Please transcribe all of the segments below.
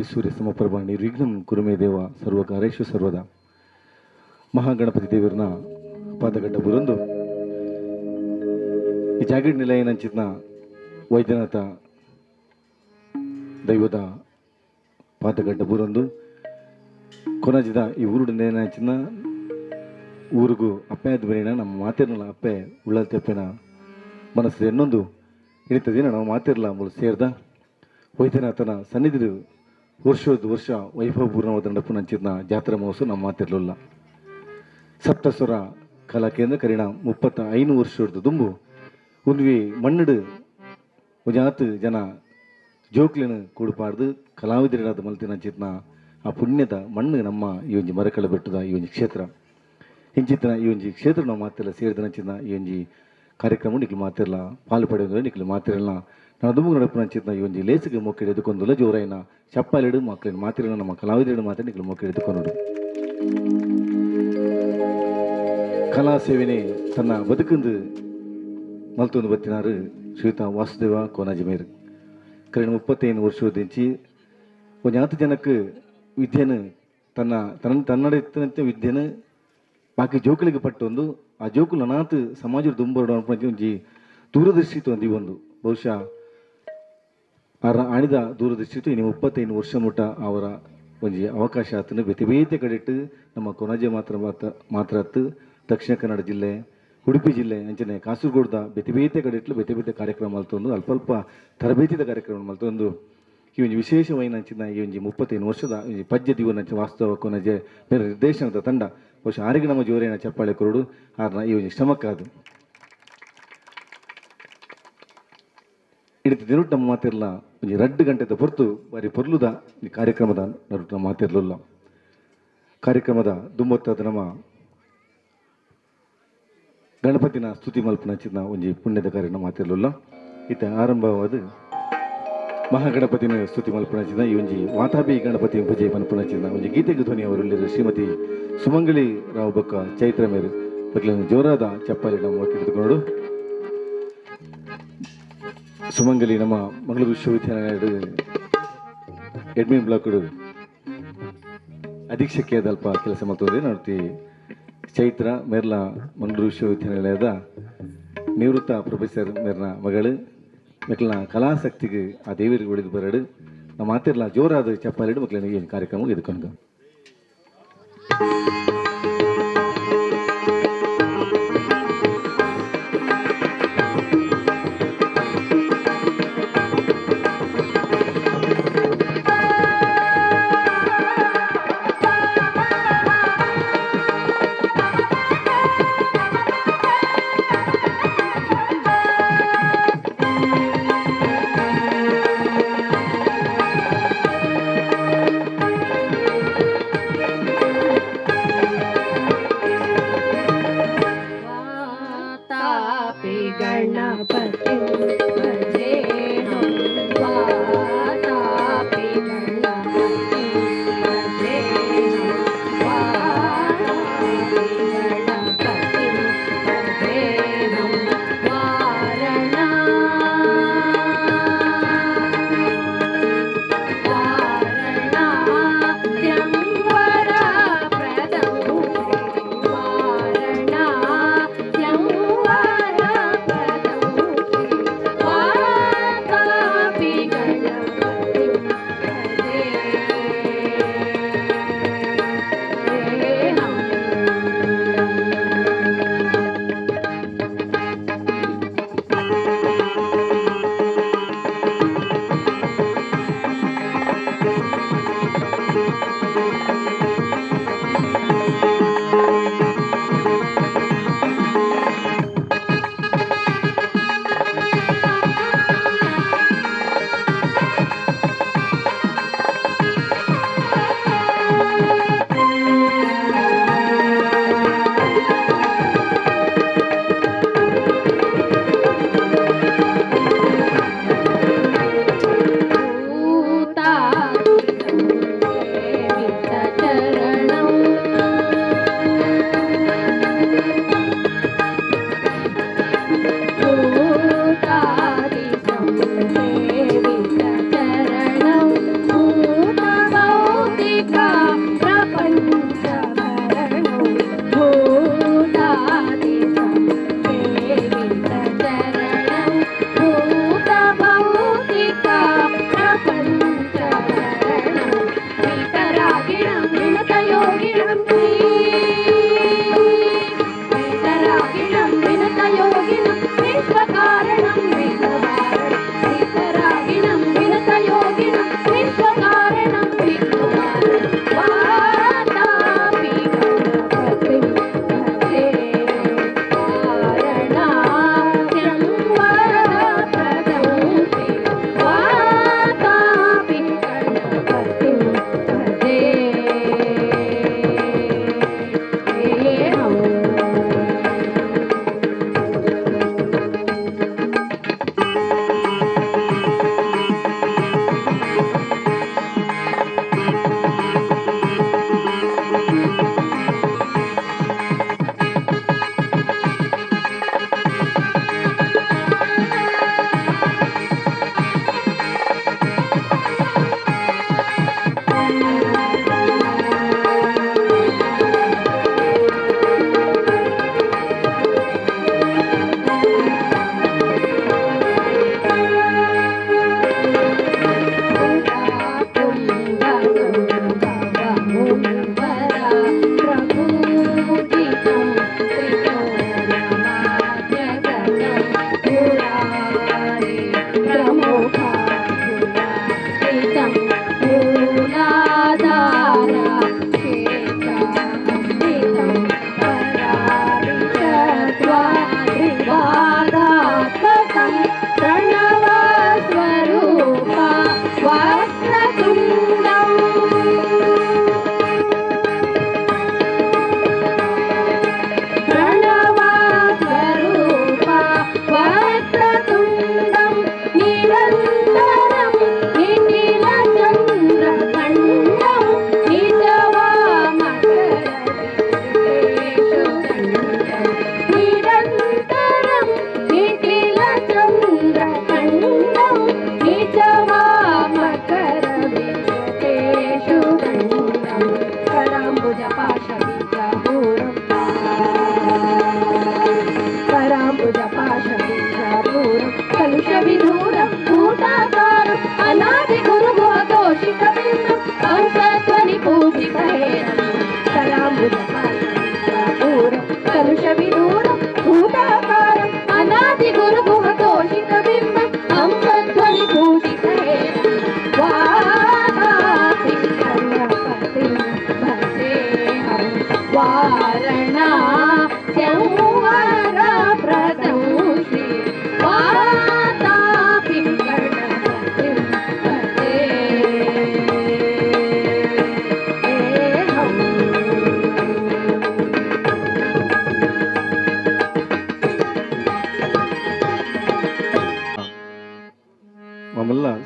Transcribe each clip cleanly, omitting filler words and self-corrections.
ಕೋಟಿ ಸೂರ್ಯ ಸಮಪ್ರಭಾ ನಿರ್ವಿಘ್ನಂ ಕುರುಮೇ ದೇವ ಸರ್ವಕಾರೇಶು ಸರ್ವದ. ಮಹಾಗಣಪತಿ ದೇವರನ್ನ ಪಾದಗಡ್ಡ ಬುರಂದು ಈ ಜಾಗೀಡ್ ನಿಲಯನಂಚಿನ ವೈದ್ಯನಾಥ ದೈವದ ಪಾದಗಡ್ಡ ಬುರಂದು ಕೊನಜಿದ ಈ ಊರುಡು ನೆನಂಚಿನ ಊರಿಗೂ ಅಪ್ಪೆ ಬರೀಣ ನಮ್ಮ ಮಾತಿರ್ನಲ್ಲ ಅಪ್ಪೆ ಉಳ್ಳಲ್ತೆಪ್ಪೆನ ಮನಸ್ಸು ಇನ್ನೊಂದು ಹಿಡಿತ ದಿನ ನಾವು ಮಾತಿರಲ್ಲ ಮೂಲ ಸೇರ್ದ ವೈದ್ಯನಾಥನ ಸನ್ನಿಧಿ ವರ್ಷದ ವರ್ಷ ವೈಭವಪೂರ್ಣವಾದ ನಡಪು ಜಾತ್ರಾ ಮಹೋತ್ಸವ ನಮ್ಮ ಮಾತಿರಲಿಲ್ಲ. ಸಪ್ತಸ್ವರ ಕಲಾ ಕೇಂದ್ರ ಕರೀಣ 35 ವರ್ಷದ ದುಂಬು ಉನ್ವಿ ಮಣ್ಣಡು ಒಂಜಾತ್ ಜನ ಜೋಕ್ಲಿನ ಕೂಡುಪಾಡ್ದು ಕಲಾವಿದರಾದ ಮಲ್ತಿನಂಚಿತ್ನ ಆ ಪುಣ್ಯದ ಮಣ್ಣು ನಮ್ಮ ಈ ಒಂಜಿ ಮರಕಳ ಬೆಟ್ಟದ ಈ ಒಂಜಿ ಕ್ಷೇತ್ರ ಇಂಚಿತ್ತಿನ ಈ ಒಂಜಿ ಕ್ಷೇತ್ರ ನಾವು ಮಾತಿಲ್ಲ ಸೇರಿದ ಈ ಒಂಜಿ ಕಾರ್ಯಕ್ರಮ ನಿಕ್ಲು ಮಾತಿರಲ್ಲ ಪಾಲು ಪಡೆಯುವ ನಿಕ್ಲು ಮಾತಿರಲ್ಲ ನಾವು ದುಂಬು ನಡಪು ಈ ಒಂಜಿ ಲೇಸಿಗೆ ಮೊಕ್ಕಿಡಿ ಎದುಕೊಂದುಲ್ಲ ಜೋರಾಯಿನ ಚಪ್ಪಾಲಿಡು ಮಕ್ಕಳಿನ ಮಾತಿರಲ್ಲ ನಮ್ಮ ಕಲಾವಿದರಿಡು ಮಾತ್ರ ನಿಕ್ಲು ಮೊಕ್ಕಿಡಿ ಎದುಕೊಂಡು ಕಲಾ ಸೇವೆನೆ ತನ್ನ ಬದುಕಂದು ಮಲ್ತೊಂದು ಬತ್ತಿನಾರು ಶ್ರೀಯುತ ವಾಸುದೇವ ಕೋನಾಜಿ ಮೇರು. ಕರೆಣ 35 ವರ್ಷದಿಂಚಿ ಒಂಜಾತು ಜನಕ್ಕೆ ವಿದ್ಯೆನು ತನ್ನ ತನ್ನ ತನ್ನಡೆತ್ತಂತೆ ವಿದ್ಯೆನು ಬಾಕಿ ಜೋಕುಲಿಗೆ ಪಟ್ಟೊಂದು ಆ ಜೋಕುಲು ಅನಾಥ ಸಮಾಜದ ದುಂಬರಡು ಒಂಜಿ ದೂರದರ್ಶಿತ್ವ ಒಂದು ಒಂದು ಬಹುಶಃ ಆರ ಆಣಿದ ದೂರದರ್ಶಿತ್ವ ಇನ್ನು 35 ವರ್ಷ ಮುಟ್ಟ ಅವರ ಒಂಜಿ ಅವಕಾಶ ಆತನು ಬೇತೆ ಬೇತೆ ಕಡೆಟ್ಟು ನಮ್ಮ ಕೊನಜೆ ಮಾತ್ರ ಮಾತ್ರ ಅತ್ತು ದಕ್ಷಿಣ ಕನ್ನಡ ಜಿಲ್ಲೆ ಉಡುಪಿ ಜಿಲ್ಲೆ ಅಂಚನೆ ಕಾಸರಗೋಡ್ದ ಬೇತೆ ಬೇತೆ ಕಡೆಟ್ಲು ಬೇತೆ ಬೇತೆ ಕಾರ್ಯಕ್ರಮ ಮಲ್ತೊಂದು ಅಲ್ಪ ಅಲ್ಪ ತರಬೇತಿದ ಕಾರ್ಯಕ್ರಮ ಮಲ್ತೊಂದು ಈ ಒಂಜಿ ವಿಶೇಷವಾಯಿನ ಅಂಚಿನ ಈ ಒಂಜಿ 35 ವರ್ಷದ ಒಂಜಿ ಪಜ್ಜೆ ದಿವನಂಚ ವಾಸ್ತವ ಕೊನಜೆ ಬೇರೆ ನಿರ್ದೇಶನದ ತಂಡ ಬಹುಶಃ ಆರಿಗೆ ನಮ್ಮ ಜೋರೇನ ಚಪ್ಪಾಳೆ ಕೊರಡು ಆರ್ನ ಈ ಒಂಜಿ ಶ್ರಮಕ್ಕಾದು ಇಡೀ ದಿನಟ್ಟು ನಮ್ಮ ಮಾತಿರಲ್ಲ ಒಂಜಿ 2 ಗಂಟೆದ ಹೊರತು ಬಾರಿ ಪೊರ್ಲುದ ಈ ಕಾರ್ಯಕ್ರಮದ ನಡುಟ್ಟು ನಮ್ಮ ಮಾತಿರಲಿಲ್ಲ. ಕಾರ್ಯಕ್ರಮದ ದುಂಬೊತ್ತಾದ ನಮ್ಮ ಗಣಪತಿನ ಸ್ತುತಿ ಮಲ್ಪನಂಚಿನ ಒಂಜಿ ಪುಣ್ಯದ ಕಾರ್ಯ ಮಾತಿರಲಿಲ್ಲ. ಇತ್ತ ಆರಂಭವಾದ ಮಹಾಗಣಪತಿನ ಸ್ತುತಿ ಮಲ್ಪನಂಚಿನ ಈ ಒಂಜಿ ವಾತಾಪಿ ಗಣಪತಿ ಭಜೆ ಮಲ್ಪನಂಚಿನ ಒಂಜಿ ಗೀತೆಗೆ ಧ್ವನಿ ಅವರು ಶ್ರೀಮತಿ ಸುಮಂಗಲಿ ರಾವ್ ಬೊಕ್ಕ ಚೈತ್ರ ಮೇರು ಮಕ್ಕಳನ್ನು ಜೋರಾದ ಚಪ್ಪಾಳಿ ನಮ್ಮ ಹಿಡಿದುಕೊಂಡು ಸುಮಂಗಲಿ ನಮ್ಮ ಮಂಗಳೂರು ವಿಶ್ವವಿದ್ಯಾಲಯದ ಎಡ್ಮಿನ್ ಬ್ಲಾಕ್ ಅಧೀಕ್ಷಕಿಯಾದ ಅಲ್ಪ ಕೆಲಸ ಮಾಡ್ತದೆ ನೋಡ್ತಿ ಚೈತ್ರ ಮೇರ್ಲ ಮಂಗಳೂರು ವಿಶ್ವವಿದ್ಯಾನಿಲಯದ ನಿವೃತ್ತ ಪ್ರೊಫೆಸರ್ ಮೇರ್ನ ಮಗಳು ಮಕ್ಕಳನ್ನ ಕಲಾಸಕ್ತಿಗೆ ಆ ದೇವರಿಗೆ ಒಳಿದು ಬರಡು ನಮ್ಮ ಮಾತಿರ್ಲ ಜೋರಾದ ಚಪ್ಪಾಲಿಡು ಮಕ್ಕಳಿಗೆ ಏನು ಕಾರ್ಯಕ್ರಮ ಎದುಕೊಂಡು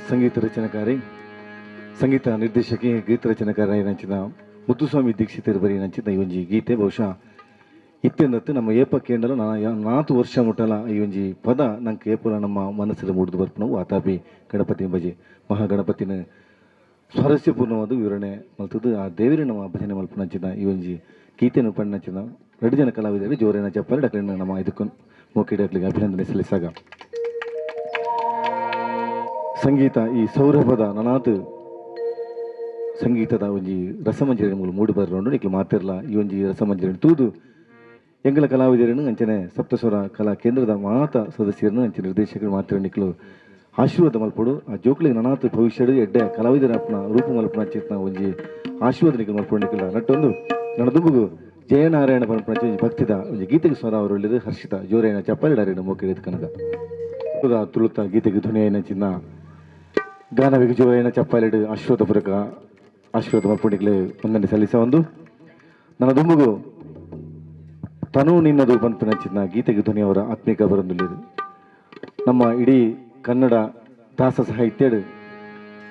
ಸಂಗೀತ ರಚನೆಕಾರಿ, ಸಂಗೀತ ನಿರ್ದೇಶಕಿ, ಗೀತ ರಚನೆಕಾರ ನಂಚಿನ ಮುತ್ತುಸ್ವಾಮಿ ದೀಕ್ಷಿತರು ಬರೀ ನಂಚಿನ ಈ ಒಂಜಿ ಗೀತೆ ಬಹುಶಃ ಇತ್ತೆಂದತ್ತು ನಮ್ಮ ಏಪ ಕೇಂಡಲು 4 ವರ್ಷ ಮುಟ್ಟಲ ಈ ಒಂಜಿ ಪದ ನಂಗೆ ಏಪಲ ನಮ್ಮ ಮನಸ್ಸಲ್ಲಿ ಮೂಡಿದು ಬರ್ಪನವು ಆತಾಪಿ ಗಣಪತಿ ಭಜೆ ಮಹಾಗಣಪತಿನ ಸ್ವಾರಸ್ಯಪೂರ್ಣವಾದ ವಿವರಣೆ ಮಲ್ತದ್ದು ಆ ದೇವರ ನಮ್ಮ ಭಜನೆ ಮಲ್ಪನಂಚಿನ ಈ ಒಂಜಿ ಗೀತೆಯನ್ನು ಪಣ್ಣಂಚಿನ 2 ಜನ ಕಲಾವಿದರು ಜೋರೇನ ಚಪ್ಪಾಳೆ ಡಾಕ್ಟರ್ ನಮ್ಮ ಇದಕ್ಕೂ ಮೋಕಿಡಕ್ಲಿಗೆ ಅಭಿನಂದನೆ ಸಲ್ಲಿಸಾಗ. ಸಂಗೀತ ಈ ಸೌರಭದ ನನಾತ್ ಸಂಗೀತದ ಒಂಜಿ ರಸಮಂಜರಿ ಮೂಲ ಮೂಡಿ ಬರಲುಂಡು ನಿಕ್ಲು ಮಾತಿರಲ ಈ ಒಂಜಿ ರಸಮಂಜರಿ ತೂದು ಎಂಗಲ ಕಲಾವಿದರನ್ನು ಅಂಚನೆ ಸಪ್ತಸ್ವರ ಕಲಾ ಕೇಂದ್ರದ ಮಾತ ಸದಸ್ಯರನ್ನು ಅಂಚನೆ ನಿರ್ದೇಶಕರು ಮಾತ್ರ ನಿಕ್ಲು ಆಶೀರ್ವಾದ ಮಲ್ಪಡು. ಆ ಜೋಕ್ಲಿಗೆ ನನಾತ್ ಭವಿಷ್ಯಡು ಎಡ್ಡೆ ಕಲಾವಿದರ ಅಪ್ಪನ ರೂಪ ಮಲ್ಪನ ಚೇತನ ಒಂಜಿ ಆಶೀರ್ವಾದ ನಿಕ್ಲು ಮಲ್ಪಡು ನಿಕ್ಲ ನಟ್ಟೊಂದು ನನ್ನದುಂಬುಗು ಜಯನಾರಾಯಣ ಪರಪಣ ಭಕ್ತಿದ ಒಂಜಿ ಗೀತೆಗೆ ಸ್ವರ ಅವರು ಹೇಳಿದ್ರು ಹರ್ಷಿತ ಜೋರೇನ ಚಪ್ಪಾಳಿ ಡಾರಿನ ಮೋಕಿಡಿದ ಕನಕ ತುಳುತ್ತ ಗೀತೆಗೆ ಧ್ವನಿಯೈನ ಚಿನ್ನ ಗಾನವಿಗೆ ಜೋರೇನ ಚಪ್ಪಾಲಿಡು ಆಶೀರ್ವಾದ ಪೂರಕ ಆಶೀರ್ವಾದ ಮಲ್ಪಡಿಗ್ಲೆ ಒಂದನೆ ಸಲ್ಲಿಸ ಒಂದು ನನ್ನ ದುಂಬುಗು ತನು ನಿನ್ನದು ಪನ್ಪಿನ ಚಿನ್ನ ಗೀತೆಗೆ ಧ್ವನಿಯವರ ಆತ್ಮೀಕ ಬರಂದುಳ್ಳಿರು. ನಮ್ಮ ಇಡೀ ಕನ್ನಡ ದಾಸ ಸಾಹಿತ್ಯಡು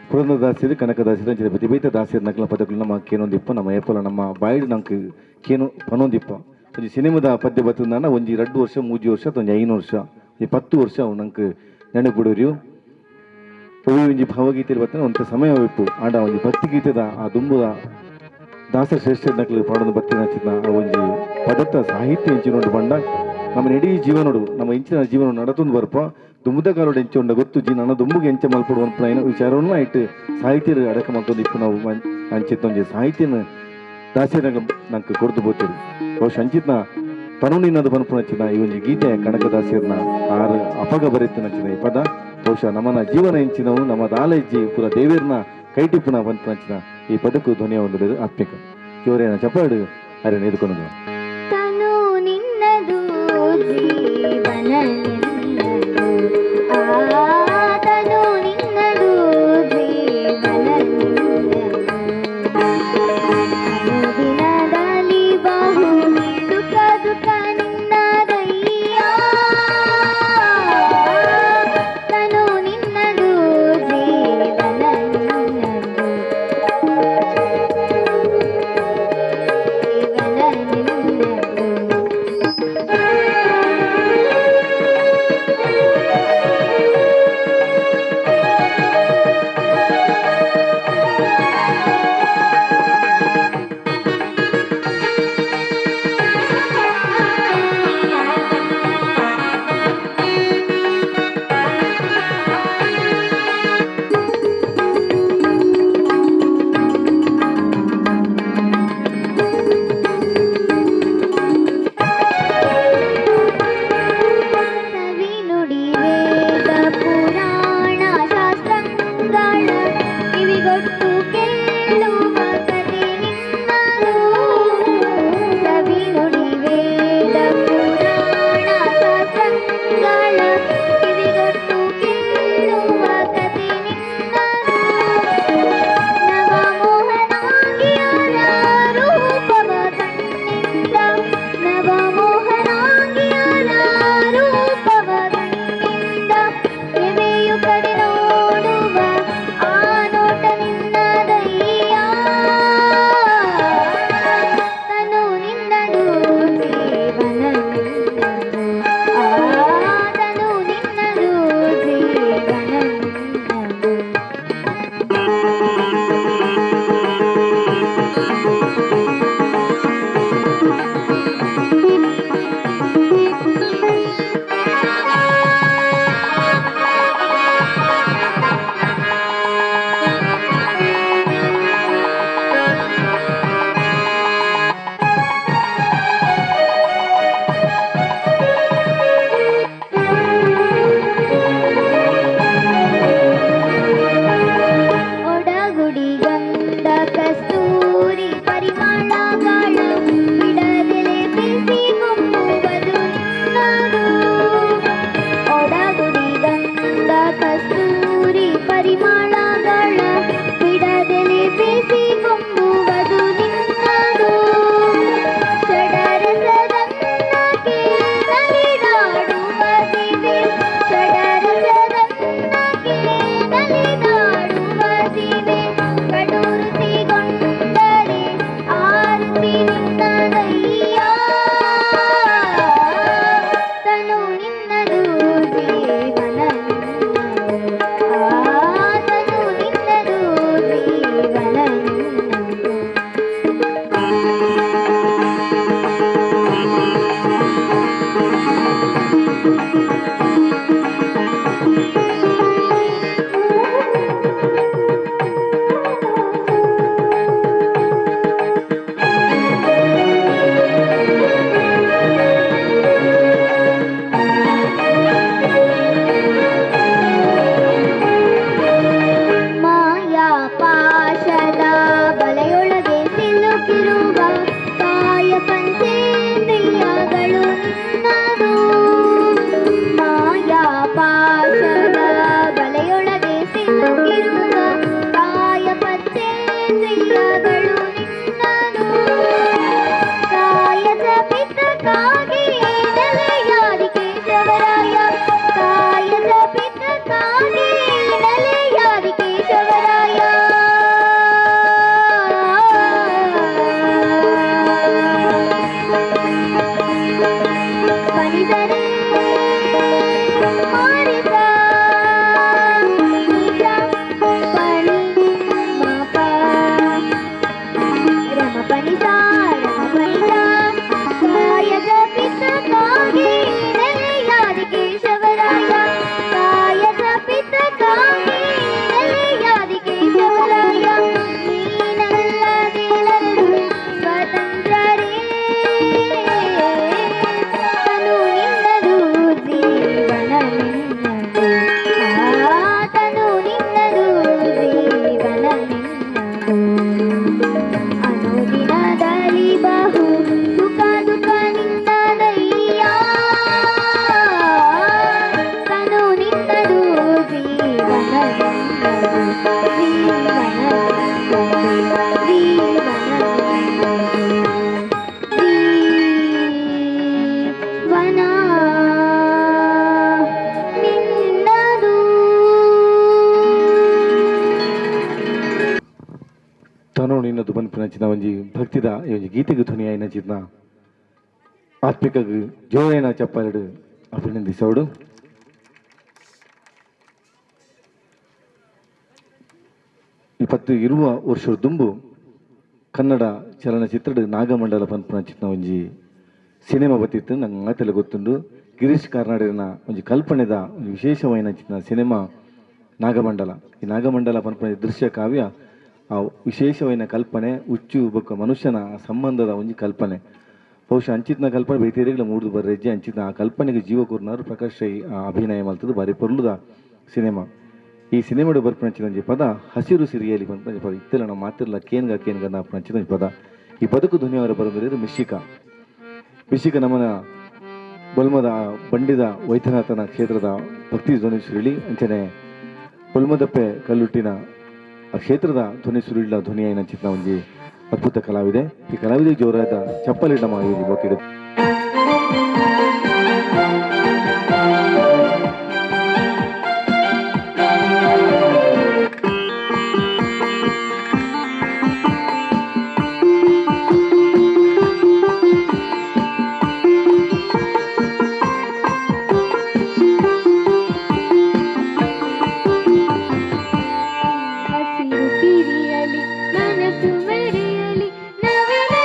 ಪುರಂದರದಾಸರು ಕನಕದಾಸರು ಅಂಚಿನ ಪ್ರತಿಭೈತ ದಾಸರು ನಕಲ ಪದಗಳು ನಮ್ಮ ಕೇನೊಂದಿಪ್ಪ ನಮ್ಮ ಏಪಲ ನಮ್ಮ ಬಾಯಿಡು ನಂಗೆ ಕೇನು ಪನೊಂದಿಪ್ಪ ಒಂಜಿ ಸಿನಿಮಾದ ಪದ್ಯ ಬತ್ತಂದಾನ ಒಂಜಿ 2 ವರ್ಷ 3 ವರ್ಷ ಒಂಜಿ 5 ವರ್ಷ ಒಂಜಿ 10 ವರ್ಷ ಅವು ನಂಗೆ ನೆನಪಿಡೋರಿಯು. ಒಂಜಿ ಭಾವಗೀತೆ ಬತ್ತನ ಒಂತ ಸಮಯ ಇಪ್ಪು ಆಂಡ ಒಂಜಿ ಭಕ್ತಿಗೀತೆದ ಆ ದುಂಬುದ ದಾಸರ ಶ್ರೇಷ್ಠ ನಕಲು ಪಾಡೊಂದು ಬತ್ತಿನ ಚಿನ್ನ ಆ ಒಂಜಿ ಪದತ್ತ ಸಾಹಿತ್ಯ ಇಂಚಿನೊಂಡು ಬಂಡ ನಮ್ಮ ಇಡೀ ಜೀವನೋಡು ನಮ್ಮ ಇಂಚಿನ ಜೀವನ ನಡತೊಂದು ಬರ್ಪ ದುಂಬುದ ಕಾಲೋಡು ಎಂಚ ಉಂಡ ಗೊತ್ತು ಜಿ ನನ್ನ ದುಂಬುಗೆ ಎಂಚ ಮಲ್ಪಡು ಅಂತ ವಿಚಾರವನ್ನು ಇಟ್ಟು ಸಾಹಿತ್ಯ ಅಡಕ ಮಲ್ತೊಂದು ಇಪ್ಪು ನಾವು ಅಂಚಿತ್ತೊಂಜಿ ಸಾಹಿತ್ಯನ ದಾಸರ ನಂಗೆ ಕೊಡ್ದು ಬೋತಿರು. ಬಹುಶಃ ಅಂಚಿತ್ನ ತನು ನಿನ್ನದು ಪನ್ಪುನಂಚಿನ ಈ ಒಂಜಿ ಗೀತೆ ಕನಕದಾಸರ್ನ ಆರು ಅಪಗ ಬರೆತಿನಂಚಿನ ಈ ಪದ ಬಹುಶಃ ನಮ್ಮನ ಜೀವನ ಎಂಚಿನವು ನಮ್ಮ ದಾಲಜ್ಜಿ ಪುರ ದೇವೇರ್ನ ಕೈಟಿಪ್ಪುನ ಪನ್ಪುನಂಚಿನ ಈ ಪದಕ್ಕೂ ಧ್ವನಿಯ ಒಂದು ಆತ್ಮಿಕ ಜೋರೇನ ಚಪ್ಪಾಡು ಅರೆ ಎದುಕೊಂಡು. ತನು ನಿನ್ನದು ಜೀವನ ನಿನ್ನದು ತನು ನಿನ್ನದು ಜೀವನ ನಿನ್ನದು ಅನುದಿನದಲ್ಲಿ ಬಹು ಸುಖ ದುಃಖ ನಿನ್ನದಯ್ಯ ತನು ನಿನ್ನದು ಜೀವನ ನಿನ್ನದು ಜೀವನ ನಿನ್ನದು. ಭಕ್ತಿದ ಈ ಗೀತೆಗೆ ಧ್ವನಿಯಾಯಿನ ಚಿತ್ನ ಆತ್ಮಿಕ ಜೋಯನ ಚಪ್ಪಾಲೆಡು ಅಭಿನಂದಿಸೋಡು. 20 ವರ್ಷದ ದುಂಬು ಕನ್ನಡ ಚಲನಚಿತ್ರದ ನಾಗಮಂಡಲ ಪನ್ಪುನ ಚಿತ್ನ ಒಂಜಿ ಸಿನಿಮಾ ಬತ್ತಿತ್ತು. ನಂಗೆ ಮಾತೆಲ್ಲ ಗೊತ್ತುಂಡು. ಗಿರೀಶ್ ಕಾರ್ನಾಡಿನ ಒಂಜಿ ಕಲ್ಪನೆದ ಒಂಜಿ ವಿಶೇಷವಾಯಿನ ಚಿತ್ನ ಸಿನಿಮಾ ನಾಗಮಂಡಲ. ಈ ನಾಗಮಂಡಲ ಪನ್ಪುನ ದೃಶ್ಯ ಕಾವ್ಯ ಆ ವಿಶೇಷವಾಯಿನ ಕಲ್ಪನೆ ಉಚ್ಚು ಬೊಕ್ಕ ಮನುಷ್ಯನ ಸಂಬಂಧದ ಒಂಜಿ ಕಲ್ಪನೆ. ಬಹುಶಃ ಅಂಚಿತ್ನ ಕಲ್ಪನೆ ಬೇತೆರೆಗ್ಲ ಮೂಡ್ದು ಬರ್ರೆಜ್ಜಿ ಅಂಚಿತ್ನ ಆ ಕಲ್ಪನೆಗೆ ಜೀವ ಕೊರ್ನಾರು ಪ್ರಕಾಶ್ ರೈ ಅಭಿನಯ ಮಲ್ತದ್ದು ಬಾರಿ ಪೊರ್ಲುದ ಸಿನಿಮಾ. ಈ ಸಿನಿಮಾಡು ಬರ್ಪುನಂಚಿನ ಒಂಜಿ ಪದ ಹಸಿರು ಸಿರಿಯಲಿ ಪನ್ಪುನ ಪದ. ಇತ್ತೆಲ ನಾವು ಮಾತಿರ್ಲ ಕೇನ್ಗ ಕೇನ್ಗ ನಾಪುನಂಚಿನ ಒಂಜಿ ಪದ. ಈ ಪದಕ್ಕೂ ಧ್ವನಿಯವರ ಬರೋದ್ರೆ ಮಿಶಿಕಾ. ಮಿಶಿಕಾ ನಮ್ಮನ ಬೊಲ್ಮದ ಬಂಡಿದ ವೈದ್ಯನಾಥನ ಕ್ಷೇತ್ರದ ಭಕ್ತಿ ಧ್ವನಿ ಸುರುಳಿ ಅಂಚನೆ ಬೊಲ್ಮದಪ್ಪೆ ಕಲ್ಲುಟ್ಟಿನ ಆ ಕ್ಷೇತ್ರದ ಧ್ವನಿ ಸುರುಳಿನ ಧ್ವನಿಯಾಯಿನ ಚಿತ್ರ ಒಂಜಿ ಅದ್ಭುತ ಕಲಾವಿದೆ. ಈ ಕಲಾವಿದೆ ಜೋರಾದ ಚಪ್ಪಲಿ ನಮ್ಮ ಬೋಕಿಡ. ಮನಸ್ಸು ಮೆರೆಯಲಿ ನವಿಲೇ.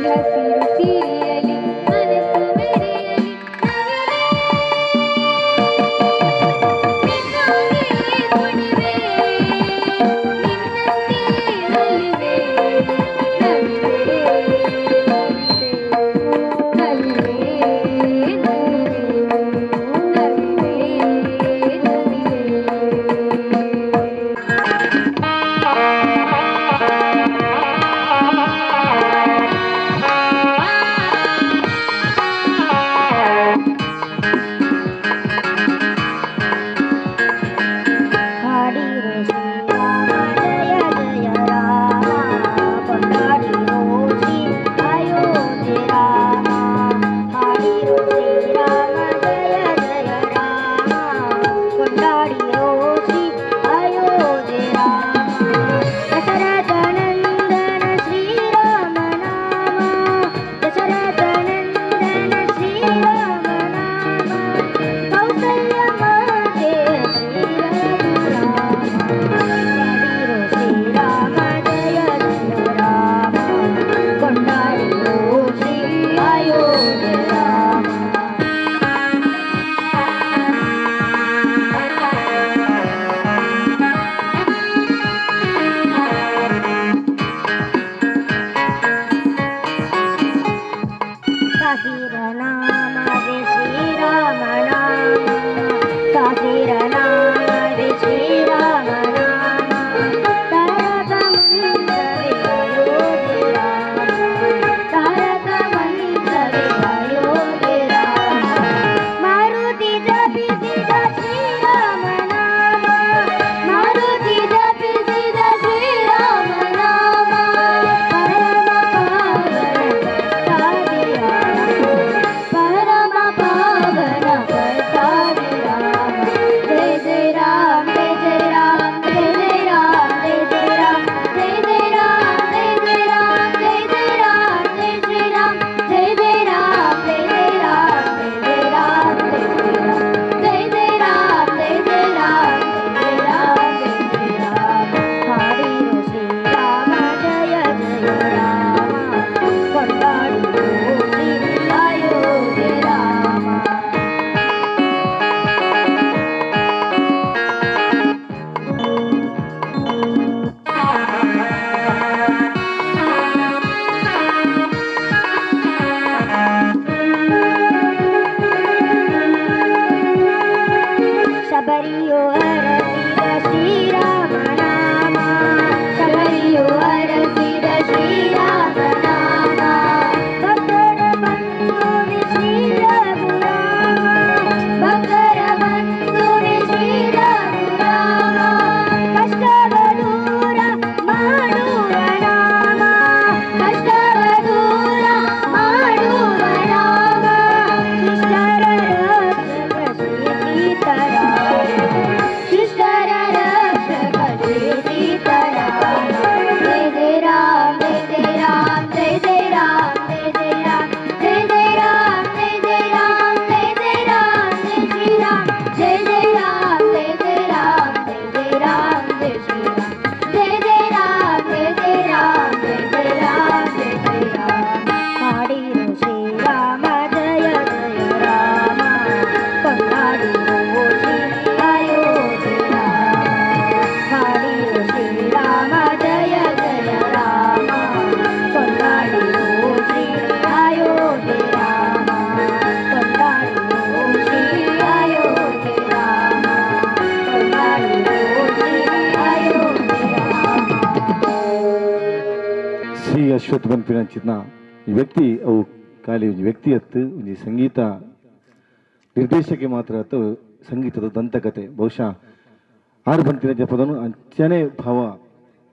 ಹಸಿರು ಸಿರಿಯಲಿ ಮನಸ್ಸು ಮೆರೆಯಲಿ ನಿನ್ನಾಗೆ ಕುಣಿವೆ ನಿನ್ನಂತೆ ನಲಿವೆ ನಲಿವೆ ನಲಿವೆ ನಲಿವೆ ನಲಿವೆ. ಹಾಡಿರೋ ಶ್ರೀರಾಮ ಜಯ ಜಯ ರಾಮ, ಕೊಂಡಾಡಿರೋ ಶ್ರೀ ಅಯೋಧ್ಯೆ ರಾಮ. ಹಾಡಿರೋ ಶ್ರೀರಾಮ ಜಯ ಜಯ ರಾಮ, ಕೊಂಡಾಡಿರೋ ಶ್ರೀ ಅಯೋಧ್ಯೆ ರಾಮ. ದಶರಥ ನಂದನ ಶ್ರೀರಾಮ ನಾಮ, ದಶರಥ ನಂದನ ಶ್ರೀರಾಮ ನಾಮ, ಕೌಸಲ್ಯ ಮಾತೆ ಶ್ರೀ ರಘುರಾಮ. ಶ್ರೀರಾಮ ಜಯ ಜಯ ರಾಮ, ಕೊಂಡಾಡಿರೋ ಶ್ರೀ ಅಯೋಧ್ಯೆ ರಾಮ. ಸಾಸಿರ ನಾಮವೇ ಶ್ರೀರಾಮ ನಾಮ, ಸಾಸಿರ ನಾಮವೇ ಶ್ರೀರಾಮ ನಾಮ, ತಾರಕ ಮಂತ್ರವೇ ಅಯೋಧ್ಯೆ ರಾಮ, ತಾರಕ ಮಂತ್ರವೇ ಅಯೋಧ್ಯೆ ರಾಮ. ಮಾರುತಿ ಜಪಿಸಿದ ಶ್ರೀರಾಮ ನಾಮ, ಮಾರುತಿ ಜಪಿಸಿದ ಶ್ರೀರಾಮ ನಾಮ, ಪರಮ ಪಾವನ ಪರಮ ಪಾವನ ಪಟ್ಟಾಭಿರಾಮ. ಜಯ ಜಯ ರಾಮ ಜಯ ಜಯ ರಾಮ ಜಯ ಜಯ ರಾಮ ಜಯ ಜಯ ರಾಮ ಜಯ ಜಯ ರಾಮ ಜಯ ಜಯ ರಾಮ ಜಯ ಜಯ ರಾಮ ಜಯ ಶ್ರೀ ರಾಮ ಜಯ ಜಯ ರಾಮ ಜಯ ಜಯ ರಾಮ ಜಯ ಜಯ ರಾಮ ಜಯ ಜಯ ರಾಮ ಜಯ ಜಯ ರಾಮ ಜಯ ರಾಮ ಜಯ ಜಯ ರಾಮ. ಹಾಡಿರೋ ಶ್ರೀರಾಮ ಜಯ ಜಯ ರಾಮ, ಕೊಂಡಾಡಿರೋ ಶ್ರೀ ಅಯೋಧ್ಯೆ ರಾಮ. ಶಬರಿಯು ಅರಸಿದ ಶ್ರೀರಾಮ ನಾಮ, ಶಬರಿಯು ಅರಸಿದ ಶ್ರೀರಾಮ ನಾಮ, ಭಕ್ತರ ಬಂಧುವೆ ಶ್ರೀ ರಘುರಾಮ, ಭಕ್ತರ ಬಂಧುವೆ ಶ್ರೀ ರಘುರಾಮ, ಕಷ್ಟವ ದೂರ ಮಾಡುವ ನಾಮ, ಕಷ್ಟವ ದೂರ ಮಾಡುವ ನಾಮ, ಶಿಷ್ಟರ ರಕ್ಷಕ ಶ್ರೀ ಸೀತಾರಾಮ, ಶಿಷ್ಟರ ರಕ್ಷಕ ಶ್ರೀ ಸೀತಾರಾಮ. ಜಯ ಜಯ ರಾಮ ಜಯ ಜಯ ರಾಮ ಜಯ ಜಯ ರಾಮ ಜಯ ಜಯ ರಾಮ ಜಯ ಜಯ ರಾಮ ಜಯ ಜಯ ರಾಮ ಜಯ ಜಯ ರಾಮ ಜಯ ಶ್ರೀ ರಾಮ ಜಯ ಜಯ ರಾಮ ಜಯ ಜಯ ರಾಮ ಜಯ ಜಯ ರಾಮ ಜಯ ಶ್ರೀ ರಾಮ ಜಯ ಜಯ ರಾಮ ಜಯ ಜಯ ರಾಮ ಜಯ ಜಯ ರಾಮ ಜಯ ಜಯ ರಾಮ. ಹಾಡಿರೋ ಶ್ರೀರಾಮ ಜಯ ಜಯ ರಾಮ, ಕೊಂಡಾಡಿರೋ ಶ್ರೀ ಅಯೋಧ್ಯೆ ರಾಮ. ಹಾಡಿರೋ ಶ್ರೀರಾಮ ಜಯ ಜಯ ರಾಮ, ಕೊಂಡಾಡಿರೋ ಶ್ರೀ ಅಯೋಧ್ಯೆ ರಾಮ, ಕೊಂಡಾಡಿರೋ ಶ್ರೀ ಅಯೋಧ್ಯೆ ರಾಮ, ಕೊಂಡಾಡಿರೋ ಶ್ರೀ ಅಯೋಧ್ಯೆ ರಾಮ. ಶ್ರೀ ಅಶ್ವಥ್ ಪನ್ಪಿನಂಚಿನ ಈ ವ್ಯಕ್ತಿ ಅವು ಖಾಲಿ ಒಂಜಿ ವ್ಯಕ್ತಿ ಅತ್ತು ಒಂಜಿ ಸಂಗೀತ ನಿರ್ದೇಶಕ್ಕೆ ಮಾತ್ರ ಅತ್ತು ಸಂಗೀತದ ದಂತಕತೆ. ಬಹುಶಃ ಆರು ಬಂತಿನ ಪದನು ಅಂಚನೆ ಭಾವ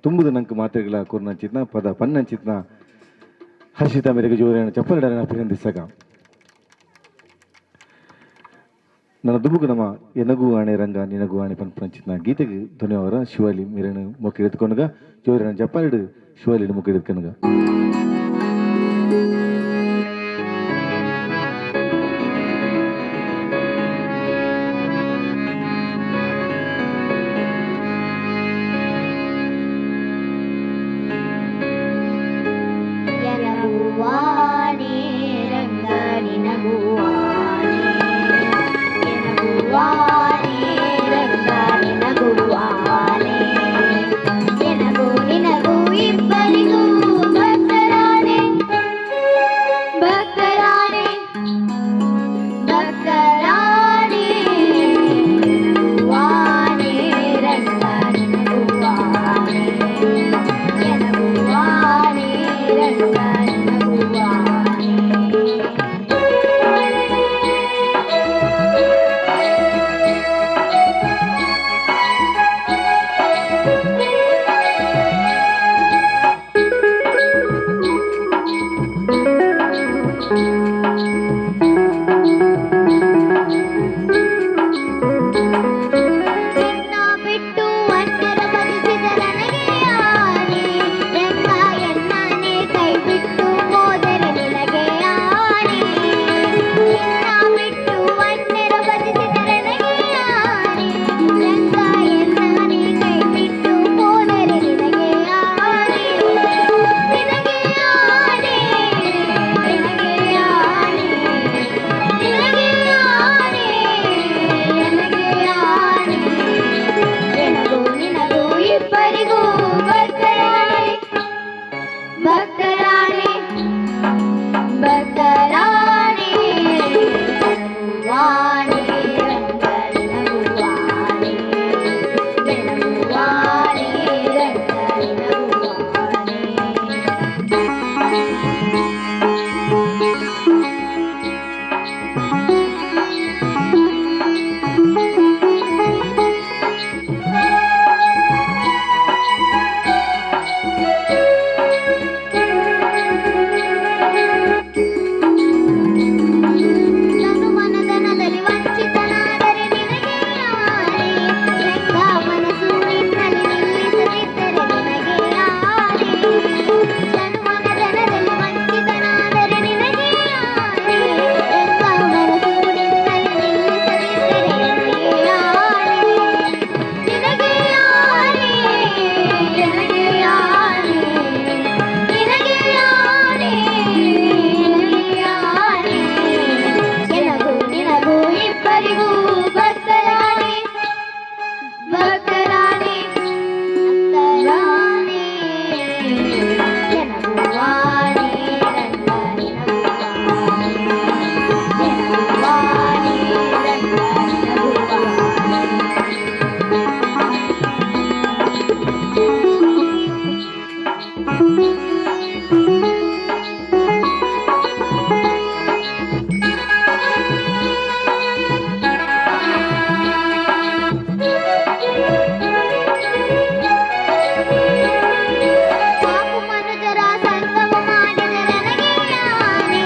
ತುಂಬುದು ನಂಗೆ ಮಾತ್ರೆಗಳ ಕೊರ್ನಂಚಿತ್ನ ಪದ ಪನ್ನಂಚಿತ್ನ ಹರ್ಷಿತಾ ಮೇರೆಗೆ ಜೋರೇಣ ಚಪ್ಪಲಿಡರಣ ಅಭಿನಂದಿಸಗ. ನನ್ನ ದುಬುಗು ನಮ್ಮ ಎನಗು ಆಣೆ ರಂಗ ನಿನಗು ಆಣೆ ಪನ್ಪನಂಚಿತ್ನ ಗೀತೆಗೆ ಧನ್ಯವಾದ ಶಿವಾಲಿ ಮೇರಣ ಮೊಕ್ಕ ಹಿಡಿದುಕೊಂಡಗ ಜೋರೇಣ ಚಪ್ಪಾಲಿಡು ಶಿವಾಲಿ ಮೊಕ್ಕ ಹಿಡಿದುಕೊಂಡಗ. ಪಾಪು ಮನುಜರ ಸಂಗಮ ಮಾಡಿದರೆ ನನಗೆ ಆನೆ,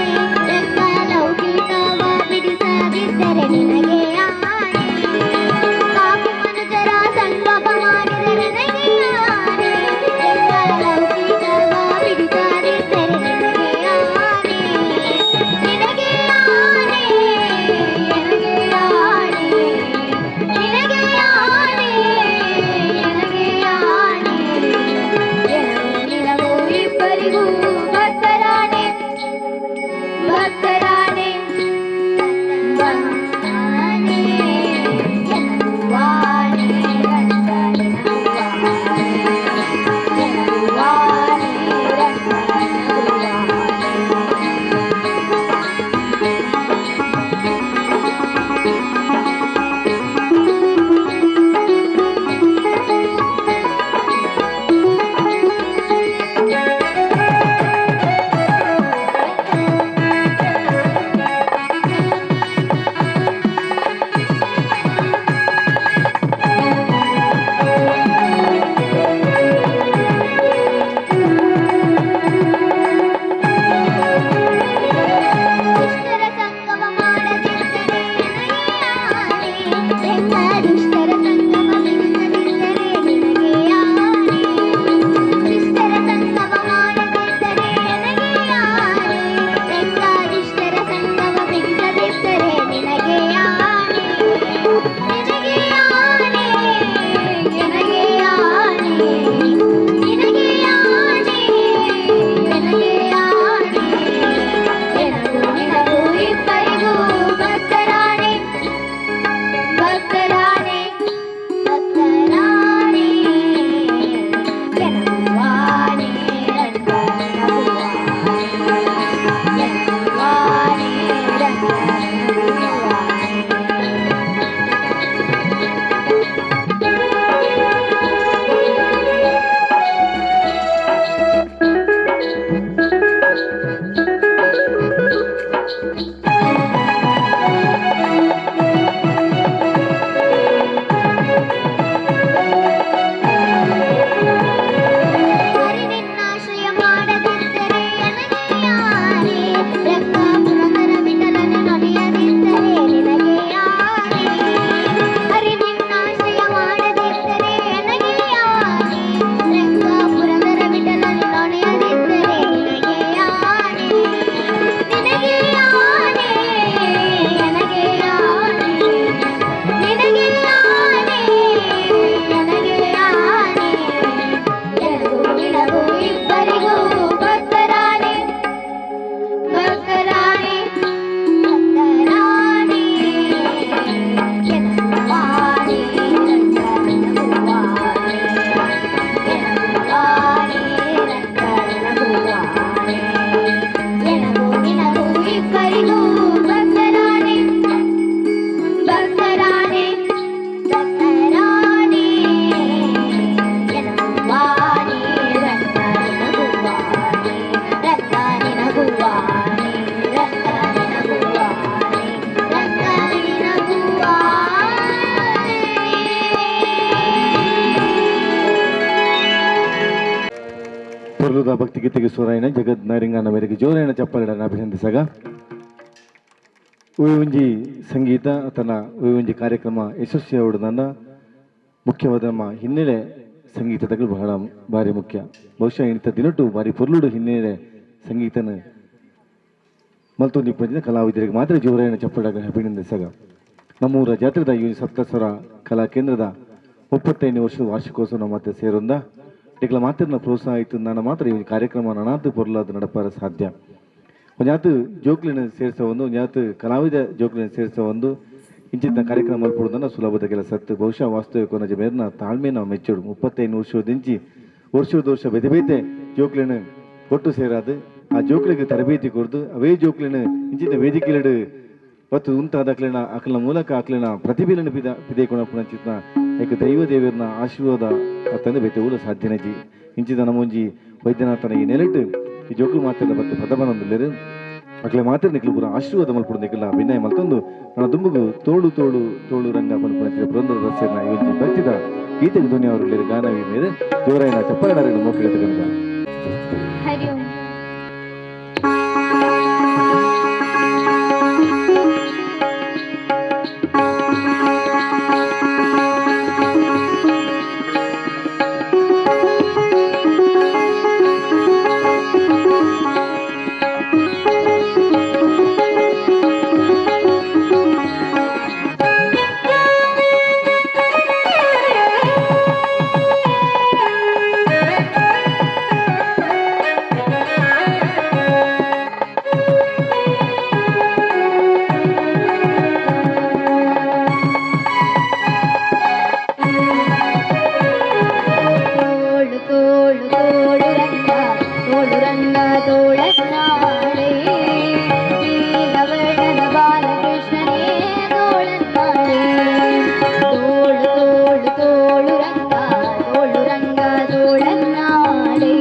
ರಂಗ ಲೌಕಿಕವ ಬಿಡಿಸದಿದ್ದರೆ ನಿನಗೆ ಆನೆ. ಪಾಪು ಮನುಜರ ಸಂಗಮ ಮಾಡಿದರೆ ನನಗೆ ಆನೆ, ರಂಗ ಲೌಕಿಕವ ಬಿಡಿಸದಿದ್ದರೆ ನಿನಗೆ ಆನೆ. ನಿನಗೆ ಆನೆ, ನನಗೆ ಆನೆ, ನಿನಗೆ ಆನೆ, ನನಗೆ ಆನೆ. ನಿನಗೂ ಇಬ್ಬರಿಗೂ ಭಕ್ತರಾಣೆ, ಭಕ್ತರಾಣೆ, ಭಕ್ತರಾಣೆ, ಎನ್ನುವಾನೆ ರಂಗನೆನ್ನುವಾನೆ, ಎನ್ನುವಾನೆ ರಂಗನೆನ್ನುವಾನೆ. ದುಷ್ಟರ ಸಂಗಮ ಮಾಡದಿದ್ದರೆ ನನಗೆ ಆನೆ, ರಂಗ ದುಷ್ಟರ ಸಂಗಮ ಬಿಡಿಸದಿದ್ದರೆ ನಿನಗೆ ಆನೆ. ದುಷ್ಟರ ಸಂಗಮ ಮಾಡದಿದ್ದರೆ ನನಗೆ ಆನೆ, ರಂಗ ದುಷ್ಟರ ಸಂಗಮ ಬಿಡಿಸದಿದ್ದರೆ ನಿನಗೆ ಆನೆ. ನಿನಗೆ ಆನೆ, ನನಗೆ ಆನೆ, ನಿನಗೆ ಆನೆ, ನನಗೆ ಆನೆ. ಎನಗೂ ನಿನಗೂ ಇಬ್ಬರಿಗೂ ಭಕ್ತರಾಣೆ, ಭಕ್ತರಾಣೆ, ಭಕ್ತರಾಣೆ, ಎನ್ನುವಾನೆ ರಂಗನೆನ್ನುವಾನೆ, ಎನ್ನುವಾನೆ ರಂಗನೆನ್ನುವಾನೆ. ಹರಿ ನಿನ್ನಾಶ್ರಯ ಮಾಡದಿದ್ದರೆ ನನಗೆ ಯಾರೇ, ರಂಗ ಪುರಂದರ ವಿಠಲನ ನೊಲಿಯದಿದ್ದರೆ ನಿನಗೆ ಯಾರೇ. ಹರಿ ನಿನ್ನಾಶ್ರಯ ಮಾಡದಿದ್ದರೆ ನನಗೆ ಯಾರೇ, ರಂಗ ಪುರಂದರ ವಿಠಲನ ನೊಲಿಯದಿದ್ದರೆ ನಿನಗೆ ಯಾರೇ. ನಿನಗೆ ಯಾರೇ, ನನಗೆ ಯಾರೇ, ನಿನಗೆ ಯಾರೇ, ನನಗೆ ಯಾರೇ. ಎನಗೂ ನಿನಗೂ ಇಬ್ಬರಿಗೂ ಭಕ್ತರಾಣೆ, ಭಕ್ತರಾಣೆ, ಭಕ್ತರಾಣೆ, ಎನ್ನುವಾನೆ ರಂಗನೆನ್ನುವಾನೆ, ಎನ್ನುವಾನೆ ರಂಗನೆನ್ನುವಾನೆ. ಎನಗೂ ನಿನಗೂ ಇಬ್ಬರಿಗೂ ಭಕ್ತರಾಣೆ, ಭಕ್ತರಾಣೆ, ಭಕ್ತರಾಣೆ, ಎನ್ನುವಾನೆ ರಂಗನೆನ್ನುವಾನೆ, ರಂಗನೆನ್ನುವಾನೆ, ರಂಗನೆನ್ನುವಾನೆ, ರಂಗನೆನ್ನುವಾನೆ. ಪೊರ್ಲುದ ಭಕ್ತಿಗೀತೆಗೆ ಸ್ವರಾಯಣ ಜಗದ್ ನಾರಿಂಗನ ಮೇರೆಗೆ ಜೋರಾಯಣ ಚಪ್ಪಾಳೆಯನ್ನು ಅಭಿನಂದಿಸಾಗ ಉಯ್ಯುಂಜಿ ಸಂಗೀತ ತನ್ನ ಉಯ್ಯುಂಜಿ ಕಾರ್ಯಕ್ರಮ ಯಶಸ್ವಿ ನನ್ನ ಮುಖ್ಯವಾದ ನಮ್ಮ ಹಿನ್ನೆಲೆ ಸಂಗೀತದಗಳು ಬಹಳ ಭಾರಿ ಮುಖ್ಯ. ಬಹುಶಃ ಇಂಥ ದಿನಟು ಭಾರಿ ಪೊರ್ಲುಡು ಹಿನ್ನೆಲೆ ಸಂಗೀತನ ಮಲ್ತೊಂದು ಇಪ್ಪತ್ತಿನ ಕಲಾವಿದರಿಗೆ ಮಾತ್ರ ಜೋರಾಯಣ ಚಪ್ಪಾಳೆಗಳನ್ನು ಅಭಿನಂದಿಸಾಗ. ನಮ್ಮೂರ ಜಾತ್ರೆದ ಈ ಸಪ್ತಸ್ವರ ಕಲಾ ಕೇಂದ್ರದ 35ನೇ ವರ್ಷದ ವಾರ್ಷಿಕೋತ್ಸವ ನಮ್ಮ ಮತ್ತೆ ಸೇರೊಂದ ಇಕ್ಲ ಮಾತ್ರ ಪ್ರೋತ್ಸಾಹ ಇತ್ತು ನಾನು ಮಾತ್ರ ಈ ಕಾರ್ಯಕ್ರಮ ನನಾತು ಪೊರ್ಲಾದ ನಡಪಾರ ಸಾಧ್ಯ. ಒಂಜಾತು ಜೋಕ್ಲಿನ ಸೇರಿಸ ಒಂದು, ಒಂಜಾತು ಕಲಾವಿದ ಜೋಕ್ಲಿನ ಸೇರಿಸ ಒಂದು ಇಂಚಿನ ಕಾರ್ಯಕ್ರಮ ಮಲ್ಪೊಡುದನ್ನ ಸುಲಭದ ಕೆಲಸ ಸತ್ತು. ಬಹುಶಃ ವಾಸ್ತವಿಕ ಒಂಜಿ ಮೇರ್ನ ತಾಳ್ಮೆ ನಾವು ಮೆಚ್ಚೋಡು. 35 ವರ್ಷದಿಂಚಿ ವರ್ಷದ ವರ್ಷ ಬೇತೆ ಬೇತೆ ಜೋಕ್ಲಿನ ಒಟ್ಟು ಸೇರಾದು ಆ ಜೋಕ್ಲಿಗೆ ತರಬೇತಿ ಕೊಡ್ದು ಅವೇ ಜೋಕ್ಲಿನ ಇಂಚಿನ ವೇದಿಕೆಲೆಡು ಮತ್ತು ಉಂತಾದ ಅಕ್ಲಿನ ಅಕ್ಲಿನ ಮೂಲಕ ಅಕ್ಲಿನ ಪ್ರತಿಭೆಯನ್ನು ಪಿದ ಪಿದೆ ಕೊಣಪುನ ಚಿತ್ನ ಏಕ ದೈವ ದೇವರನ್ನ ಆಶೀರ್ವಾದ ಅತ್ತಂದು ಬೇತೆ ಊರ ಸಾಧ್ಯನಜಿ. ಇಂಚಿದ ನಮ್ಮೊಂಜಿ ವೈದ್ಯನಾಥನ ಈ ನೆಲೆಟ್ ಈ ಜೋಕುಲು ಮಾತೆಲ್ಲ ಬತ್ತೆ ಪದಬನೊಂದುಲ್ಲೆರ್ ಅಕ್ಲೆ ಮಾತ್ರ ನಿಕ್ಲು ಪೂರ ಆಶೀರ್ವಾದ ಮಲ್ಪುಡು ನಿಕ್ಲ ವಿನಯ ಮಲ್ತೊಂದು ನನ್ನ ದುಂಬುಗು ತೋಳು ತೋಳು ತೋಳು ರಂಗ ಪನ್ಪುನ ಪುರಂದರ ದಾಸೆರ್ನ ಈ ಒಂಜಿ ಭಕ್ತಿದ ಗೀತೆಗೆ ಧ್ವನಿ ಅವರು ಗಾನವಿ ಮೇರೆ ಜೋರಾಯಿನ ಚಪ್ಪಾಳೆ ಮೋಕಿಳಿದ ಕನಕ. ಹರಿ ಓಂ. ತೋಳು ತೋಳು ತೋಳು ರಂಗ ತೋಳು ರಂಗ ತೋಳನ್ನಾಳೆ ನೀಲವರ್ಣನ ಬಾಲಕೃಷ್ಣನೇ ತೋಳನ್ನಾಳೆ ತೋಳು ತೋಳು ತೋಳು ರಂಗ ತೋಳು ರಂಗ ತೋಳನ್ನಾಳೆ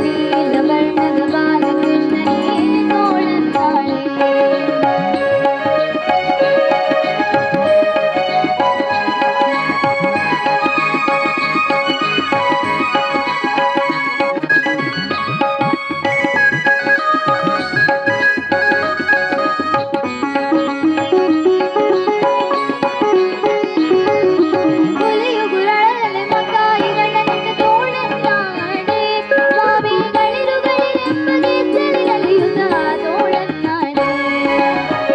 ನೀಲವರ್ಣನ ಬಾಲಕೃಷ್ಣನೇ ತೋಳನ್ನಾಳೆ. ಹುಲಿಯು ಗುರಳಲೆ ಮಕಾಯಿಗಳ ನಿನ್ನ ತೋಳನ್ನಾಡೆ ಸ್ವಾಮಿಗಳಿರುಗಳಿರೆಂಬಗೆ ಚಲಿರಲಿಯುತ ತೋಳನ್ನಾಡೆ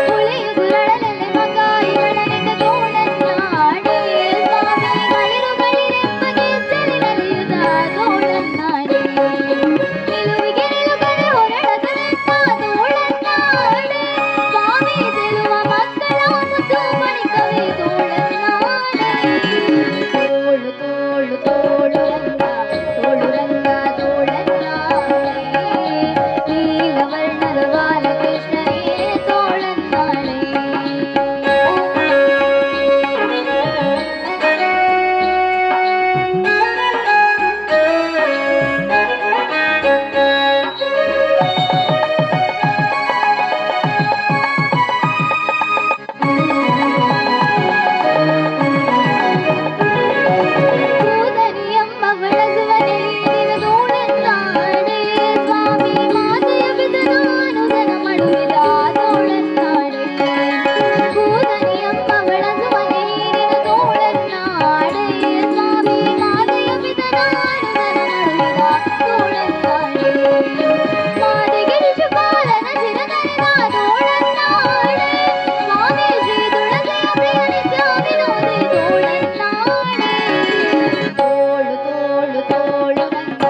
ಹುಲಿಯು ಗುರಳಲೆ ಮಕಾಯಿಗಳ ನಿನ್ನ ತೋಳನ್ನಾಡೆ ಸ್ವಾಮಿಗಳಿರುಗಳಿರೆಂಬಗೆ ಚಲಿರಲಿಯುತ ತೋಳನ್ನಾಡೆ ನಿಲುವಿಗೆ ನಿಲುಗಡೆ ಹೊರಳಗರನ್ನ ತೋಳನ್ನಾಡೆ ಸ್ವಾಮಿ ಚೆಲುವ ಮಕ್ಕಳ ಮುದ್ದು ಮಣಿಕವೇ ತೋಳನ್ನಾಡೆ ತೋಳು ತೋಳು ತೋಳು ರಂಗ ತೋಳು ರಂಗ ತೋಳನ್ನಾಳೆ ನೀಲವರ್ಣರ ಬಾಲಕೃಷ್ಣನೇ ತೋಳನ್ನಾಳೆ. ಕೂದನಿಯಮ್ಮ ಬಳಸುವ ನೀರಿನ ತೋಳನ್ನಾಡೆ ಸ್ವಾಮಿ ಮಾತೆಯ ಬಿದನಾನುದನ ಮಡುವಿದ ತೋಳನ್ನಾಡೆ ಕೂದನಿಯಮ್ಮ ಬಳಸುವ ನೀರಿನ ತೋಳನ್ನಾಡೆ ಸ್ವಾಮಿ ಮಾತೆಯ ಬಿದನಾನುದನ ಮಡುವಿದ ತೋಳನ್ನಾಡೆ ಮಾತೆಗೆ ಋಷಿಪಾಲನ ಶಿರಧರಿದ ತೋಳನ್ನಾಡೆ ಸ್ವಾಮಿ ಶ್ರೀ ತುಳಸಿಯ ಪ್ರಿಯ ನಿತ್ಯ ವಿನೋದಿ ತೋಳನ್ನಾಡೆ ತೋಳು ತೋಳು ತೋಳು ರಂಗ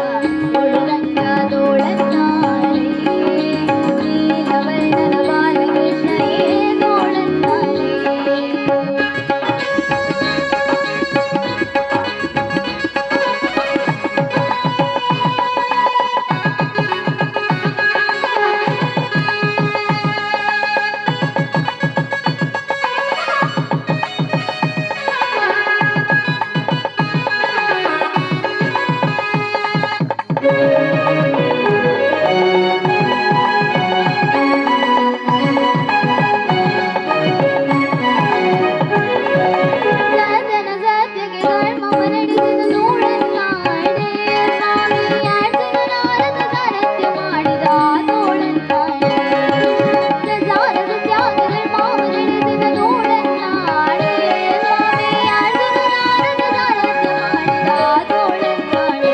ತೋಳು ರಂಗ ತೋಳನ್ನಾಳೆ ನೀಲವರ್ಣನ ಬಾಲಕೃಷ್ಣನೇ ತೋಳನ್ನಾಳೆ. ಸಾಧನ ಸಾಧ್ಯಗೆ ಧರ್ಮವ ನಡೆಸಿದ ತೋಳನ್ನಾಡೆ ಸ್ವಾಮಿ ಅರ್ಜುನ ನಾರದ ಸಾರಥ್ಯ ಮಾಡಿದ ತೋಳನ್ನಾಡೆ ಸಜಾರದ ತ್ಯಾಗ ಧರ್ಮವ ನಡೆಸಿದ ತೋಳನ್ನಾಡೆ ಸ್ವಾಮಿ ಅರ್ಜುನ ನಾರದ ಸಾರಥ್ಯ ಮಾಡಿದ ತೋಳನ್ನಾಡೆ.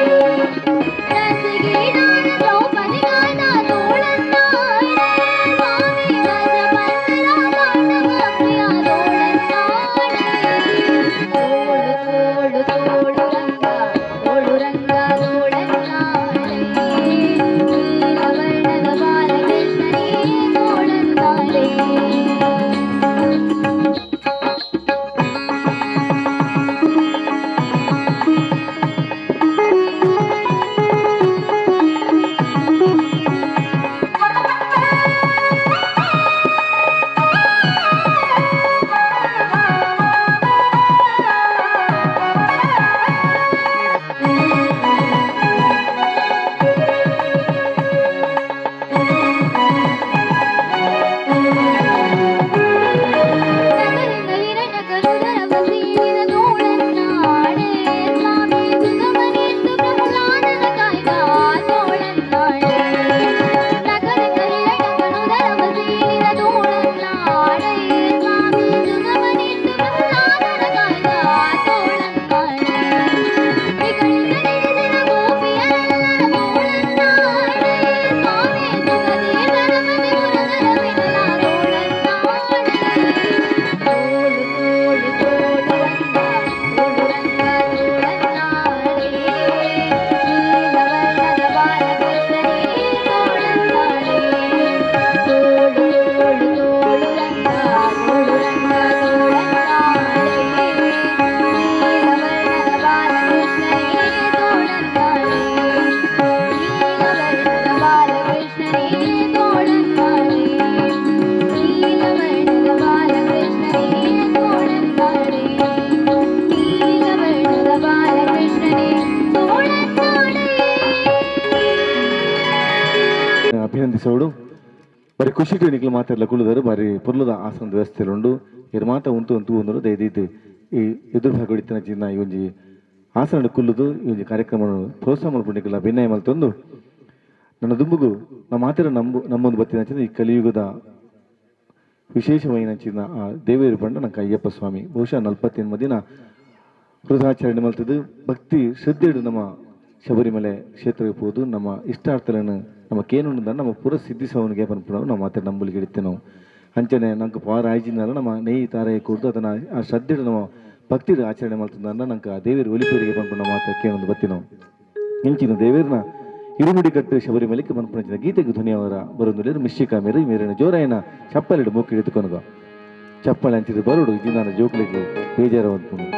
ಸಹಕರಿಸೋಡು ಬಾರಿ ಖುಷಿ ನಿಕ್ಲು ಮಾತೆರ್ಲ ಕುಳ್ಳುದರು ಬಾರಿ ಪೊರ್ಲುದ ಆಸನದ ವ್ಯವಸ್ಥೆ ಉಂಡು ಇರ್ ಮಾತ ಉಂತು ಉಂತು ಉಂದು ದಯದೀದ್ ಈ ಎದುರು ಭಾಗ ಚಿನ್ನ ಈ ಒಂಜಿ ಆಸನ ಕುಲ್ಲುದು ಈ ಒಂಜಿ ಕಾರ್ಯಕ್ರಮ ಪ್ರೋತ್ಸಾಹ ಮಲ್ಪುಂಡಿಕಲ್ಲ ಅಭಿನಯ ಮಲ್ತೊಂದು ನನ್ನ ದುಂಬುಗು ನಮ್ಮ ಮಾತಿರ ನಂಬು ನಮ್ಮೊಂದು ಬತ್ತಿನ ಈ ಕಲಿಯುಗದ ವಿಶೇಷವಾಯಿನ ಚಿನ್ನ ಆ ದೇವೇರು ಪಂಡ ನಂಗೆ ಅಯ್ಯಪ್ಪ ಸ್ವಾಮಿ ಬಹುಶಃ 48 ದಿನ ವೃತಾಚರಣೆ ಮಲ್ತದ್ದು ಭಕ್ತಿ ಶ್ರದ್ಧೆಡು ನಮ್ಮ ಶಬರಿಮಲೆ ಕ್ಷೇತ್ರಕ್ಕೆ ಹೋದು ನಮ್ಮ ಇಷ್ಟಾರ್ಥలను ನಮ್ಮ ಕೇನುಂಡ ನಮ್ಮ ಪುರ ಸಿದ್ಧಿಸವನಿಗೆ ಪನ್ಪುನವು ನಮ್ಮ ಮಾತ್ರ ನಂಬುಲಿಗೆ ಇಡ್ತೇವೆ ನಾವು ಅಂಚನೆ ನಂಗೆ ಪಾರ ಆಯ್ಜಿನಲ್ಲ ನಮ್ಮ ನೆಯ್ಯಿ ತಾರೇ ಕೊಡ್ದು ಅದನ್ನು ಆ ಶ್ರದ್ಧೆಡು ನಮ್ಮ ಭಕ್ತಿಡು ಆಚರಣೆ ಮಾಡ್ತದ ನಂಗೆ ಆ ದೇವೇರು ಒಲಿಪೇರಿಗೆ ಪನ್ಪುನ ಮಾತ್ರ ಕೇನೊಂದು ಬತ್ತಿ ನಾವು ಇಂಚಿನ ದೇವೇರ್ನ ಇರುಮುಡಿ ಕಟ್ಟು ಶಬರಿಮಲೆಗೆ ಪನ್ಪುನ ಗೀತೆಗೆ ಧ್ವನಿಯವರ ಬರೊಂದು ಮಿಶ್ರಿಕಾ ಮೇರು ಮೇರಿನ ಜೋರಾಯನ ಚಪ್ಪಲಿಡು ಮೂಕಿ ಹಿಡಿದುಕೊನಗ ಚಪ್ಪಲಿ ಅಂಚಿದ ಬರುಡು ಜಿಂದಾನ ಜೋಕ್ಲಿಗೆ ಬೇಜಾರ ಅಂದ್ಕೊಂಡು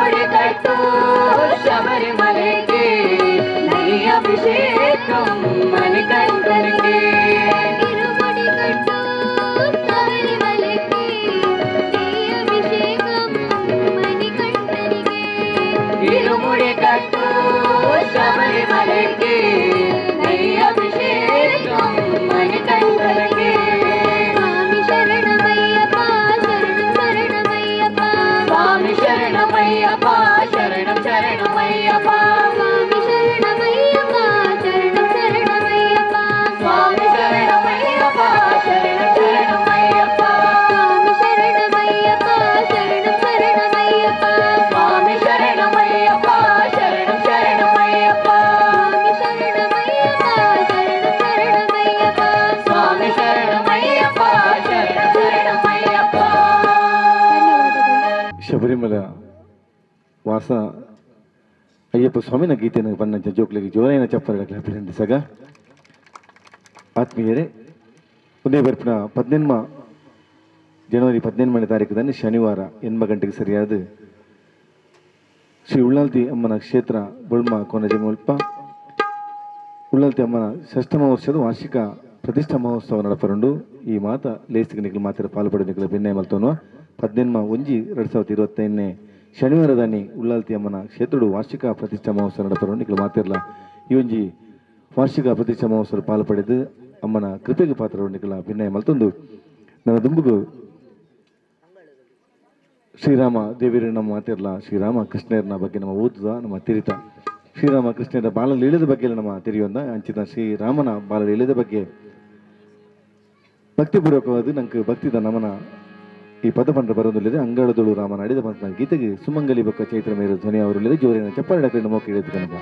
ಇರುಮುಡಿ ಕಟ್ಟು ಶಬರಿಮಲೆಗೆ ನೆಯ್ಯ ಶಬರಿಮಲ ವಾಸ ಅಯ್ಯಪ್ಪ ಸ್ವಾಮಿನ ಗೀತೆಯನ್ನು ಬನ್ನಂಚ ಜೋಕ್ಲಿಗೆ ಜೋರಾಯಿನ ಚಪ್ಪರ ಅಭಿನಂದಿಸಗ. ಆತ್ಮೀಯರೇ, ಒಂದೇ ಬರ್ಪಿನ 18 ಜನವರಿ 18ನೇ ತಾರೀಕು ಶನಿವಾರ 8 ಗಂಟೆಗೆ ಸರಿಯಾದ ಶ್ರೀ ಉಳ್ಳಾಲ್ತಿ ಅಮ್ಮನ ಕ್ಷೇತ್ರ ಬೊಳ್ಮ ಕೊನಜೆ ಮುಲ್ಪ ಉಳ್ಳಾಲ್ತಿ ಅಮ್ಮನ ಷಷ್ಠಮ ವರ್ಷದ ವಾರ್ಷಿಕ ಪ್ರತಿಷ್ಠಾ ಮಹೋತ್ಸವ ನಡಪರುಂಡು. ಈ ಮಾತ ಲೇಸಿಗೆ ನಿಖಲು ಮಾತ್ರ ಪಾಲ್ಪಡೆ ನಿಖಲು ಭಿನ್ನಯ ಮಲ್ತೋನು 18 1 2025 ಶನಿವಾರದಾನಿ ಉಳ್ಳಾಲ್ತಿ ಅಮ್ಮನ ಕ್ಷೇತ್ರಡು ವಾರ್ಷಿಕ ಪ್ರತಿಷ್ಠಾ ಮಹೋತ್ಸವ ನಡಪರುಂಡು. ನಿಖಲು ಮಾತಿರಲ ಈ ಒಂಜಿ ವಾರ್ಷಿಕ ಪ್ರತಿಷ್ಠಾ ಮಹೋತ್ಸವ ಪಾಲು ಪಡೆದು ಅಮ್ಮನ ಕೃಪೆಗೆ ಪಾತ್ರ ನಿಖಲ ಭಿನ್ನಯ ಮಲ್ತೊಂದು ನನ್ನ ದುಂಬುಗು ಶ್ರೀರಾಮ ದೇವಿರ ನಮ್ಮ ಮಾತಿರಲ ಶ್ರೀರಾಮ ಕೃಷ್ಣರ ಬಗ್ಗೆ ನಮ್ಮ ಓದುದ ನಮ್ಮ ತಿರಿತ ಶ್ರೀರಾಮ ಕೃಷ್ಣರ ಬಾಲಲೀಲದ ಬಗ್ಗೆ ನಮ್ಮ ತಿರಿಯೊಂದ ಅಂಚಿನ ಶ್ರೀರಾಮನ ಬಾಲಲೀಲದ ಬಗ್ಗೆ ಭಕ್ತಿಪೂರ್ವಕವಾದ ನಂಗೆ ಭಕ್ತಿದ ನಮನ ಈ ಪದ ಪಂಡ ಬರೋದಿಲ್ಲದೆ ಅಂಗಳದೊಳು ರಾಮನ ಅಡಿದ ಪಂಡ ಗೀತೆಗೆ ಸುಮಂಗಲಿ ಬಕ್ಕ ಚೈತ್ರ ಮೇರು ಧ್ವನಿ ಅವರುಳ್ಳಿದೆ. ಜೋರಿನ ಚಪ್ಪಾಳೆ ಕಡೆ ಮೋಕ ಹಿಡಿದು ಕನಕ.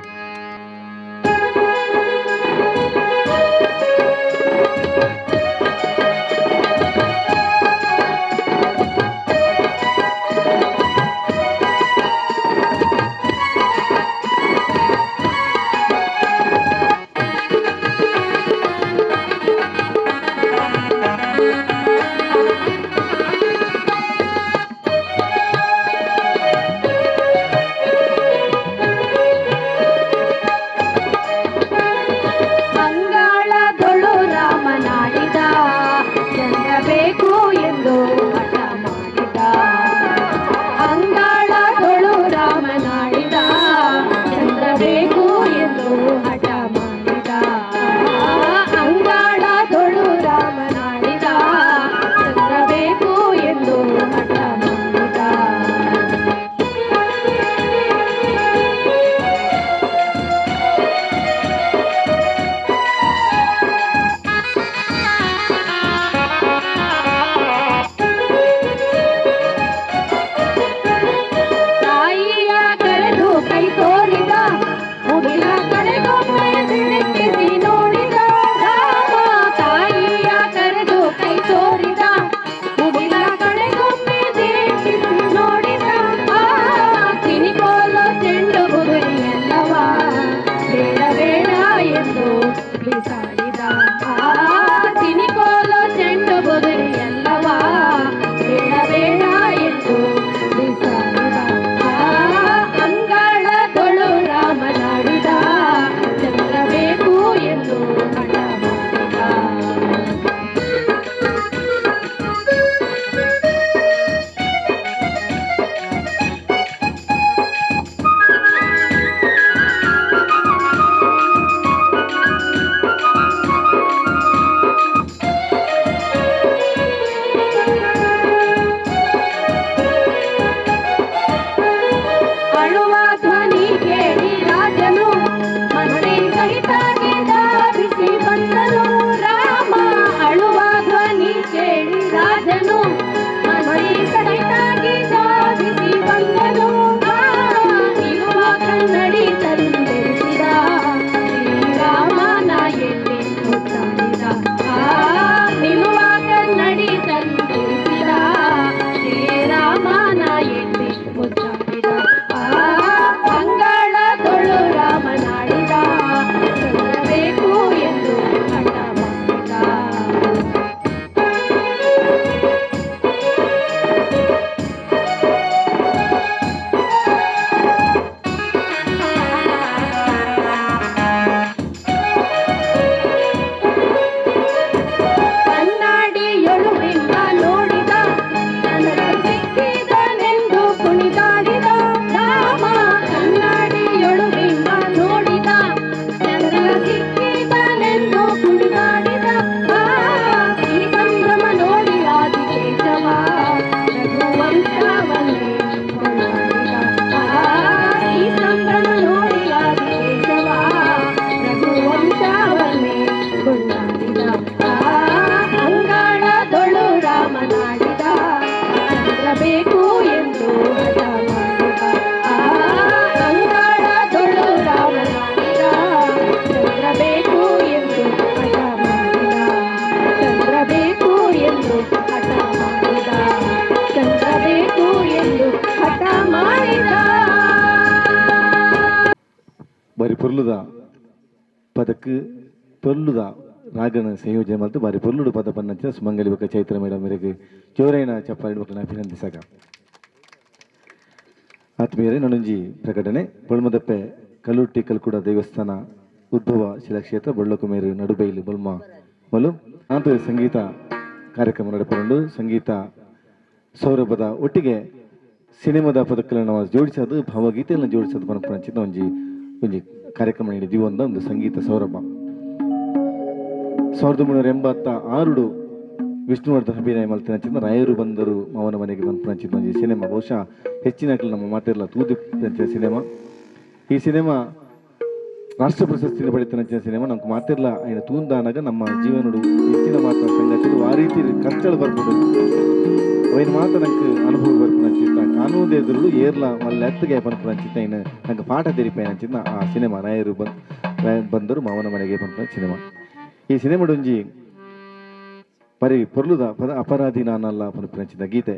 ಅಂಗಳದೊಳು ರಾಮನಾಡಿದ ಚಂದ್ರ ಬೇಕು ಎಂದು ಹಠ ಮಾಡಿದ. ಅಂಗಳದೊಳು ರಾಮನಾಡಿದ ಚಂದ್ರ ಬೇಕು ಎಂದು ಹಠ ಮಾಡಿದ. ಅಂಗಳದೊಳು ರಾಮನಾಡಿದ ಚಂದ್ರ ಬೇಕು ಎಂದು ಹಠ ಮಾಡಿದ. ಪೊರ್ಲುದ ಪದಕ್ಕೆ ಪೊರ್ಲುದ ರಾಗನ ಸಂಯೋಜನೆ ಮತ್ತು ಬಾರಿ ಪೊರ್ಲುಡು ಪದ ಪನ್ನಂಚಿನ ಸುಮಂಗಲಿ ಬೊಕ್ಕ ಚೈತ್ರ ಮೇಡಮ್ ಮೇರೆಗೆ ಜೋರೈನ ಚಪ್ಪಾಳಿ ಬೊಕ್ಕ ಅಭಿನಂದಿಸಾಗ. ಆತ್ಮೀಯರೇ, ನನೊಂಜಿ ಪ್ರಕಟಣೆ. ಬೊಳ್ಮದಪ್ಪೆ ಕಲ್ಲುಟ್ಟಿ ಕಲ್ಕುಡ ದೇವಸ್ಥಾನ ಉದ್ಭವ ಶಿಲಾಕ್ಷೇತ್ರ ಬೊಳ್ಳಕುಮೇರು ನಡುಬೈಲು ಬೊಲ್ಮ ಮಲು ಆಂತ ಸಂಗೀತ ಕಾರ್ಯಕ್ರಮ ನಡೆಪುಂಡು. ಸಂಗೀತ ಸೌರಭದ ಒಟ್ಟಿಗೆ ಸಿನಿಮಾದ ಪದಕ್ಕలను ಜೋಡಿಸೋದು, ಭಾವಗೀತೆಯನ್ನು ಜೋಡಿಸೋದು ಪನಪುನಂಚಿನ ಒಂಜಿ ಒಂಜಿ ಕಾರ್ಯಕ್ರಮ ನೀಡಿದ್ದೀವಿ. ಒಂದು ಸಂಗೀತ ಸೌರಭ. 1986 ವಿಷ್ಣುವರ್ಧನ್ ಅಭಿನಯ ಮಲ್ತಿನಂಚಿನ ರಾಯರು ಬಂದರು ಮಾವನ ಮನೆಗೆ ಪನ್ಪುನಂಚಿನ ಒಂಜಿ ಸಿನಿಮಾ. ಬಹುಶಃ ಹೆಚ್ಚಿನ ನಮ್ಮ ಮಾತಿರಲ್ಲ ತೂದಿಪ್ಪಂಚಿನ ಸಿನಿಮಾ. ಈ ಸಿನಿಮಾ ರಾಷ್ಟ್ರ ಪ್ರಶಸ್ತಿನ ಪಡೆತನಂಚಿನ ಸಿನಿಮಾ. ನಮ್ಗೆ ಮಾತಿರಲ್ಲ ఆయన ತೂಂದಾನಾಗ ನಮ್ಮ ಜೀವನಡು ಹೆಚ್ಚಿನ ಮಾತ್ರ ಸಂಗತಿಗಳು ಆ ರೀತಿ ಖರ್ಚಳು ಬರ್ಬೋದು. ಅವನ ಮಾತ್ರ ನಂಗೆ ಅನುಭವ ಬರ್ಪುನಂಚಿತ್ತ ಕಾನೂನು ಎದುರು ಏರ್ಲ ಮಲ್ಲ ಎತ್ತಗೆ ಪನ್ಪುನಂಚಿತ್ತ ಇನ್ನು ನಂಗೆ ಪಾಠ ತೆರಿಪೈನಂಚಿನ ಆ ಸಿನಿಮಾ ರಾಯರು ಬಂದರು ಮಾವನ ಮನೆಗೆ ಪನ್ಪುನ ಸಿನಿಮಾ. ಈ ಸಿನಿಮಾಡೊಂಜಿ ಪರಿ ಪೊರ್ಲುದ ಪದ ಅಪರಾಧಿ ನಾನಲ್ಲ ಪನ್ಪುನಂಚಿನ ಗೀತೆ.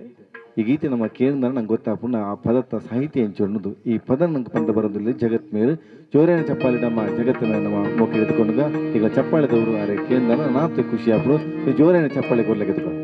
ಈ ಗೀತೆ ನಮ್ಮ ಕೇಂದ್ರ ನಂಗೆ ಗೊತ್ತಾಪುನ ಆ ಪದತ್ತ ಸಾಹಿತ್ಯ ಎಂಚು ಈ ಪದ ನಂಗೆ ಪಂದ ಬರೋದಿಲ್ಲ. ಜಗತ್ ಮೇರು ಜೋರೇನ ಚಪ್ಪಾಳಿ ನಮ್ಮ ಜಗತ್ತಿನ ನಮ್ಮ ಮೋಕೆ ಎತ್ಕೊಂಡಾಗ ಈಗ ಚಪ್ಪಾಳಿದವರು ಅರೆ ಕೇಂದ್ರ ನಾತು ಖುಷಿ ಆಪು. ಜೋರೇನ ಚಪ್ಪಾಳಿ ಕೊಡ್ಲಿಕ್ಕೆ ಎತ್ಕೊಂಡು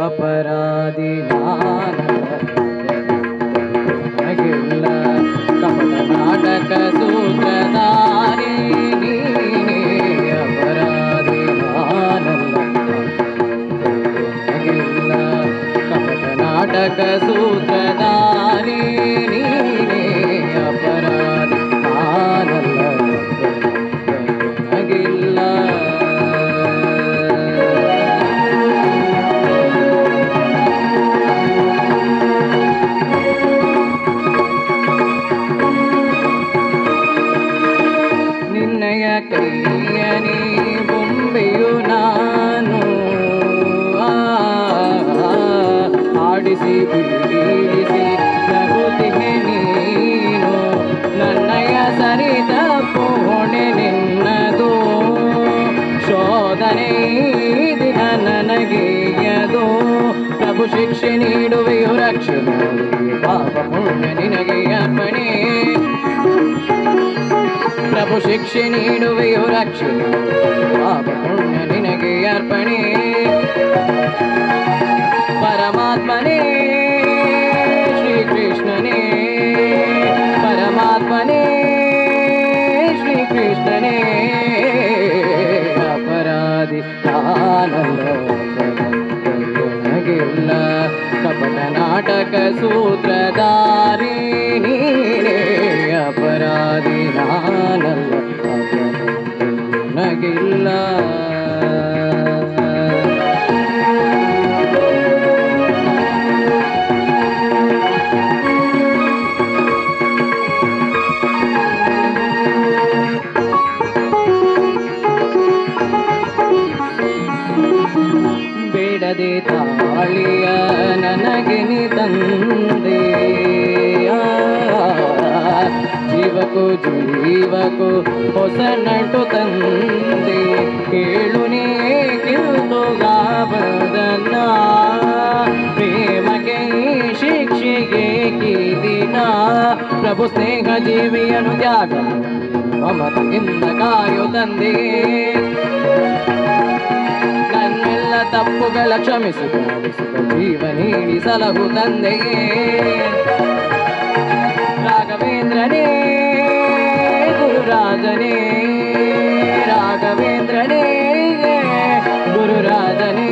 ಅಪರಾಧಿ ನಾನಲ್ಲ ಕಪಟ ನಾಟಕ ಸೂತ್ರಧಾರಿ ನೀನೇ. ಅಪರಾಧಿ ನಾನಲ್ಲ ಕಪಟ ನಾಟಕ ಸೂತ್ರಧಾರಿ ನೀನೇ. ಅಪರಾಧಿ ನಾನಲ್ಲ ನನಗಿಲ್ಲ. ನಿನ್ನಯ ಕೈಯನೇ ಬೊಂಬೆಯು ನಾನು ಆಡಿಸಿ ಬೀಳಿಸಿ ನಗುತ್ತಿಗೆ ನೀನು. ನನ್ನಯ ಸರಿತ ಪೋಣೆ ನಿನ್ನದು ಶೋಧನೆ ದಿನ ನನಗೆಯದು. ಪ್ರಭು ಶಿಕ್ಷೆ ನೀಡುವೆಯು ರಕ್ಷಣೆ ಪಾಪ ಪುಣ್ಯ ನಿನಗೆ ಅರ್ಪಣೆ. ಪ್ರಭು ಶಿಕ್ಷೆ ನೀಡುವೆಯು ರಕ್ಷಣೆ ಪಾಪ ಪುಣ್ಯ ನಿನಗೆ ಅರ್ಪಣೆ. ಪರಮಾತ್ಮನೇ ಶ್ರೀಕೃಷ್ಣನೇ, ಪರಮಾತ್ಮನೇ ಶ್ರೀಕೃಷ್ಣನೇ. ಅಪರಾಧಿ ನಾನಲ್ಲ ನನಗಿಲ್ಲ ಕಪಟ ನಾಟಕ ಸೂತ್ರಧಾರಿ ನೀನೇ. ಅಪರಾಧಿ ನಾನಲ್ಲ ನನಗಿಲ್ಲ. ಬೇಡದೆ ತಾಳಿಯ ನನಗೆ ನೀ ತಂದೆ, ಜೀವಕ್ಕೂ ಜೀವಕ್ಕೂ ಹೊಸ ನಟು ತಂದೆ. ಕೇಳು ನೀ ಕಿರುತುಗಾಬದನ್ನ ಪ್ರೇಮಕ್ಕೆ ಶಿಕ್ಷೆಗೆ ಕೀದಿನ. ಪ್ರಭು ಸ್ನೇಹ ಜೀವಿಯನು ತ್ಯಾಗ ಮಮತೆಯಿಂದ ಕಾಯು ತಂದೆ. ನನ್ನೆಲ್ಲ ತಪ್ಪುಗಳ ಕ್ಷಮಿಸಿ ಜೀವ ನೀಡಿ ಸಲಹು ತಂದೆಯೇ. ರಾಘವೇಂದ್ರನೇ ಗುರುರಾಜನೇ, ರಾಘವೇಂದ್ರನೇ ಗುರುರಾಜನೇ.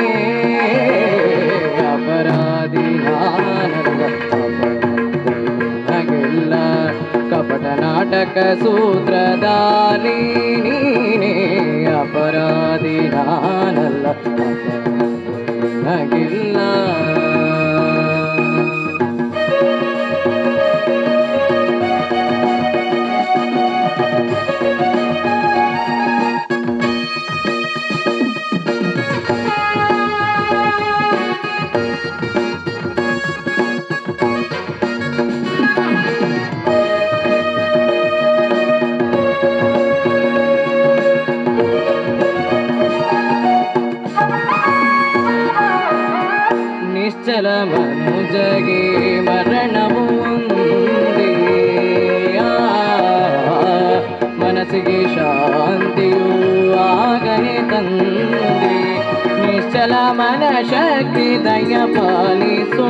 ಅಪರಾಧಿ ನಾನಲ್ಲ ನನಗಿಲ್ಲ ಕಪಟ ನಾಟಕ ಸೂತ್ರಧಾರಿ ನೀನೇ. ಅಪರಾಧಿ ನಾನಲ್ಲ ನನಗಿಲ್ಲ. ಮನುಜಗೆ ಮರಣವು ಒಂದೇ, ಮನಸ್ಸಿಗೆ ಶಾಂತಿಯು ಆಗನೆ ತಂದೆ. ನಿಶ್ಚಲ ಮನಶಕ್ತಿ ದಯ ಪಾಲಿಸೋ,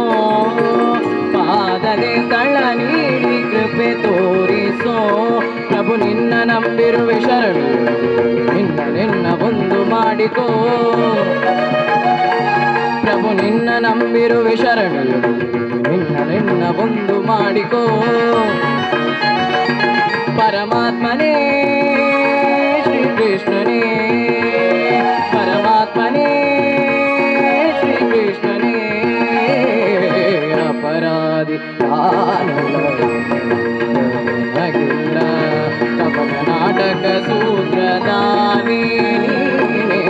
ಪಾದದೆ ಸ್ಥಳ ನೀಡಿ ಕೃಪೆ ತೋರಿಸೋ. ಪ್ರಭು ನಿನ್ನ ನಂಬಿರುವೆ ಶರಣು, ನಿನ್ನ ನಿನ್ನ ಒಂದು ಮಾಡಿಕೋ. ಪ್ರಭು ನಿನ್ನ ನಂಬಿರುವೆ ಶರಣು, ನಿನ್ನ ನಿನ್ನ ಒಂದು ಮಾಡಿಕೋ. ಪರಮಾತ್ಮನೇ ಶ್ರೀಕೃಷ್ಣನೇ, ಪರಮಾತ್ಮನೇ ಶ್ರೀಕೃಷ್ಣನೇ, ಅಪರಾಧಿ ನಾನಲ್ಲ. ಕಪಟ ನಾಟಕ ಸೂತ್ರಧಾರಿ ನೀನೇ,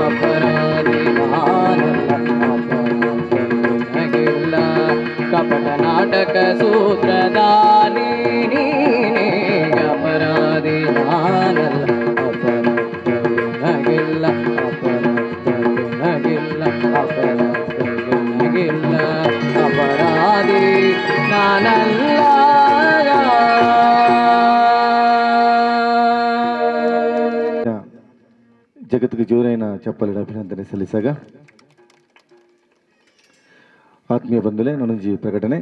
ಅಪರಾಧಿ ನಾನಲ್ಲ, ಅಪರಾಧವಿಲ್ಲ. ಕಪಟ ನಾಟಕ ಸೂತ್ರಧಾರಿ ನೀನೇ, ಅಪರಾಧಿ ನಾನಲ್ಲ, ಅಪರಾಧವಿಲ್ಲ, ಅಪರಾಧವಿಲ್ಲ, ಅಪರಾಧವಿಲ್ಲ, ಅಪರಾಧಿ ನಾನಲ್ಲ. ಜಗತ್ತಿಗೆ ಜೋರೈನ ಚಪ್ಪಲಿಡ ಅಭಿನಂದನೆ ಸಲ್ಲಿಸಾಗ ಆತ್ಮೀಯ ಬಂಧುಲೆ ನನೊಂಜಿ ಪ್ರಕಟಣೆ.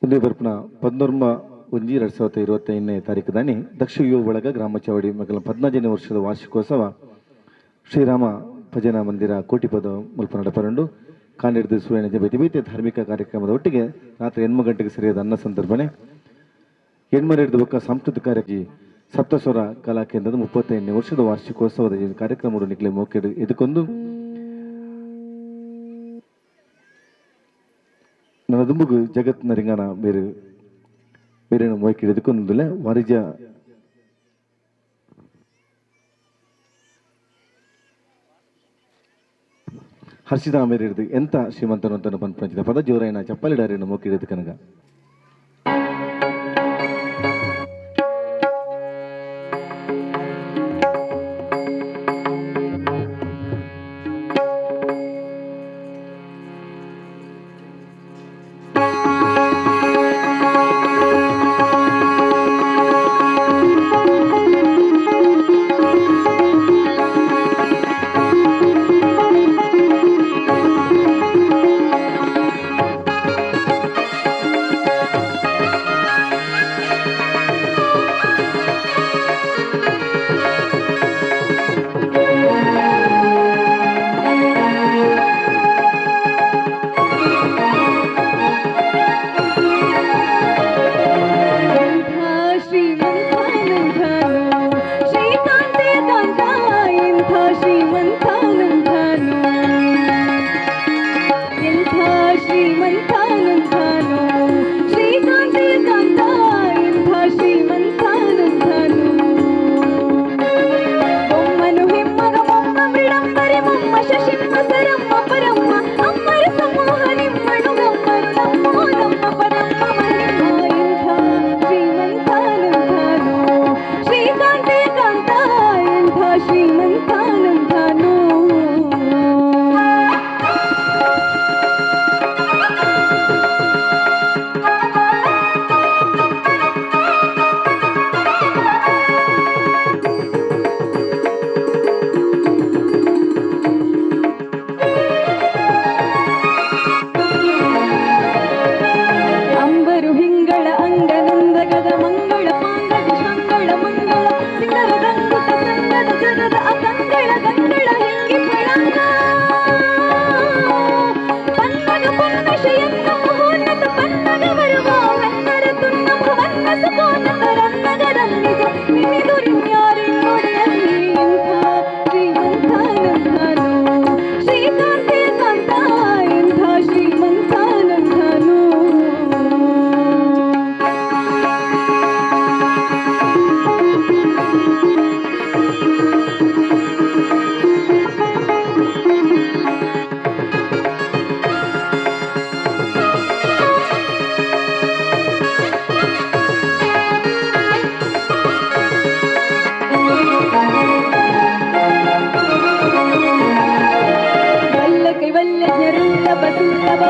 ಒಂದೇ ಬರ್ಪುನ 11/1 2025ನೇ ತಾರೀಕು ದಾನಿ ದಕ್ಷ ಯುವ ಬಳಗ ಗ್ರಾಮ ಚಾವಡಿ ಮಗಲ 14ನೇ ವರ್ಷದ ವಾರ್ಷಿಕೋತ್ಸವ ಶ್ರೀರಾಮ ಭಜನಾ ಮಂದಿರ ಕೋಟಿಪದ ಮುಲ್ಪ ನಡಪರಂಡು. ಕಾಂಡಿಡ್ದು ಸೂರ್ಯನ ಬೇತೆ ಬೇತೆ ಧಾರ್ಮಿಕ ಕಾರ್ಯಕ್ರಮದ ಒಟ್ಟಿಗೆ ರಾತ್ರಿ 8 ಗಂಟೆಗೆ ಸರಿಯಾದ ಅನ್ನ ಸಂದರ್ಭನೆ ಎಣ್ಮರೆಡ್ದು ಬೊಕ್ಕ ಸಾಂಸ್ಕೃತಿಕ ಕಾರ್ಯ ಸಪ್ತಸ್ವರ ಕಲಾ ಕೇಂದ್ರದ 35ನೇ ವರ್ಷದ ವಾರ್ಷಿಕೋತ್ಸವದ ಈ ಕಾರ್ಯಕ್ರಮ ನಿಕ್ಲೆ ಮೋಕೆಡ್ ಇದಕ್ಕೊಂದು ನನ್ನ ದುಂಬುಗು ಜಗತ್ತಿನ ರಿಂಗನ ಬೇರೆ ಬೇರೆ ಮೋಕೆಡ್ ಇದಕ್ಕೊಂದಿಲ್ಲ ವಾಣಿಜ್ಯ ಹರ್ಷಿತಾ ಮೇರೆ ಹಿಡಿದು ಎಂತ ಶ್ರೀಮಂತನು ಪಂಚದ ಪದ ಜೋರಾಯಣ ಚಪ್ಪಾಲಿಡಾರಿಯನ್ನು ಮೋಕಿಡಿದ ಕನಗ. ಆ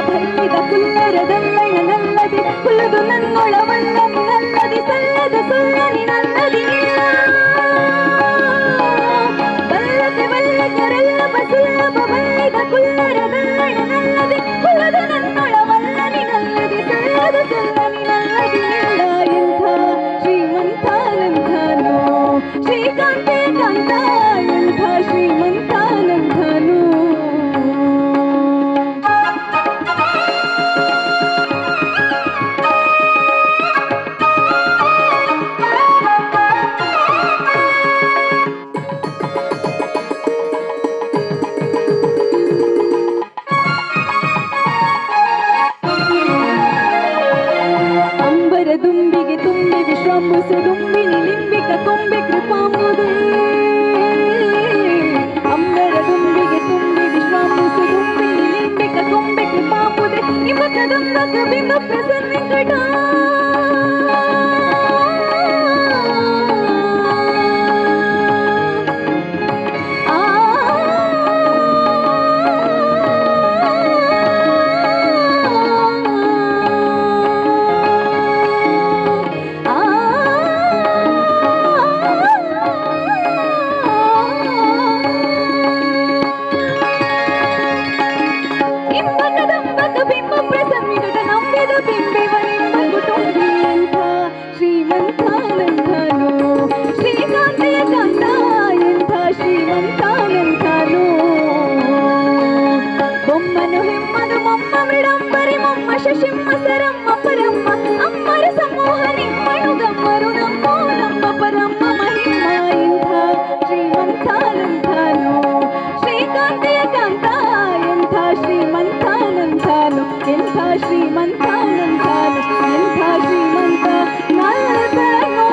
ಬಲ್ಲಿದ ಕುಲ್ಲರದಲ್ಲಯ್ಯನಲ್ಲದೆ ಕುಲ್ಲದು ನನ್ನೊಳವಲ್ಲ ನಿನ್ನಲ್ಲದೆ ಸಲ್ಲದ ಸುಳ್ಳ ನಿನ್ನಲ್ಲದೆ ಬಲ್ಲತೆ ವಲ್ಲಕರೆಲ್ಲವ ಸುಲಭ ಬಲ್ಲಿದ ಕುಲ್ಲರದಲ್ಲಯ್ಯನಲ್ಲದೆ ಕುಲ್ಲದು ನನ್ನೊಳವಲ್ಲ ನಿನ್ನಲ್ಲದೆ ಸಲ್ಲದ ಸುಳ್ಳ ನಿನ್ನಲ್ಲದೆ ಇಲ್ಲ ಎಂಥ ಶ್ರೀಮಂತಾನಂದನು ಶ್ರೀಕಾಂತೆ ಕಾಂತ ಎಂಥ ಶ್ರೀಮಂತಾನಂದನು. ಅಂಬರ ದುಂಬಿಗೆ ತುಂಬಿ ವಿಶ್ರಾಂಬುಸು ದುಂಬಿನಿ ಲಿಂಬಿಕ ಕೊಂಬೆ ಕೃಪಾಂಬುದೇ. ಅಂಬರ ದುಂಬಿಗೆ ತುಂಬಿ ವಿಶ್ರಾಂಬುಸು ದುಂಬಿನಿ ಲಿಂಬಿಕ ಕೊಂಬೆ ಕೃಪಾಂಬುದೇ. ನಿಮ್ಮ ಕದಂಬಕ ಬಿಂಬ ಪ್ರಸನ್ನ ವೆಂಕಟ ಇಂಬಕದಂಬಕ ಬಿಂಬ ಪ್ರಸನ್ನಿಗಟ ನಂಬಿದ ಬಿಂಬಿವ ನಿಮ್ಮ ಕುಟುಂಬಿ ಎಂಥ ಶ್ರೀಮಂತಾನಂದನು ಶ್ರೀಕಾಂತೆಯ ಕಾಂತ ಎಂಥ ಶ್ರೀಮಂತಾನಂದನು. ಬೊಮ್ಮನು ಹೆಮ್ಮದು ಮೊಮ್ಮ ಮೃಡಂಬರಿ ಮೊಮ್ಮ ಶಶಿಮ್ಮ ಸರಮ್ಮ ಪರಮ್ಮ ಅಮ್ಮರ ಸಮೂಹ ನಿಮ್ಮನು ಗಮ್ಮರು ನಮ್ಮೋ ನಮ್ಮ ಪರಮ್ಮ ಮಹಿಮ ಎಂಥ ಶ್ರೀಮಂತಾನಂದನು ಶ್ರೀಕಾಂತೆಯ ಕಾಂತ ಎಂಥ ಶ್ರೀಮಂತಾನಂದನು ಎಂಥ ಶ್ರೀಮಂತಾನಂದನು ಎಂಥ ಶ್ರೀಮಂತ ನಂದನು.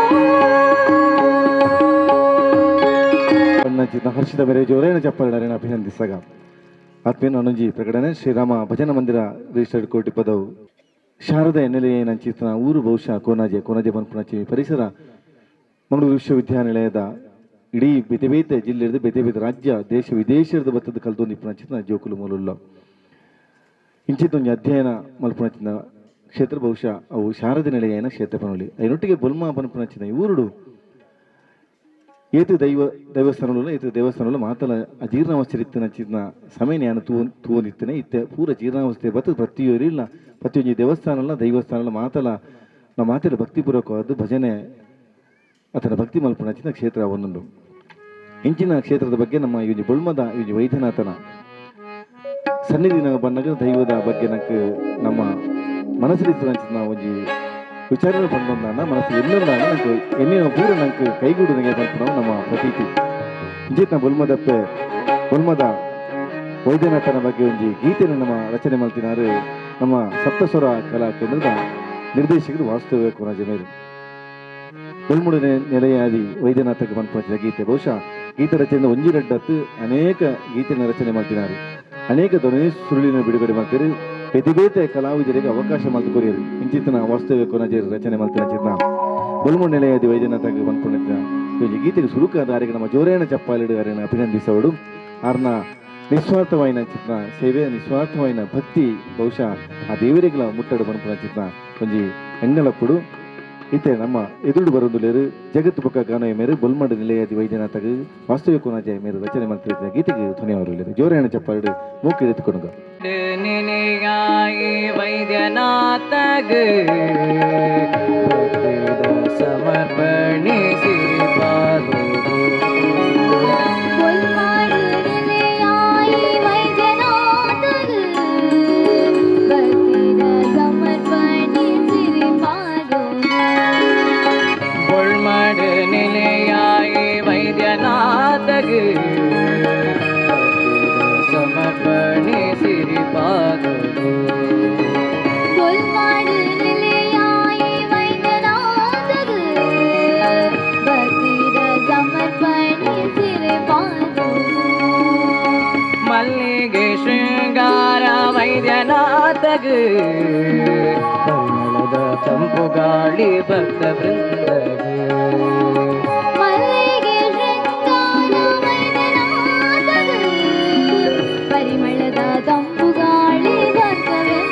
ಚಿತ್ತ ಹರ್ಷಿತ ಬೇರೆ ಜೋರೇನ ಚಪ್ಪಾಳೆ ಅಭಿನಂದಿಸಾಗ ಆತ್ಮೀಯ ನಾನೊಂಜಿ ಪ್ರಕಟಣೆ. ಶ್ರೀರಾಮ ಭಜನಾ ಮಂದಿರ ರಿಜಿಸ್ಟರ್ಡ್ ಕೋಟಿ ಪದವು ಶಾರದಾ ಎನ್ನೆಲೆಯ ನಂಚಿತನ ಊರು ಬಹುಶಃ ಕೋನಾಜೆ ಕೋನಾಜೆ ಪನ್ಪುಣಚಿ ಪರಿಸರ ಮಂಗಳೂರು ವಿಶ್ವವಿದ್ಯಾನಿಲಯದ ಇಡೀ ಬೇತೆ ಬೇತೆ ಜಿಲ್ಲೆ ಬೇತೆ ಬೇತೆ ರಾಜ್ಯ ದೇಶ ವಿದೇಶದ ಬತ್ತದ ಕಲ್ತೊಂದು ಇಪ್ಪುನಂಚಿನ ಜೋಕುಲು ಮೂಲುಲ್ಲ ಇಂಚಿತ್ತೊಂಜಿ ಅಧ್ಯಯನ ಮಲ್ಪುನಚಿನ ಕ್ಷೇತ್ರ ಬಹುಶಃ ಅವು ಶಾರದೆ ನೆಲೆಯನ ಕ್ಷೇತ್ರ ಪನೊಲಿ ಐನೊಟ್ಟಿಗೆ ಬೊಲ್ಮ ಪನ್ಪುನಚಿನ ಊರುಡು ಏತು ದೈವ ದೇವಸ್ಥಾನಗಳು ಏತು ದೇವಸ್ಥಾನಗಳು ಮಾತಲ ಅಜೀರ್ಣಾವಸ್ಥೆ ಇತ್ತಿನ ಸಮಯ ಜ್ಞಾನ ತೂವೊಂದಿತ್ತನೆ ಇತ್ತೆ ಪೂರ ಜೀರ್ಣಾವಸ್ಥೆ ಬತ್ತು ಪ್ರತಿಯೊರಿಲ್ಲ ಪ್ರತಿಯೊಂದು ದೇವಸ್ಥಾನಲ್ಲ ದೈವಸ್ಥಾನಲ್ಲ ಮಾತಲ ನಮ್ಮ ಮಾತೆಲ್ಲ ಭಕ್ತಿಪೂರ್ವಕವಾದ ಭಜನೆ ಆತನ ಭಕ್ತಿ ಮಲ್ಪುನಚಿನ ಕ್ಷೇತ್ರ ಒಂದೊಂದು ಇಂಚಿನ ಕ್ಷೇತ್ರದ ಬಗ್ಗೆ ನಮ್ಮ ಈ ಬೊಳ್ಮದ ಈ ವೈದ್ಯನಾಥನ ಸನ್ನಿಧಿ ನಾವು ಬಂದಾಗ ದೈವದ ಬಗ್ಗೆ ನಕ್ ನಮ್ಮ ಮನಸ್ಸಿನ ಒಂಜಿ ವಿಚಾರಣೆ ಬಂದೊಂದಾನ ಮನಸ್ಸು ಎಲ್ಲೊಂದಾನ ನಂಗೆ ಎನ್ನಿನ ಪೂರ ನಂಗೆ ಕೈಗೂಡು ನನಗೆ ಬರ್ಪುನವು ನಮ್ಮ ಪ್ರತೀತಿ. ಇಂಚಿತ್ನ ಬೊಲ್ಮದಪ್ಪೆ ಬೊಲ್ಮದ ವೈದ್ಯನಾಥನ ಬಗ್ಗೆ ಒಂಜಿ ಗೀತೆಯನ್ನು ನಮ್ಮ ರಚನೆ ಮಾಡ್ತಿನಾರು ನಮ್ಮ ಸಪ್ತಸ್ವರ ಕಲಾ ಕೇಂದ್ರದ ನಿರ್ದೇಶಕರು ವಾಸ್ತವ್ಯ ಕೊನಜಮೇರು. ಬೊಲ್ಮುಡು ನೆಲೆಯಾದಿ ವೈದ್ಯನಾಥಕ್ಕೆ ಪನ್ಪುನ ಗೀತೆ ಬಹುಶಃ ಗೀತೆ ರಚನೆ ಒಂಜಿ ರಡ್ಡತ್ತು ಅನೇಕ ಗೀತೆಯನ್ನು ರಚನೆ ಮಾಡ್ತಿನಾರು ಅನೇಕ ಧ್ವನಿ ಸುರುಳಿನ ಬಿಡುಗಡೆ ಮಾಡ್ತಾರೆ ಬೇತೆ ಬೇತೆ ಕಲಾವಿದರಿಗೆ ಅವಕಾಶ ಮಲ್ತು ಕೊರಿಯರು ಇಂಚಿತನ ವಾಸ್ತವ್ಯ ಕೊನಜೇರು ರಚನೆ ಮಾಡ್ತಿನ ಚಿತ್ನ ಬೊಲ್ಮುಡು ನೆಲೆಯಾದಿ ವೈದ್ಯನಾಥಕ್ಕೆ ಪನ್ಪುನ ಒಂಜಿ ಗೀತೆಗೆ ಸುರುಕಾದ ಆರಿಗೆ ನಮ್ಮ ಜೋರೇಣ ಚಪ್ಪಾಲಿಡು ಆರಿನ ಅಭಿನಂದಿಸವಡು. ಆರ್ನ ನಿಸ್ವಾರ್ಥವಾಯಿನ ಚಿತ್ರ ಸೇವೆ ನಿಸ್ವಾರ್ಥವಾಯಿನ ಭಕ್ತಿ ಬಹುಶಃ ಆ ದೇವರಿಗಳ ಮುಟ್ಟಡು ಪನ್ಪುನ ಚಿತ್ರ ಒಂಜಿ ಎಂಗಳಪ್ಪುಡು ಇತ್ತೆ ನಮ್ಮ ಎದುರು ಬರೋದುಲೇರು ಜಗತ್ತು ಬೊಕ್ಕ ಗಾನ ಮೇರು ಬೊಲ್ಮಡು ನಿಲಯದಿ ವೈದ್ಯನಾಥಗ್ ವಾಸ್ತವ್ಯ ಕೋನಾಜಯ ಮೇರು ರಚನೆ ಮಂತ್ರಿ ಗೀತೆಗೆ ಧ್ವನಿಯವರುಳ್ಳೇರು ಜೋರೇಣ ಚಪ್ಪಾಲಿಡು ಮೂಕಿ ಎತ್ತುಕೊನುಗ. ನಿನಗಾಗಿ ವೈದ್ಯನಾಥಗ್ ಸಮರ್ಪಣಿಸಿ ಪಾದವು. ಬೊಲ್ಮಾಡು ನೆಲೆಯಾಯಿ ವೈದ್ಯನಾಥಗ್ ಭಕ್ತಿದ ಸಮರ್ಪಣಿಸಿರಿ ಪಾದವು. ಬೊಳ್ಮಡು ನಿಲೆಯಾಯಿ ವೈದ್ಯನಾಥಗ್ ಸಮರ್ಪಣಿಸಿರಿ ಪಾದವು. ಬೊಲ್ಮಾಡು ನೆಲೆಯಾಯಿ ವೈದ್ಯನಾಥಗ್ ಭಕ್ತಿದ ಸಮರ್ಪಣಿಸಿರಿ ಪಾದವು. ಮಲ್ಲಿಗೆ ಶೃಂಗಾರ ವೈದ್ಯನಾಥಗ್ ಪರಿಮಳದ ತಂಪು ಗಾಳಿ ಭಕ್ತ ವೃಂದಗ್. ಮಲ್ಲಿಗೆ ಶೃಂಗಾರ ವೈದ್ಯನಾಥಗ್ ಪರಿಮಳದ ತಂಪು ಗಾಳಿ ಭಕ್ತವೃಂದಗ್.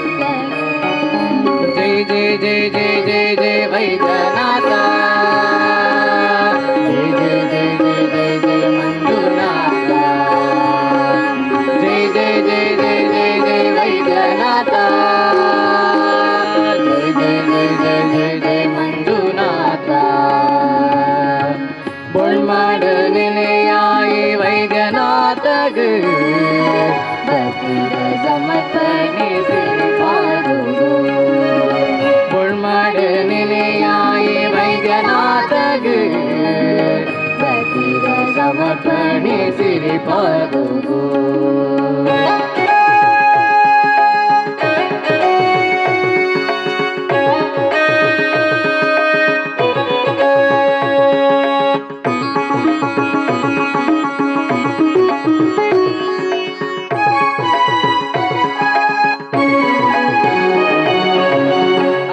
ಭಕ್ತಿದ ಸಮರ್ಪಣೆ ಸಿರಿಪಾದೊಗು. ಬೊಳ್ಮಡು ನೆಲೆಯಾಯಿ ವೈದ್ಯನಾಥಗ್ ಭಕ್ತಿದ ಸಮರ್ಪಣೆ ಸಿರಿಪಾದೊಗು.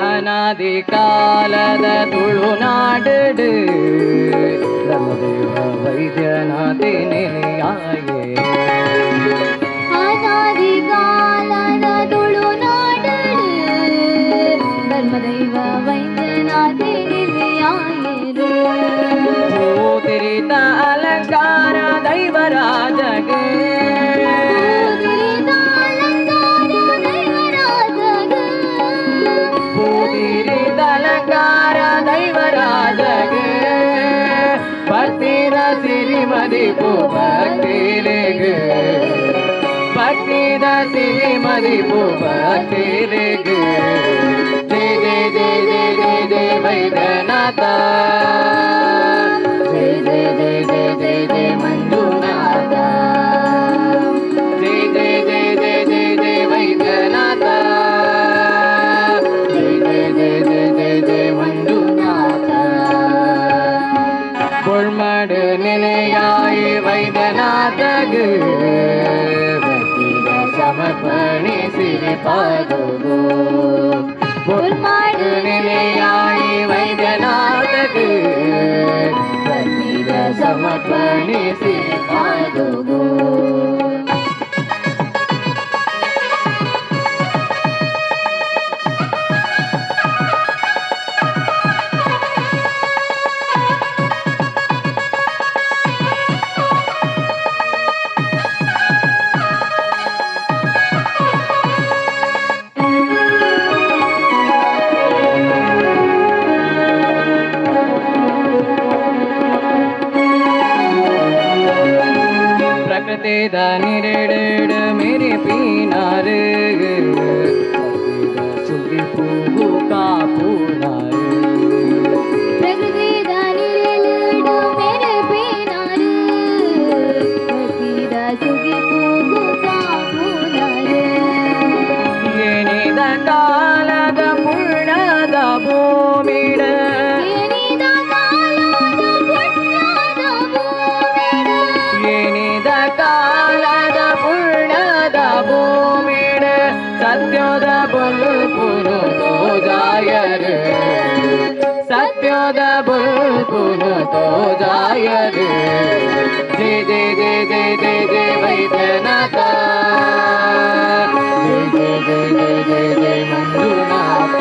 ಅನಾದಿ ಕಾಲದ ತುಳುನಾಡು ಧರ್ಮದೇವ ವೈದ್ಯನಾಥಿ ನೆಲೆಯಾಯೇ. ಅನಾದಿ ಕಾಲದ ತುಳುನಾಡು ಧರ್ಮದೈವ ವೈದ್ಯನಾಥಿ ನೆಲೆಯಾಯರು. ತಿರಿತ ಅಲಂಕಾರ ದೈವರಾಜಗೆ ತಿರಿತ ಅಲಂಕಾರ ದೈವರಾಜಗೆ ಪೂತಿರಿತ ಅಲಂಕಾರ ದೈವರಾಜಗೆ ಭಕ್ತಿದ ಸಿರಿಮದಿಪು ಭಕ್ತಿಲಿಗೆ ಭಕ್ತಿದ ಸಿರಿಮದಿಪು ಭಕ್ತಿಲಿಗೆ ಜಯ ಜಯ ಜಯ ಜಯ ಜಯ ಜಯ ವೈದ್ಯನಾಥ ಜಯ ಜಯ ಜಯ ಜಯ ಜಯ ಜಯ ಮಂಜುನಾಥ ಜಯ ಜಯ ಜಯ ಜಯ ಜಯ ಜಯ ವೈದ್ಯನಾಥ ಜಯ ಜಯ ಜಯ ಜಯ ಜಯ ಜಯ ಮಂಜುನಾಥ. ಬೊಳ್ಮಡು ನೆಲೆಯಾಯಿ ವೈದ್ಯನಾಥಗ್ ಭಕ್ತಿದ ಸಮರ್ಪಣೆ ಸಿರಿಪಾದೊಗು. ಬೊಳ್ಮಡು ನೆಲೆಯಾಯಿ ವೈದ್ಯನಾಥಗ್ ಭಕ್ತಿದ ಸಮರ್ಪಣೆ ಸಿರಿಪಾದೊಗು. ಪ್ರಕೃತಿದ ನಿರೆಡೆಡು ಮೇರೆ ಪೀನಾರು ಸುಗಿ ಪೂಗು ಕಾಪುನಾರು. ಪ್ರಕೃತಿದ ನಿರೆಲೆಡು ಮೇರೆ ಪೀನಾರು ಭಕ್ತಿದ ಸುಗಿ ಪೂಗು ಕಾಪುನಾರು. ಏನಿದ ಕಾಲದ ಪುಣ್ಯದ ಭೂಮಿಡ ಏನಿದ ಕಾಲದ ಪುಣ್ಯದ ಭೂಮಿಡ ಏನಿದ ಕಾಲದ ಪುಣ್ಯದ ಭೂಮಿಡ ಸತ್ಯದ ಬುಲ್ಪುನು ತೋಜಾಯರು ಸತ್ಯದ ಬುಲ್ಪುನು ತೋಜಾಯರು. ಜಯ ಜಯ ಜಯ ಜಯ ಜಯ ಜಯ ವೈದ್ಯನಾಥ ಜಯ ಜಯ ಜಯ ಜಯ ಜಯ ಜಯ ಮಂಜುನಾಥ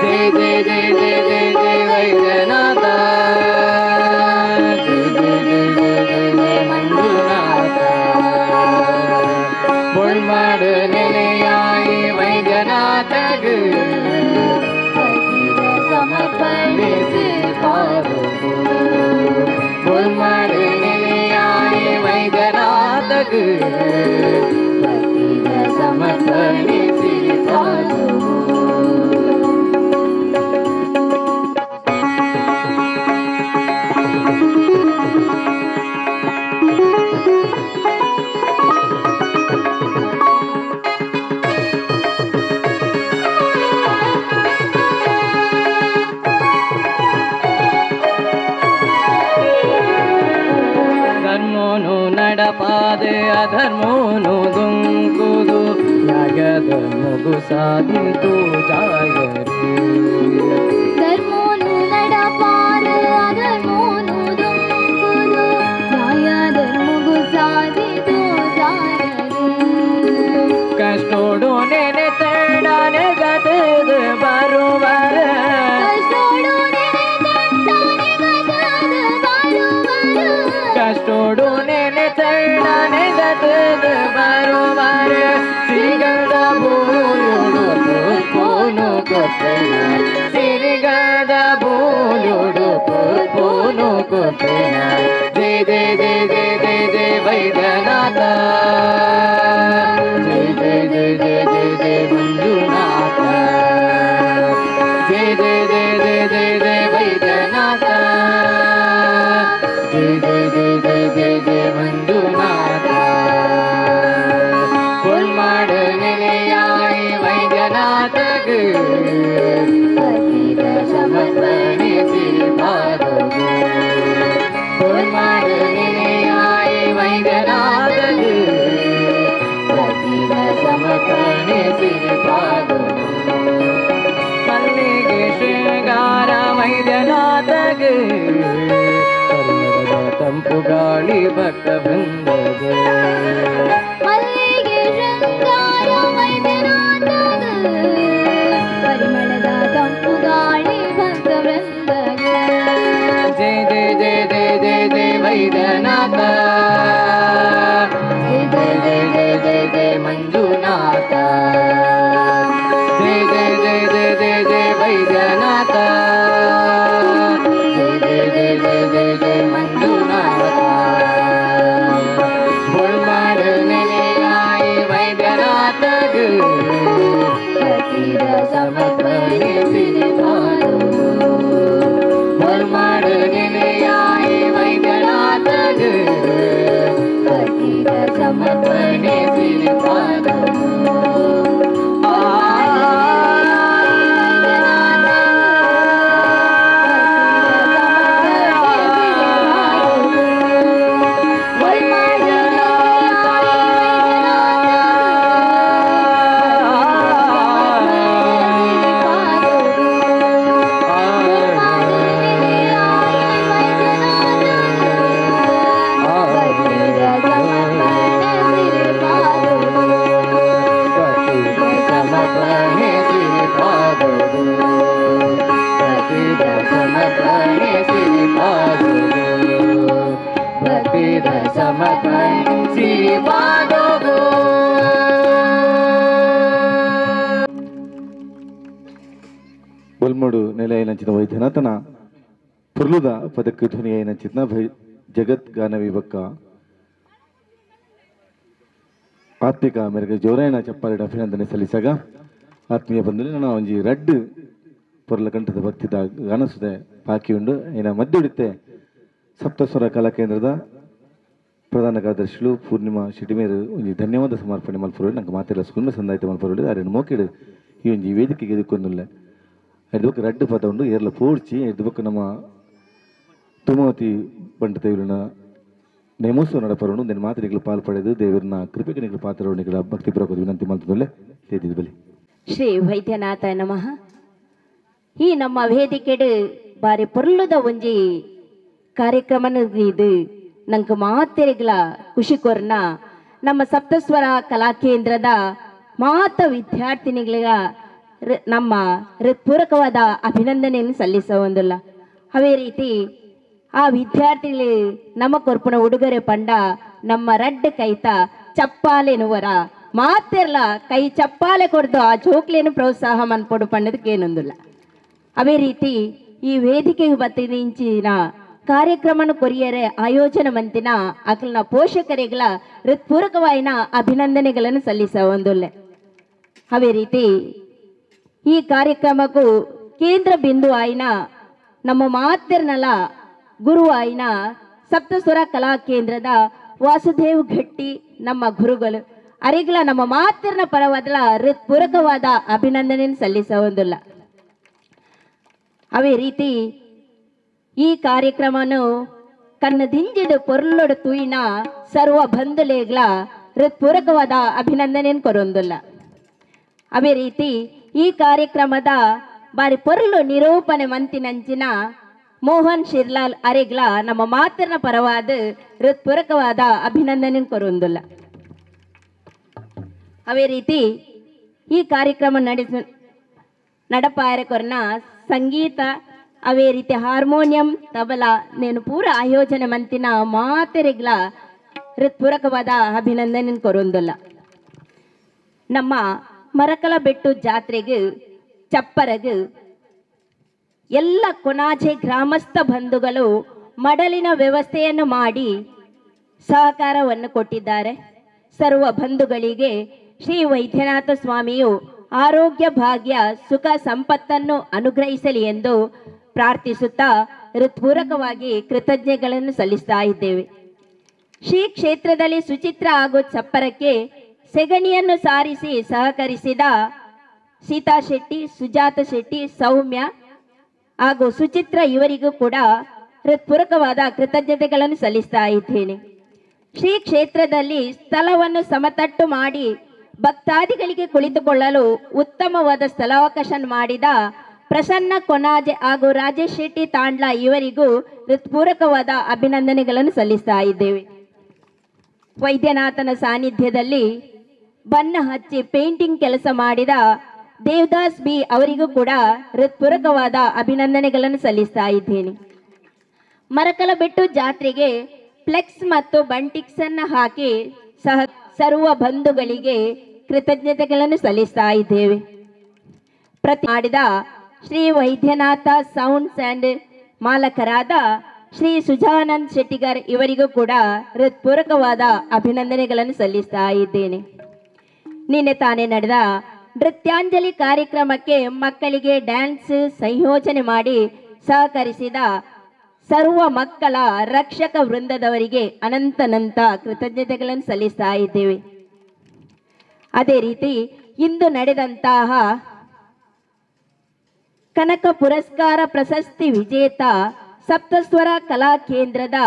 ಜಯ ಜಯ ಜಯ ಜಯ ಜಯ ಜಯ ವೈದ್ಯನಾಥ ಜಯ ಜಯ ಜಯ ಜಯ ಜಯ ಜಯ ಮಂಜುನಾಥ. ಬೊಳ್ಮಡು ನೆಲೆಯಾಯಿ ವೈದ್ಯನಾಥಗ್ ಭಕ್ತಿದ ಸಮರ್ಪಣೆ ಸಿರಿಪಾದೊಗು. ಬೊಳ್ಮಡು ನೆಲೆಯಾಯಿ ವೈದ್ಯನಾಥಗ್ ಭಕ್ತಿದ ಸಮರ್ಪಣೆ ಸಿರಿಪಾದೊಗು. ಧರ್ಮೋನು ನಡಪಾದೆ ಅಧರ್ಮೋನು ದುಂಕುದು ನ್ಯಾಯದ ಮುಗು ಸಾಧಿತು ಜಾಯರಿ. ಧರ್ಮೋನು ನಡಪಾದ ಅಧರ್ಮೋನು ದುಂಕುದು ನ್ಯಾಯದ ಮುಗು ಸಾಧಿತು ಜಾಯರಿ. ಕಷ್ಟೋಡು ನೆನೆ ತೇಡನೆ ಗದದು ಬರುವರ ಕಷ್ಟೋಡು ನೆನೆ ತೇಡನೆ ಗದದು ಬರುವರ ಕಷ್ಟೋಡು ನೆನೆ ತೇಡನೆ ಗದದು ಬರುವರ ಸಿರಿಗದ ಬೂಯುಡು ಪೋನು ಕೊಪ್ಪೆನ ಸಿರಿಗದ ಗಾಳಿ ಭಕ್ತ ವೃಂದಗ. ಮಲ್ಲಿಗೆ ಶೃಂಗಾರ ವೈದ್ಯನಾಥಗ, ಪರಿಮಳದ ತಂಪು ಗಾಳಿ ಭಕ್ತ ವೃಂದಗ. ಜಯ ಜಯ ಜಯ ಜಯ ಜಯ ಜಯ ವೈದ್ಯನಾಥ, ಜಯ ಜಯ ಜಯ ಜಯ ಜಯ ಜಯ ಮಂಜುನಾಥ, ಜಯ ಜಯ ಜಯ ಜಯ ಜಯ ಜಯ ವೈದ್ಯನಾಥ, ಜಯ ಜಯ ಜಯ ಜಯ ಜಯ ಜಯ ಮಂಜುನಾಥ. ಬೊಳ್ಮಾಡು ನೆಲೆಯಾಯಿ ವೈದ್ಯನಾಥಗ, ಭಕ್ತಿದ ಸಮರ್ಪಣೆ ಸಿರಿಪಾದವು. ಬೊಳ್ಮಾಡು ನೆಲೆಯಾಯಿ ವೈದ್ಯನಾಥಗ, ಭಕ್ತಿದ ಸಮರ್ಪಣೆ ಸಿರಿಪಾದವು. ಬೊಲ್ಮಡು ನೆಲೆಯನಂಚಿನ ವೈದ್ಯನಾಥನ ಪುರ್ಲುದ ಪದಕ್ಕೆ ಧ್ವನಿಯನಂಚಿನ ಭೈ ಜಗತ್ ಗಾನ ವಿಭಕ್ಕ ಆತ್ಮಿಕ ಮೇರೆಗೆ ಜೋರಾಯಣ ಚಪ್ಪಾಳಿಡ ಅಭಿನಂದನೆ ಸಲ್ಲಿಸಾಗ ಆತ್ಮೀಯ ಬಂಧುಲೆ ನಾನು ಒಂಜಿ ರಡ್ಡು ಪೊರ್ಲ ಕಂಠದ ಭಕ್ತಿದ ಗಾನಸುದೆ ಬಾಕಿ ಉಂಡು. ಇನ್ನ ಮಧ್ಯುಡಿತೆ ಸಪ್ತಸ್ವರ ಕಲಾ ಕೇಂದ್ರದ ಪ್ರಧಾನ ಕಾರ್ಯದರ್ಶಿಲು ಪೂರ್ಣಿಮಾ ಶೆಟ್ಟಿಮೇರು ಒಂಜಿ ಧನ್ಯವಾದ ಸಮರ್ಪಣೆ ಮಲ್ಪುರು ನಂಗೆ ಮಾತೆಲ್ಲ ಸ್ಕೂಲ್ ಸಂದಾಯ್ತ ಮಲ್ಪುರು ಅರೆನ್ ಮೋಕಿಡು ಈ ಒಂಜಿ ವೇದಿಕೆಗೆ ಎದುಕೊಂದುಲ್ಲೆ. ಎದ್ದು ರಡ್ಡು ಪದ ಉಂಡು ಏರ್ಲ ಪೋಡ್ಚಿ ಎದ್ದು ಬೊಕ್ಕ ನಮ್ಮ ತುಮಾವತಿ ಬಂಟ ದೇವರನ ನೇಮೋತ್ಸವ ನಡಪರುಂಡು. ನಿನ್ನ ಮಾತುಗಳು ಪಾಲ್ ಪಡೆದು ದೇವರನ್ನ ಕೃಪೆಗೆ ನಿಗಳು ಪಾತ್ರಗಳ ಭಕ್ತಿ ಪೂರ್ವಕ ವಿನಂತಿ ಮಾಡ್ತದಲ್ಲೇ ಬಲಿ. ಶ್ರೀ ವೈದ್ಯನಾಥ ನಮಃ. ಈ ನಮ್ಮ ವೇದಿಕೆಡು ಬಾರಿ ಪೊರ್ಲುದ ಒಂಜಿ ಕಾರ್ಯಕ್ರಮನ ಇದು ನಂಗೆ ಮಾತೆರೆಗ್ಲ ಖುಷಿ ಕೊರ್ನ ನಮ್ಮ ಸಪ್ತಸ್ವರ ಕಲಾ ಕೇಂದ್ರದ ಮಾತ ವಿದ್ಯಾರ್ಥಿನಿಗಳ ನಮ್ಮ ಹೃತ್ಪೂರ್ವಕವಾದ ಅಭಿನಂದನೆಯನ್ನು ಸಲ್ಲಿಸ ಒಂದಿಲ್ಲ. ಅದೇ ರೀತಿ ಆ ವಿದ್ಯಾರ್ಥಿಗಳು ನಮ್ಮ ಕೊರ್ಪುನ ಉಡುಗೊರೆ ಪಂಡ ನಮ್ಮ ರಡ್ಡು ಕೈತ ಚಪ್ಪಾಲೆನುವರ ಮಾತೆರ್ಲ ಕೈ ಚಪ್ಪಾಲೆ ಕೊಡ್ದು ಆ ಜೋಕ್ಲೇನು ಪ್ರೋತ್ಸಾಹ ಮನ್ಪೊಡು ಪಣ್ಣದಕ್ಕೇನೊಂದಿಲ್ಲ. ಅದೇ ರೀತಿ ಈ ವೇದಿಕೆಗೆ ಬತ್ತಿಂಚಿನ ಕಾರ್ಯಕ್ರಮನ ಕೊರಿಯರೆ ಆಯೋಜನೆ ಮಂತಿನ ಅಕಲ್ನ ಪೋಷಕರಿಗಳ ಹೃತ್ಪೂರ್ವಕವಾಯಿನ ಅಭಿನಂದನೆಗಳನ್ನು ಸಲ್ಲಿಸ ಒಂದುಲ್ಲೆ. ಅದೇ ರೀತಿ ಈ ಕಾರ್ಯಕ್ರಮಕ್ಕೂ ಕೇಂದ್ರ ಬಿಂದು ಆಯ್ನ ನಮ್ಮ ಮಾತಿರ್ನಲ ಗುರು ಆಯ್ನ ಸಪ್ತಸ್ವರ ಕಲಾ ಕೇಂದ್ರದ ವಾಸುದೇವ್ ಘಟ್ಟಿ ನಮ್ಮ ಗುರುಗಳು ಅರಿಗಳ ನಮ್ಮ ಮಾತಿರ್ನ ಪರವಾದಲ ಹೃತ್ಪೂರ್ವಕವಾದ ಅಭಿನಂದನೆಯನ್ನು ಸಲ್ಲಿಸ ಒಂದುಲ್ಲ. ಅದೇ ರೀತಿ ಈ ಕಾರ್ಯಕ್ರಮನು ಕಣ್ಣದಿಂಜಿಡು ಪೊರ್ಲೊಡು ತೂಯಿನ ಸರ್ವ ಬಂಧುಲೇಗ್ಲ ಹೃತ್ಪೂರ್ವಕವಾದ ಅಭಿನಂದನೆಯನ್ನು ಕೊರೊಂದುಲ್ಲ. ಅದೇ ರೀತಿ ಈ ಕಾರ್ಯಕ್ರಮದ ಬಾರಿ ಪೊರ್ಲು ನಿರೂಪಣೆ ಮಂತಿನಂಚಿನ ಮೋಹನ್ ಶಿರ್ಲಾಲ್ ಅರೆಗ್ಲ ನಮ್ಮ ಮಾತಿನ ಪರವಾದ ಹೃತ್ಪೂರ್ವಕವಾದ ಅಭಿನಂದನೆ ಕೊರೊಂದುಲ್ಲ. ಅದೇ ರೀತಿ ಈ ಕಾರ್ಯಕ್ರಮ ನಡಪಾಯರ ಕೊರ್ನ ಸಂಗೀತ ಅವೇ ರೀತಿ ಹಾರ್ಮೋನಿಯಂ ತಬಲಾ ನೇನು ಪೂರ ಆಯೋಜನೆ ಮಂತಿನ ಮಾತೆರೆಗ್ಲ ಹೃತ್ಪೂರ್ವಕವಾದ ಅಭಿನಂದನೆ ಕೊರೊಂದುಲ್ಲ. ನಮ್ಮ ಮರಕಲ ಬೆಟ್ಟು ಜಾತ್ರೆಗೆ ಚಪ್ಪರಗು ಎಲ್ಲ ಕೊನಾಜೆ ಗ್ರಾಮಸ್ಥ ಬಂಧುಗಳು ಮಡಲಿನ ವ್ಯವಸ್ಥೆಯನ್ನು ಮಾಡಿ ಸಹಕಾರವನ್ನು ಕೊಟ್ಟಿದ್ದಾರೆ. ಸರ್ವ ಬಂಧುಗಳಿಗೆ ಶ್ರೀ ವೈದ್ಯನಾಥ ಸ್ವಾಮಿಯು ಆರೋಗ್ಯ ಭಾಗ್ಯ ಸುಖ ಸಂಪತ್ತನ್ನು ಅನುಗ್ರಹಿಸಲಿ ಎಂದು ಪ್ರಾರ್ಥಿಸುತ್ತಾ ಹೃತ್ಪೂರ್ವಕವಾಗಿ ಕೃತಜ್ಞತೆಗಳನ್ನು ಸಲ್ಲಿಸ್ತಾ ಇದ್ದೇವೆ. ಶ್ರೀ ಕ್ಷೇತ್ರದಲ್ಲಿ ಸುಚಿತ್ರ ಹಾಗೂ ಚಪ್ಪರಕ್ಕೆ ಸೆಗಣಿಯನ್ನು ಸಾರಿಸಿ ಸಹಕರಿಸಿದ ಸೀತಾ ಶೆಟ್ಟಿ, ಸುಜಾತ ಶೆಟ್ಟಿ, ಸೌಮ್ಯ ಹಾಗೂ ಸುಚಿತ್ರ ಇವರಿಗೂ ಕೂಡ ಹೃತ್ಪೂರ್ವಕವಾದ ಕೃತಜ್ಞತೆಗಳನ್ನು ಸಲ್ಲಿಸ್ತಾ ಇದ್ದೇನೆ. ಶ್ರೀ ಕ್ಷೇತ್ರದಲ್ಲಿ ಸ್ಥಳವನ್ನು ಸಮತಟ್ಟು ಮಾಡಿ ಭಕ್ತಾದಿಗಳಿಗೆ ಕುಳಿತುಕೊಳ್ಳಲು ಉತ್ತಮವಾದ ಸ್ಥಳಾವಕಾಶ ಮಾಡಿದ Prasanna Konaje ಹಾಗೂ ರಾಜೇಶ್ ಶೆಟ್ಟಿ ತಾಂಡ್ಲ ಇವರಿಗೂ ಹೃತ್ಪೂರ್ವಕವಾದ ಅಭಿನಂದನೆಗಳನ್ನು ಸಲ್ಲಿಸ್ತಾ ಇದ್ದೇವೆ. ವೈದ್ಯನಾಥನ ಸಾನ್ನಿಧ್ಯದಲ್ಲಿ ಬಣ್ಣ ಹಚ್ಚಿ ಪೇಂಟಿಂಗ್ ಕೆಲಸ ಮಾಡಿದ ದೇವದಾಸ್ ಬಿ ಅವರಿಗೂ ಕೂಡ ಹೃತ್ಪೂರ್ವಕವಾದ ಅಭಿನಂದನೆಗಳನ್ನು ಸಲ್ಲಿಸ್ತಾ ಇದ್ದೇನೆ. ಮರಕಲಬೆಟ್ಟು ಜಾತ್ರೆಗೆ ಫ್ಲೆಕ್ಸ್ ಮತ್ತು ಬಂಟಿಕ್ಸ್ ಅನ್ನು ಹಾಕಿ ಸಹ ಸರ್ವ ಬಂಧುಗಳಿಗೆ ಕೃತಜ್ಞತೆಗಳನ್ನು ಸಲ್ಲಿಸ್ತಾ ಇದ್ದೇವೆ. ಪ್ರತಿ ಮಾಡಿದ ಶ್ರೀ ವೈದ್ಯನಾಥ ಸೌಂಡ್ಸ್ ಅಂಡ್ ಮಾಲಕರಾದ ಶ್ರೀ ಸುಜಾನಂದ್ ಶೆಟ್ಟಿಗರ್ ಇವರಿಗೂ ಕೂಡ ಹೃತ್ಪೂರ್ವಕವಾದ ಅಭಿನಂದನೆಗಳನ್ನು ಸಲ್ಲಿಸ್ತಾ ಇದ್ದೇನೆ. ನಿನ್ನೆ ತಾನೇ ನಡೆದ ನೃತ್ಯಾಂಜಲಿ ಕಾರ್ಯಕ್ರಮಕ್ಕೆ ಮಕ್ಕಳಿಗೆ ಡ್ಯಾನ್ಸ್ ಸಂಯೋಜನೆ ಮಾಡಿ ಸಹಕರಿಸಿದ ಸರ್ವ ಮಕ್ಕಳ ರಕ್ಷಕ ವೃಂದದವರಿಗೆ ಅನಂತನಂತ ಕೃತಜ್ಞತೆಗಳನ್ನು ಸಲ್ಲಿಸ್ತಾ ಇದ್ದೇವೆ. ಅದೇ ರೀತಿ ಇಂದು ನಡೆದಂತಹ ಕನಕ ಪುರಸ್ಕಾರ ಪ್ರಶಸ್ತಿ ವಿಜೇತ ಸಪ್ತಸ್ವರ ಕಲಾ ಕೇಂದ್ರದ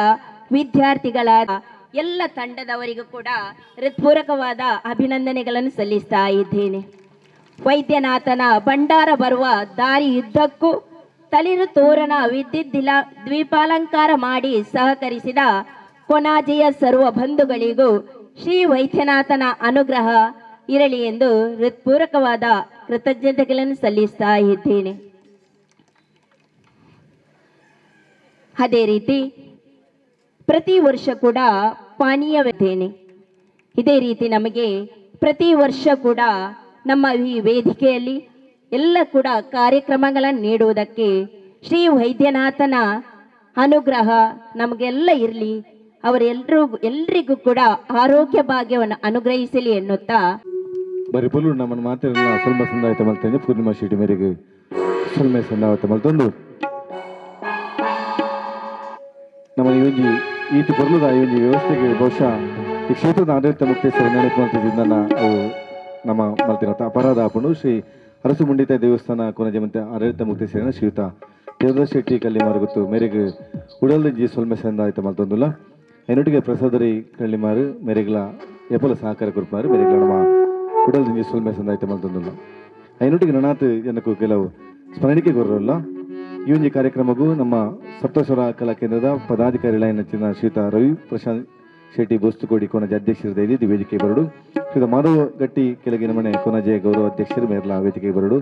ವಿದ್ಯಾರ್ಥಿಗಳ ಎಲ್ಲ ತಂಡದವರಿಗೂ ಕೂಡ ಹೃತ್ಪೂರ್ವಕವಾದ ಅಭಿನಂದನೆಗಳನ್ನು ಸಲ್ಲಿಸ್ತಾ ಇದ್ದೇನೆ. ವೈದ್ಯನಾಥನ ಭಂಡಾರ ಬರುವ ದಾರಿಯುದ್ದಕ್ಕೂ ತಳಿರು ತೋರಣ ವಿದ್ಯುತ್ ದ್ವೀಪಾಲಂಕಾರ ಮಾಡಿ ಸಹಕರಿಸಿದ ಕೊನಾಜೆಯ ಸರ್ವ ಬಂಧುಗಳಿಗೂ ಶ್ರೀ ವೈದ್ಯನಾಥನ ಅನುಗ್ರಹ ಇರಲಿ ಎಂದು ಹೃತ್ಪೂರ್ವಕವಾದ ಕೃತಜ್ಞತೆಗಳನ್ನು ಸಲ್ಲಿಸ್ತಾ ಇದ್ದೇನೆ. ಅದೇ ರೀತಿ ಪ್ರತಿ ವರ್ಷ ಕೂಡ ಪಾನೀಯವಿದ್ದೇನೆ. ಇದೇ ರೀತಿ ನಮಗೆ ಪ್ರತಿ ವರ್ಷ ಕೂಡ ನಮ್ಮ ಈ ವೇದಿಕೆಯಲ್ಲಿ ಎಲ್ಲ ಕೂಡ ಕಾರ್ಯಕ್ರಮಗಳನ್ನು ನೀಡುವುದಕ್ಕೆ ಶ್ರೀ ವೈದ್ಯನಾಥನ ಅನುಗ್ರಹ ನಮಗೆಲ್ಲ ಇರಲಿ, ಅವರೆಲ್ಲರಿಗೂ ಕೂಡ ಆರೋಗ್ಯ ಭಾಗ್ಯವನ್ನು ಅನುಗ್ರಹಿಸಲಿ ಎನ್ನುತ್ತಾ ಬರೀ ಪುಲ್ಲು ನಮ್ಮನ್ನು ಮಾತಿರಲ್ಲ ಸ್ವಲ್ಪ ಸಂದಾಯತ ಮಲ್ತಂದೆ ಪೂರ್ಣಿಮಾ ಶೆಟ್ಟಿ ಮೇರೆಗೆ ಸೊಲ್ಮೆ ಸಂದಾವತ ಮಲ್ತೊಂದು ನಮ್ಮ ಈ ಒಂಜಿ ಈತ ಬರಲುದ ಈ ಒಂಜಿ ವ್ಯವಸ್ಥೆಗೆ ಬಹುಶಃ ಈ ಕ್ಷೇತ್ರದ ಆಡಳಿತ ಮುಕ್ತೇಶ್ವರ ನೆನಪು ಮಲ್ತಿದ್ದ ಅವು ನಮ್ಮ ಮಲ್ತಿನ ಅಪರಾಧ ಆಪುಂಡು. ಶ್ರೀ ಅರಸು ಮುಂಡಿತ ದೇವಸ್ಥಾನ ಕೊನಜೆ ಮತ್ತೆ ಆಡಳಿತ ಮುಕ್ತೇಶ್ವರನ ಶ್ರೀಯುತ ದೇವದಾಸ್ ಶೆಟ್ಟಿ ಕಲ್ಲಿಮಾರು ಗೊತ್ತು ಮೇರೆಗೆ ಉಡಲ್ದಿಂಜಿ ಸೊಲ್ಮೆ ಸಂದಾಯತ ಮಲ್ತೊಂದುಲ್ಲ. ಎನ್ನೊಟ್ಟಿಗೆ ಪ್ರಸಾದರಿ ಕಳ್ಳಿಮಾರು ಮೇರೆಗಳ ಎಪಲ ಸಹಕಾರ ಕೊರ್ಪಾರು ಮೇರೆಗಳ ನಮ್ಮ ಉಡಲ್ದಿಂಜಿ ಸೊಲ್ಮೆ ಸಂದಾಯತ ಮಲ್ತೊಂದುಲ್ಲ. ಐನೊಟ್ಟಿಗೆ ನನಾತ್ ಜನಕ್ಕೂ ಕೆಲವು ಸ್ಮರಣಿಕೆ ಕೊರಲ್ಲ. ಈ ಒಂದು ಕಾರ್ಯಕ್ರಮಕ್ಕೂ ನಮ್ಮ ಸಪ್ತಸ್ವರ ಕಲಾ ಕೇಂದ್ರದ ಪದಾಧಿಕಾರಿಗಳ ಶ್ರೀಯುತ ರವಿ ಪ್ರಶಾಂತ್ ಶೆಟ್ಟಿ ಬೋಸ್ತುಕೋಡಿ ಕೊನಜೆ ಅಧ್ಯಕ್ಷರ ಇದು ವೇದಿಕೆ ಬರಡು, ಶ್ರೀಯುತ ಮಾಧವ ಗಟ್ಟಿ ಕೆಳಗಿನ ಮನೆ ಕೊನಜೆ ಗೌರವ ಅಧ್ಯಕ್ಷರು ಮೇರ್ಲಾ ವೇದಿಕೆ ಬರಡು,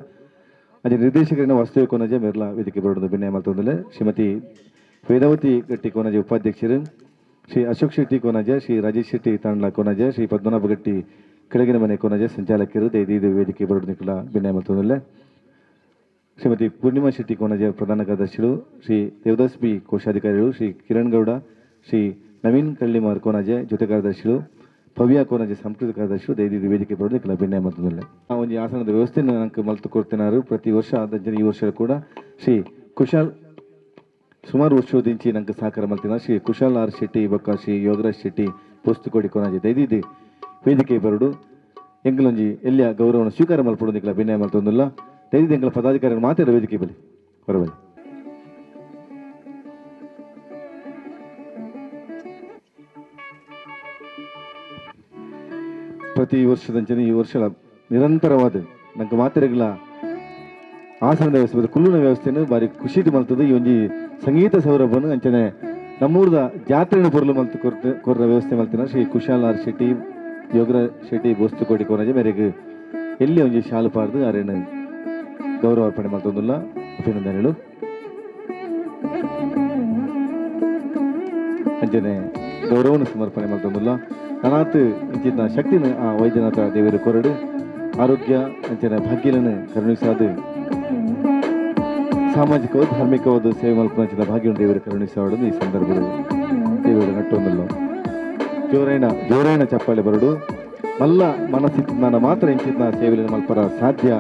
ಅದೇ ನಿರ್ದೇಶಕರಿನ ವಾಸ್ತವ ಕೊನಜೆ ಮೇರ್ಲಾ ವೇದಿಕೆ ಬರಡು ಬಿನ್ನಯ ಮಲ್ತೊಂದಲೆ ಶ್ರೀಮತಿ ವೇದಾವತಿ ಗಟ್ಟಿ ಕೊನಜೆ ಉಪಾಧ್ಯಕ್ಷರು, ಶ್ರೀ ಅಶೋಕ್ ಶೆಟ್ಟಿ ಕೊನಜೆ, ಶ್ರೀ ರಾಜೇಶ್ ಶೆಟ್ಟಿ ತಾಂಡ್ಲ ಕೊನಜೆ, ಶ್ರೀ ಪದ್ಮನಾಭ ಗಟ್ಟಿ ಕೆಳಗಿನ ಮನೆ ಕೊನಜೆ ಸಂಚಾಲಕರು ದೈದು ವೇದಿಕೆ ಬರಡು ನಿಖಲ ಬಿನ್ನಯ ಮಲ್ತೊಂದಲೆ ಶ್ರೀಮತಿ ಪೂರ್ಣಿಮಾ ಶೆಟ್ಟಿ ಕೊನಜೆ ಪ್ರಧಾನ ಕಾರ್ಯದರ್ಶಿಗಳು, ಶ್ರೀ ದೇವದಾಸ್ ಬಿ ಕೋಶಾಧಿಕಾರಿಗಳು, ಶ್ರೀ ಕಿರಣ್ ಗೌಡ, ಶ್ರೀ ನವೀನ್ ಕಳ್ಳಿಮಾರ್ ಕೊನಜೆ ಜೊತೆ ಕಾರ್ಯದರ್ಶಿಗಳು, ಭವ್ಯ ಕೊನಜೆ ಸಾಂಸ್ಕೃತಿಕ ಕಾರ್ಯದರ್ಶಿಗಳು ದೈದಿ ವೇದಿಕೆ ಬರೋದು ಕೆಲ ಭಿನ್ನ ಮತ್ತೊಂದಿಲ್ಲ. ಆ ಒಂದು ಆಸನದ ವ್ಯವಸ್ಥೆಯನ್ನು ನಂಗೆ ಮಲ್ತು ಕೊಡ್ತಿನಾರು ಪ್ರತಿ ವರ್ಷ ಆದ ಈ ವರ್ಷ ಕೂಡ ಶ್ರೀ ಕುಶಾಲ್ ಸುಮಾರು ವರ್ಷದಿಂಚಿ ನಂಗೆ ಸಹಕಾರ ಮಲ್ತಿನ ಶ್ರೀ ಕುಶಾಲ್ ಆರ್ ಶೆಟ್ಟಿ ಬೊಕ್ಕ ಶ್ರೀ ಯೋಗರಾಜ್ ಶೆಟ್ಟಿ ಪೋಸ್ತುಕೋಡಿ ಕೊನಜೆ ದೈದಿದ್ದು ವೇದಿಕೆ ಬರಡು ಎಂಗ್ಲೊಂಜಿ ಎಲ್ಲಿಯ ಗೌರವವನ್ನು ಸ್ವೀಕಾರ ಮಲ್ಪಡು ನಿಖಲ ಭಿನ್ನಯ ಮಲ್ತೊಂದಿಲ್ಲ. ದೈದಿದ್ದು ಎಂಗಳ ಪದಾಧಿಕಾರಿಗಳು ಮಾತಾಡ ವೇದಿಕೆ ಬಲಿ ಹೊರಬಲಿ. ಪ್ರತಿ ವರ್ಷದಂಚನೆ ಈ ವರ್ಷ ನಿರಂತರವಾದ ನಂಗೆ ಮಾತೆರೆಗಳ ಆಸನದ ವ್ಯವಸ್ಥೆ ಕುಲ್ಲುನ ವ್ಯವಸ್ಥೆಯನ್ನು ಭಾರಿ ಖುಷಿ ಮಲ್ತದೆ. ಈ ಒಂಜಿ ಸಂಗೀತ ಸೌರಭನು ಅಂಚನೆ ನಮ್ಮೂರದ ಜಾತ್ರೆನ ಪೊರ್ಲು ಮಲ್ತು ಕೊರ್ರ ವ್ಯವಸ್ಥೆ ಮಲ್ತಿನ ಶ್ರೀ ಕುಶಾಲ್ ಆರ್ ಶೆಟ್ಟಿ ಯೋಗರ ಶೆಟ್ಟಿ ಬೋಸ್ತುಕೋಡಿ ಕೊನಜೆ ಮೇರೆಗೆ ಎಲ್ಲಿ ಒಂಜಿ ಶಾಲು ಪಾಡ್ದು ಅರೇನು ಗೌರವ ಅರ್ಪಣೆ ಮಲ್ತೊಂದುಲ್ಲ. ಅಭಿನಂದನೆಗಳು. ಅಂಚನೆ ಗೌರವನ ಸಮರ್ಪಣೆ ಮಲ್ತೊಂದುಲ್ಲ. ನನಾತ್ ಇಂಚಿನ ಶಕ್ತಿನ ಆ ವೈದ್ಯನಾಥ ದೇವರು ಕೊರಡು ಆರೋಗ್ಯ ಅಂಚನೆ ಭಾಗ್ಯలను ಕರುಣಿಸಾದು ಸಾಮಾಜಿಕವಾದ ಧಾರ್ಮಿಕವಾದ ಸೇವೆ ಮಲ್ಪುನಂಚಿನ ಭಾಗ್ಯವನ್ನು ದೇವರು ಕರುಣಿಸಾಡು ಈ ಸಂದರ್ಭದಲ್ಲಿ ದೇವರು ನಟ್ಟೊಂದಲ್ಲ. ಜೋರೈಣ ಜೋರೈಣ ಚಪ್ಪಾಳೆ ಬರಡು ಮಲ್ಲ ಮನಸ್ಸಿನ ಮಾತ್ರ ಇಂಚಿನ ಸೇವೆಯನ್ನು ಮಲ್ಪರ ಸಾಧ್ಯ.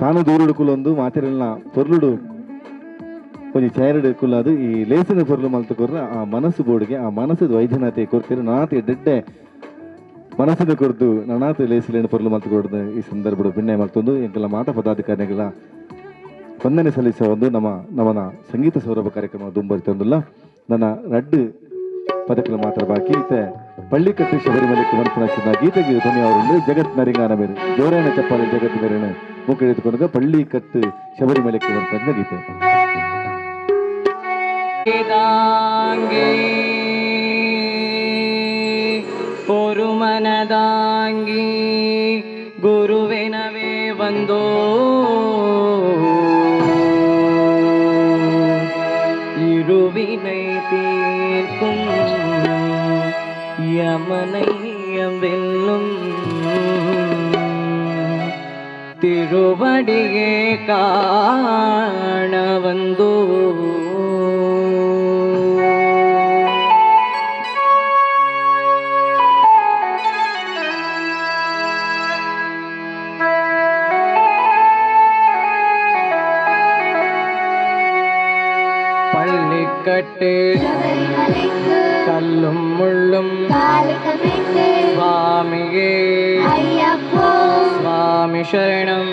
ತಾನು ದೂರುಡು ಕುಲೊಂದು ಮಾತಿರಲ್ನ ಪೊರ್ಲುಡು ಒಂಜಿ ಚೇರಡು ಕುಲ್ಲಾದು ಈ ಲೇಸಿನ ಪೊರ್ಲು ಮಲ್ತು ಕೊರ್ರ ಆ ಮನಸ್ಸು ಬೋರ್ಡ್ಗೆ ಆ ಮನಸ್ಸು ವೈದ್ಯನಾಥೆ ಕೊರ್ತಿರು ನಾತಿ ಡೆಡ್ಡೆ ಮನಸ್ಸಿನ ಕೊರ್ದು ನನಾತ್ ಲೇಸಿಲೇನು ಪೊರ್ಲು ಮಲ್ತು ಕೊಡ್ದು ಈ ಸಂದರ್ಭ ಬಿಣ್ಣೆ ಮಲ್ತೊಂದು ಎಂಕೆಲ್ಲ ಮಾತಾ ಪದಾಧಿಕಾರಿಗಳ ವಂದನೆ ಸಲ್ಲಿಸುವ ಒಂದು ನಮ್ಮ ನಮನ ಸಂಗೀತ ಸೌರಭ ಕಾರ್ಯಕ್ರಮ ದುಂಬರಿತೊಂದುಲ್ಲ. ನನ್ನ ರಡ್ಡು ಪದಕಲು ಮಾತ್ರ ಬಾಕಿ ಇತ್ತೆ ಪಳ್ಳಿಕಟ್ಟು ಶಬರಿಮಲೆಗೆ ಮನ್ಪುನ ಗೀತೆಗೆ ಧ್ವನಿ ಅವರು ಜಗತ್ ನರಿಂಗಾನ ಮೇರು ಜೋರೇನ ಚಪ್ಪಾಳೆ ಜಗತ್ ಮೇರಿನ ಮುಖ ಎತ್ಕೊಂಡಾಗ ಪಳ್ಳಿಕಟ್ಟು ಶಬರಿಮಲೆಗೆ ಬರ್ತಾ ಗೀತೆ. ஒரு மனதாங்கி குருவினவே வந்தோ இருவினை தீர்க்கும் யமனை வெல்லும் திருவடியே காண வந்தோ. பள்ளிக்கட்டு கல்லும் முள்ளும் சுவாமியே சுவாமி சரணம்.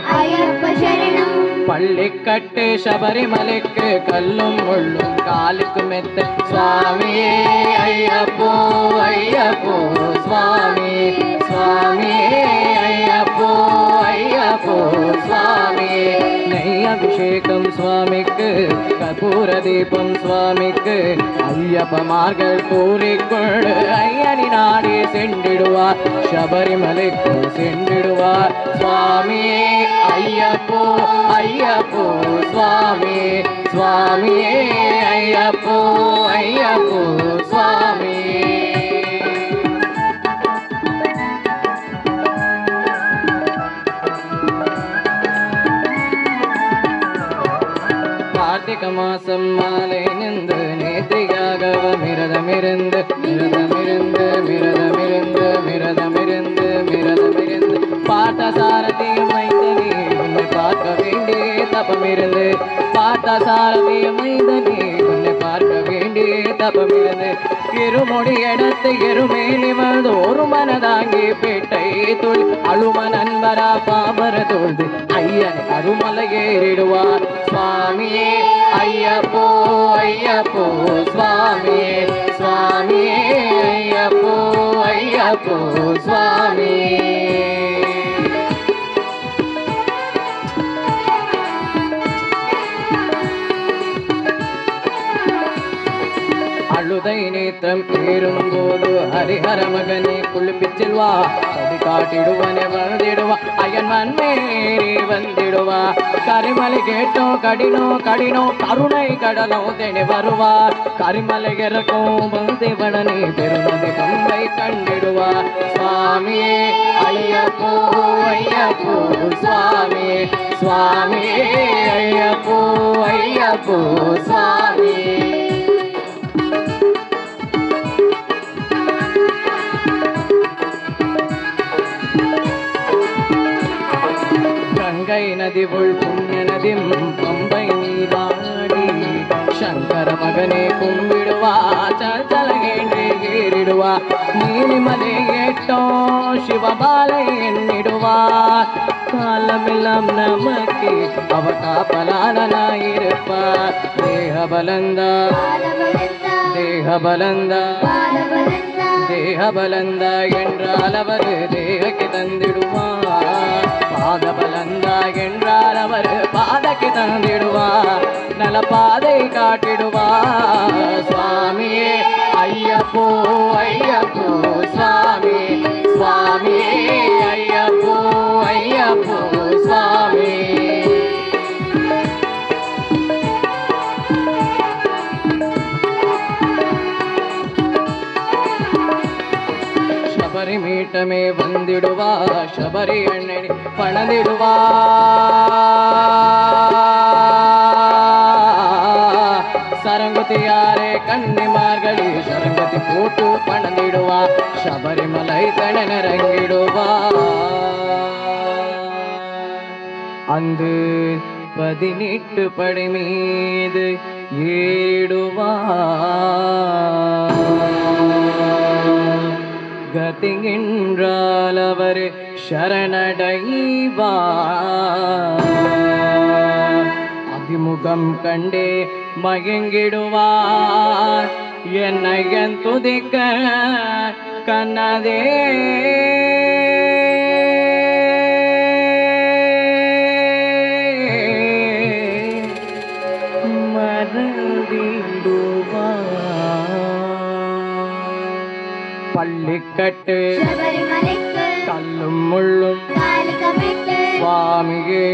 பள்ளிக்கட்டு சபரிமலைக்கு கல்லும் முள்ளும் காலுக்கு மெத்த சுவாமியே ஐயப்போ ஐயப்போ சுவாமி சுவாமியே ஐயப்போ ஐயப்போ சுவாமியே. நெய் அபிஷேகம் சுவாமிக்கு, கற்பூர தீபம் சுவாமிக்கு, ஐயப்பமார்கள் கூறிக்கொண்டு ஐயனி நாடி சென்றிடுவார், சபரிமலைக்கு சென்றிடுவார். சுவாமியே ஐயப்போ ஐயப்போ சுவாமி சுவாமியே ஐயப்போ ஐயப்போ சுவாமி. கார்த்திக மாசம் மாலை நின்று நேத்திரியாக மிரதமிருந்து மிரதமிருந்து மிரதமிருந்து மிரதமிருந்து மிரதமிருந்து பார்த்த சாரதியும் மைந்தனே உன்னை பார்க்க வேண்டிய தபமிருந்து பார்த்த சாரதியும் மைந்தனே உன்னை பார்க்க வேண்டிய தபமிருந்து இருமுடி எடுத்து எருமேலி வந்து ஒரு மனதாங்கி பேட்டை தொழில் அழும நண்பரா பாபர தொழுது ஐயன் அருமலை ஏறிடுவார். சுவாமியே ஐயப்போ ஐயப்போ சுவாமியே சுவாமியே ஐயப்போ ஐயப்போ சுவாமியே. அழுதை நேத்திரம் ஏறும்போது ஹரிஹர மகனே குளிப்பிச் செல்வா, கடி காட்டிடுவனே வந்திடுவா, அயன் மண்மேறி வந்திடுவா. கரிமலை கேட்டோ கடினோ கடினோ கருணை கடலோ தேடி வருவார், கரிமலை இறக்கும் வந்தேவனே பெருமதி பம்பை கண்டிடுவார். சுவாமியே ஐயப்போ ஐயப்போ சுவாமியே சுவாமியே ஐயப்போ ஐயப்போ சுவாமியே. கங்கை நதி உள் புண்ணிய நதி பம்பை நீராடி சங்கர மகனே கும்பிடுவா, சலகேன்றே ஏறிடுவா. நீலிமலை ஏட்டோ சிவபாலை எண்ணிடுவா, காலமெல்லாம் நமக்கு அவ காப்பலானாயிருப்பார். தேக பலந்தா தேக பலந்தா தேக பலந்தா என்றால் அவர் தேகக்கு தந்திடுவார், பாத பலந்தா என்றால் அவர் பாதக்கு தந்திடுவார், நல பாதை காட்டிடுவார். சுவாமியே ஐயப்போ ஐயப்போ சுவாமி சுவாமியே ஐயப்போ ஐயப்போ சுவாமி. ಶಬರಿ ಮೀಟಮೇ ಬಂದಿಡುವ ಶಬರಿ ಎಣ್ಣೆ ಪಣದಿಡುವ, சரங்குத்தியாரே கன்னிமார்களே சரங்குத்தி போட்டு பணந்திடுவா, சபரிமலை தணநரங்கிடுவா. அங்கு 18 படை மீது ஏறிடுவா, கதிகின்றால் அவர் சரணடைவார். அதிமுகம் கண்டே மயங்கிடுவார், என்னை என் துதிக்க கண்ணதே. പള്ളിക്കെട്ട് കല്ലും മുള്ളും സ്വാമിയേ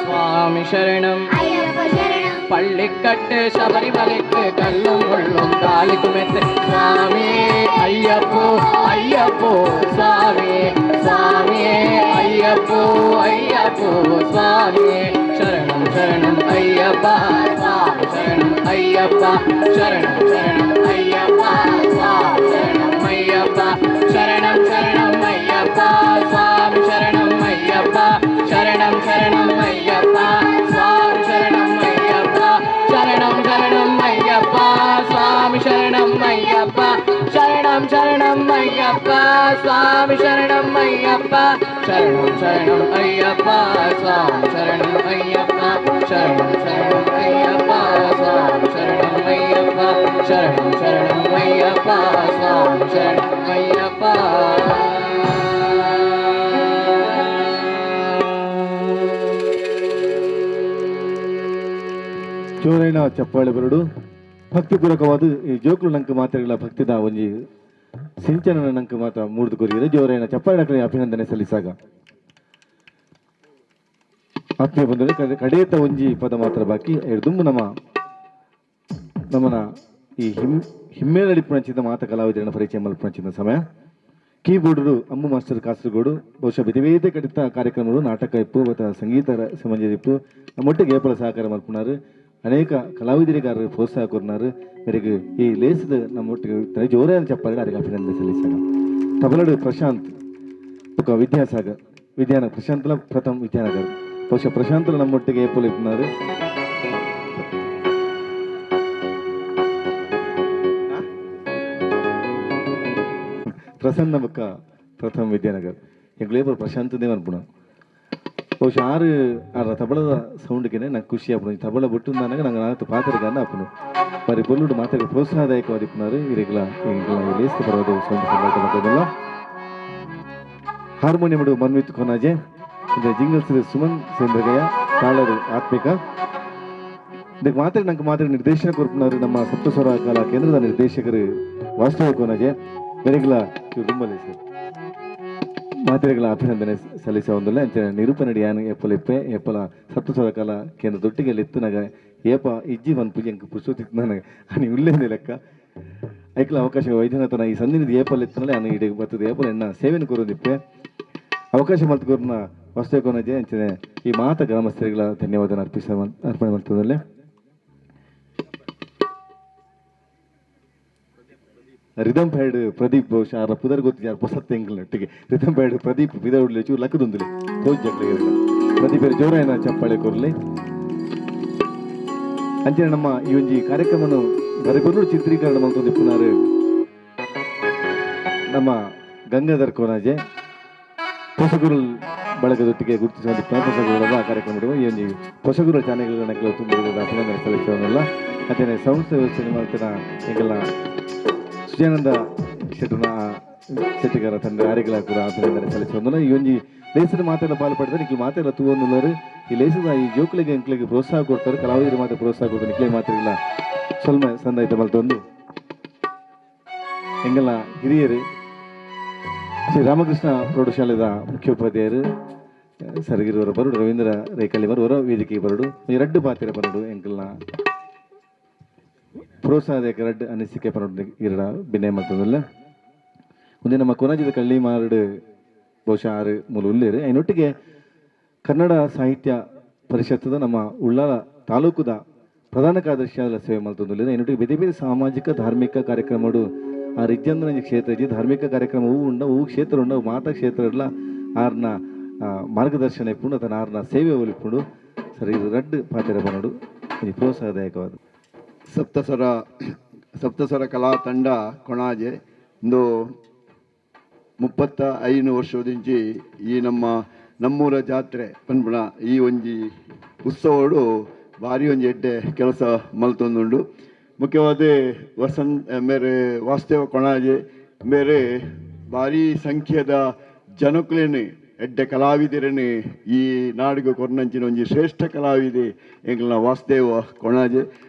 സ്വാമി ശരണം. പള്ളിക്കെട്ട് ശബരിമലയ്ക്ക് കല്ലും മുള്ളും കാലിക്കുമെത്ത് സ്വാമിയേ അയ്യപ്പോ അയ്യപ്പോ സ്വാമിയേ സ്വാമിയേ അയ്യപ്പോ അയ്യപ്പോ സ്വാമിയേ ശരണം ശരണം അയ്യപ്പ സ്വാമി ശരണം അയ്യപ്പ ശരണം ശരണം അയ്യപ്പ സ്വാമി ശരണം അയ്യപ്പ ശരണം ശരണം അയ്യപ്പ സ്വാമി ശരണം അയ്യപ്പ ശരണം ശരണം അയ്യപ്പ സ്വാമി ശരണം അയ്യപ്പ ശരണം ശരണം അയ്യപ്പ സ്വാമി ശരണം അയ്യപ്പ ശരണം ശരണം അയ്യപ്പ സ്വാമി ശരണം അയ്യപ്പ ശരണം ശരണം അയ്യപ്പ സ്വാമി ശരണം അയ്യപ്പ ശരണം ശരണം അയ്യപ്പ സ്വാമി ശരണം അയ്യപ്പ ശരണം ശരണം അയ്യപ്പ സ്വാമി ശരണം അയ്യപ്പ. ಜೋರೈನ ಚಪ್ಪಾಳೆ ಬರಡು ಭಕ್ತಿಪೂರ್ವಕವಾದ ಈ ಜೋಕ್ಲು ನಂಗೆ ಮಾತ್ರೆಗಳ ಭಕ್ತಿದ ಒಂಜಿ ಸಿಂಚನ ನಂಗೆ ಮಾತ ಮೂರ್ದು ಕೊರಿಯರೆ ಜೋರೈನ ಚಪ್ಪಾಳೆ ಅಭಿನಂದನೆ ಸಲ್ಲಿಸಾಗ. ಆತ್ಮೀಯ ಬಂಧುಗಳೇ, ಕಡೆಯತ ಒಂಜಿ ಪದ ಮಾತ್ರ ಬಾಕಿ. ದುಂಬು ನಮ್ಮ ನಮ್ಮನ ಈ ಹಿಮ್ಮೇಳಡಿಪುಣಚಿದ ಮಾತ ಕಲಾವಿದರನ್ನ ಪರಿಚಯ ಮಲ್ಪುಣಚಿದ ಸಮಯ. ಕೀಬೋರ್ಡು ಅಮ್ಮು ಮಾಸ್ಟರ್ ಕಾಸರಗೋಡು ಬಹುಶಃ ಬೇರೆ ಕಡಿತ ಕಾರ್ಯಕ್ರಮಗಳು ನಾಟಕ ಇಪ್ಪು ಮತ್ತು ಸಂಗೀತ ಸಂಬಂಧಿತ ಇಪ್ಪು ನಮ್ಮೊಟ್ಟಿಗೆ ಏಪಲ ಸಹಕಾರ ಮಲ್ಪುನಾರು ಅನೇಕ ಕಲಾವಿದರಿಗಾರರು ಪ್ರೋತ್ಸಾಹ ಕೊರ್ನಾರು. ಮೇರೆಗೆ ಈ ಲೇಸದ ನಮ್ಮೊಟ್ಟಿಗೆ ಜೋರಾದ ಚಪ್ಪಾಳೆ ಅದಕ್ಕೆ ಅಭಿನಂದನೆ ಸಲ್ಲಿಸಾಗ. ತಬಲಡು ಪ್ರಶಾಂತ್ ఒక ವಿದ್ಯಾಸಾಗರ್ ವಿದ್ಯಾನಗರ್ ಪ್ರಶಾಂತ್ಲ ಪ್ರಥಮ್ ವಿದ್ಯಾನಗರ್ ಬಹುಶಃ ಪ್ರಶಾಂತ್ಲ ನಮ್ಮೊಟ್ಟಿಗೆ ಏಪಲ ಇಪ್ಪುನಾರು. ಪ್ರಸನ್ನ ಬೊಕ್ಕ ಪ್ರಥಮ್ ವಿದ್ಯಾನಗರ್ ಎಂಕ್ಲು ಪ್ರಶಾಂತ್ ದೇವ ಅನ್ಪುಣ. ಬಹುಶಃ ಆರು ಆರ ತಬಳದ ಸೌಂಡ್ಗೆ ನಂಗೆ ಖುಷಿ ಆಪುಂಡು. ತಬಳ ಬೊಟ್ಟು ನಾಗ ನಂಗೆ ನಾಲ್ಕು ಪಾತ್ರಗಾನ ಆಪುಂಡು. మరి పొల్లుడు మాత్రమే ಪ್ರೋತ್ಸಾಹದಾಯಕವಾಗಿಪ್ಪುನಾರು. ಇರೆಗ್ಲ ಎಂಕ್ಲ ಲೇಸ್ತ ಪರ್ವದ ಸೌಂಡ್ ಸಂದರ್ಭ. ಹಾರ್ಮೋನಿಯಂ ಮನ್ವಿತ್ ಕೊನಾಜೆ, ಜಿಂಗಲ್ಸ್ ಸುಮನ್ ಸೇಂದ್ರಗಯ್ಯ, ತಾಳರು ಆತ್ಮಿಕ. ಇದಕ್ಕೆ ಮಾತ್ರ ನಂಗೆ ಮಾತ್ರ ನಿರ್ದೇಶನ ಕೊರ್ಪುನಾರು ನಮ್ಮ ಸಪ್ತಸ್ವರ ಕಲಾ ಕೇಂದ್ರದ ನಿರ್ದೇಶಕರು ವಾಸ್ತವ ಕೊನಾಜೆ. ಬೆರೆಗ್ಲ ದುಂಬಲೆ ಸರ್ ಮಾತ್ರೆಗಳ ಅಭಿನಂದನೆ ಸಲ್ಲಿಸ ಒಂದಲ್ಲ. ಅಂಚನೆ ನಿರೂಪಣೆ ಯಾನು ಏಪಲ ಇಪ್ಪೆ ಏಪಲ ಸಪ್ತಸ್ವರ ಕಲಾ ಕೇಂದ್ರ ದೊಟ್ಟಿಗೆ ಎತ್ತುನಾಗ ಏಪ ಇಜ್ಜಿ ಪೂಜೆ ಅಂಕ ಪುಸ್ತಕ ನನಗೆ అని ಉಲ್ಲೇಂದೆ ಲೆಕ್ಕ ಐಕ್ಲ ಅವಕಾಶ ವೈದ್ಯನಾಥನ ಈ ಸಂದಿನದ ಏಪಲ್ ಎತ್ತನಲೆ ಅನ್ನ ಇಡೀ ಬರ್ತದೆ ಏಪಲ್ ಎಣ್ಣ ಸೇವೆನ ಕೊರೋದಿಪ್ಪೆ ಅವಕಾಶ ಮಲ್ತುಕೊರ್ನ ವಾಸ್ತವ ಕೊನಜೆ. ಅಂಚನೆ ಈ ಮಾತ ಗ್ರಾಮಸ್ಥರಿಗಳ ಧನ್ಯವಾದ ಅರ್ಪಣೆ ಮಾಡ್ತದಲ್ಲೇ. ರಿದಮ್ ಪ್ಯಾಡ್ ಪ್ರದೀಪ್ ಬಹುಶಃ ಆರ ಪುದರ್ ಗೊತ್ತಿದ್ದಾರೆ ಹೊಸತ್ತೆ ಎಂಗ್ಲೊಟ್ಟಿಗೆ ರಿದಮ್ ಪ್ಯಾಡ್ ಪ್ರದೀಪ್ ಬಿದೌಡ್ಲೆ ಚೂರು ಲಕ್ಕದೊಂದುಲೆ ತೋಜ್ ಜಕ್ಲಿಗೆ ಪ್ರದೀಪ್ ಜೋರಾಯನ ಚಪ್ಪಾಳೆ ಕೊರ್ಲಿ. ಅಂಚನೆ ನಮ್ಮ ಈ ಒಂಜಿ ಕಾರ್ಯಕ್ರಮವನ್ನು ಬರೆಬರು ಚಿತ್ರೀಕರಣ ಮಲ್ತೊಂದಿಪ್ಪುನಾರು ನಮ್ಮ ಗಂಗಾಧರ್ ಕೋನಾಜೆ ಹೊಸಗುರು ಬಳಗದೊಟ್ಟಿಗೆ ಗುರುತಿಸುವಂತ ಹೊಸಗುರುಗಳ ಆ ಕಾರ್ಯಕ್ರಮ ಈ ಒಂಜಿ ಹೊಸಗುರು ಚಾನೆಲ್ಗಳ ತುಂಬ ಅಭಿನಂದನೆ ಸಲ್ಲಿಸೋನಲ್ಲ. ಅಂಚನೆ ಸಂಸ್ಥೆ ವ್ಯವಸ್ಥೆ ಮಾಡ್ತಾನ ಎಂಗೆಲ್ಲ ಸುಜಾನಂದ ಶೆಟ್ಟನ ಶೆಟ್ಟಿಗಾರ ತಂದೆ ಆರಿಗಳ ಕೂಡ ಅಭಿನಂದನೆ ಸಲ್ಲಿಸೋದಲ್ಲ. ಈ ಒಂಜಿ ಲೇಸದ ಮಾತೆಲ್ಲ ಪಾಲು ಪಡೆದರೆ ನಿಕ್ಲು ಮಾತೆಲ್ಲ ತೂವೊಂದುಲ್ಲರು. ಈ ಲೇಸದ ಈ ಜೋಕ್ಲಿಗೆ ಎಂಕ್ಲಿಗೆ ಪ್ರೋತ್ಸಾಹ ಕೊಡ್ತಾರೆ, ಕಲಾವಿದರು ಮಾತ್ರ ಪ್ರೋತ್ಸಾಹ ಕೊಡ್ತಾರೆ. ನಿಕ್ಲೆ ಮಾತ್ರ ಸ್ವಲ್ಪ ಸಂದಾಯ್ತ ಮಲ್ತೊಂದು ಎಂಗೆಲ್ಲ ಹಿರಿಯರು ಶ್ರೀ ರಾಮಕೃಷ್ಣ ಪ್ರೌಢಶಾಲೆದ ಮುಖ್ಯೋಪಾಧ್ಯಾಯರು ಸರಗಿರುವರ ಬರುಡು ರವೀಂದ್ರ ರೇಕಳ್ಳಿ ಬರುವರ ವೇದಿಕೆಗೆ ಬರುಡು ರಡ್ಡು ಪಾತ್ರೆ ಬರುಡು ಎಂಕಲ್ನ ಪ್ರೋತ್ಸಾಹದಾಯಕ ರಡ್ಡು ಅನಿಸಿಕೆ ಪನೊಡು ಇರಡ ಬಿನ್ನಯ ಮಲ್ತೊಂದುಲ್ಲ. ಮುಂದೆ ನಮ್ಮ ಕೊನಾಜಿದ ಕಳ್ಳಿ ಮಾರಡು ಬಹುಶಃ ಆರು ಮೂಲ ಉಲ್ಲೇರು. ಐನೊಟ್ಟಿಗೆ ಕನ್ನಡ ಸಾಹಿತ್ಯ ಪರಿಷತ್ತದ ನಮ್ಮ ಉಳ್ಳಾಲ ತಾಲೂಕುದ ಪ್ರಧಾನ ಕಾರ್ಯದರ್ಶಿಯಾದ ಸೇವೆ ಮಲ್ತೊಂದುಲ್ಲೇರು. ಐನೊಟ್ಟಿಗೆ ಬೇರೆ ಬೇರೆ ಸಾಮಾಜಿಕ ಧಾರ್ಮಿಕ ಕಾರ್ಯಕ್ರಮಡು ಆ ರಿಜ್ಜಂದ್ರ ಕ್ಷೇತ್ರ ಇಜ್ಜಿ ಧಾರ್ಮಿಕ ಕಾರ್ಯಕ್ರಮ ಹೂ ಉಂಡ ಹೂ ಕ್ಷೇತ್ರ ಉಂಡ ಮಾತಾ ಕ್ಷೇತ್ರ ಇರಲ ಆರ್ನ ಮಾರ್ಗದರ್ಶನ ಇಪ್ಪುಂಡು ತನ್ನ ಆರ್ನ ಸೇವೆ ಒಲಿಪುಂಡು ಸರಿ ಇದು ರಡ್ಡು ಪಾತ್ರ ಪನೊಡು ಇದು ಪ್ರೋತ್ಸಾಹದಾಯಕವಾದ. ಸಪ್ತಸ್ವರ ಕಲಾ ತಂಡ ಕೊಣಾಜೆ ಇಂದು 35 ವರ್ಷದಿಂಚಿ ಈ ನಮ್ಮ ನಮ್ಮೂರ ಜಾತ್ರೆ ಪನ್ಪುಣ ಈ ಒಂಜಿ ಉತ್ಸವಡು ಭಾರಿ ಒಂಜಿ ಎಡ್ಡೆ ಕೆಲಸ ಮಲ್ತೊಂದುಂಡು. ಮುಖ್ಯವಾದ ವಸಂತ ಮೇರೆ ವಾಸ್ತವ ಕೊಣಾಜೆ ಮೇರೆ ಭಾರಿ ಸಂಖ್ಯೆದ ಜನಕುಲೇನು ಎಡ್ಡೆ ಕಲಾವಿದರನ್ನು ಈ ನಾಡಿಗೆ ಕೊರ್ನಂಚಿನ ಒಂಜಿ ಶ್ರೇಷ್ಠ ಕಲಾವಿದೆ ಎಂಕಲ್ನ ವಾಸುದೇವ ಕೊಣಾಜೆ.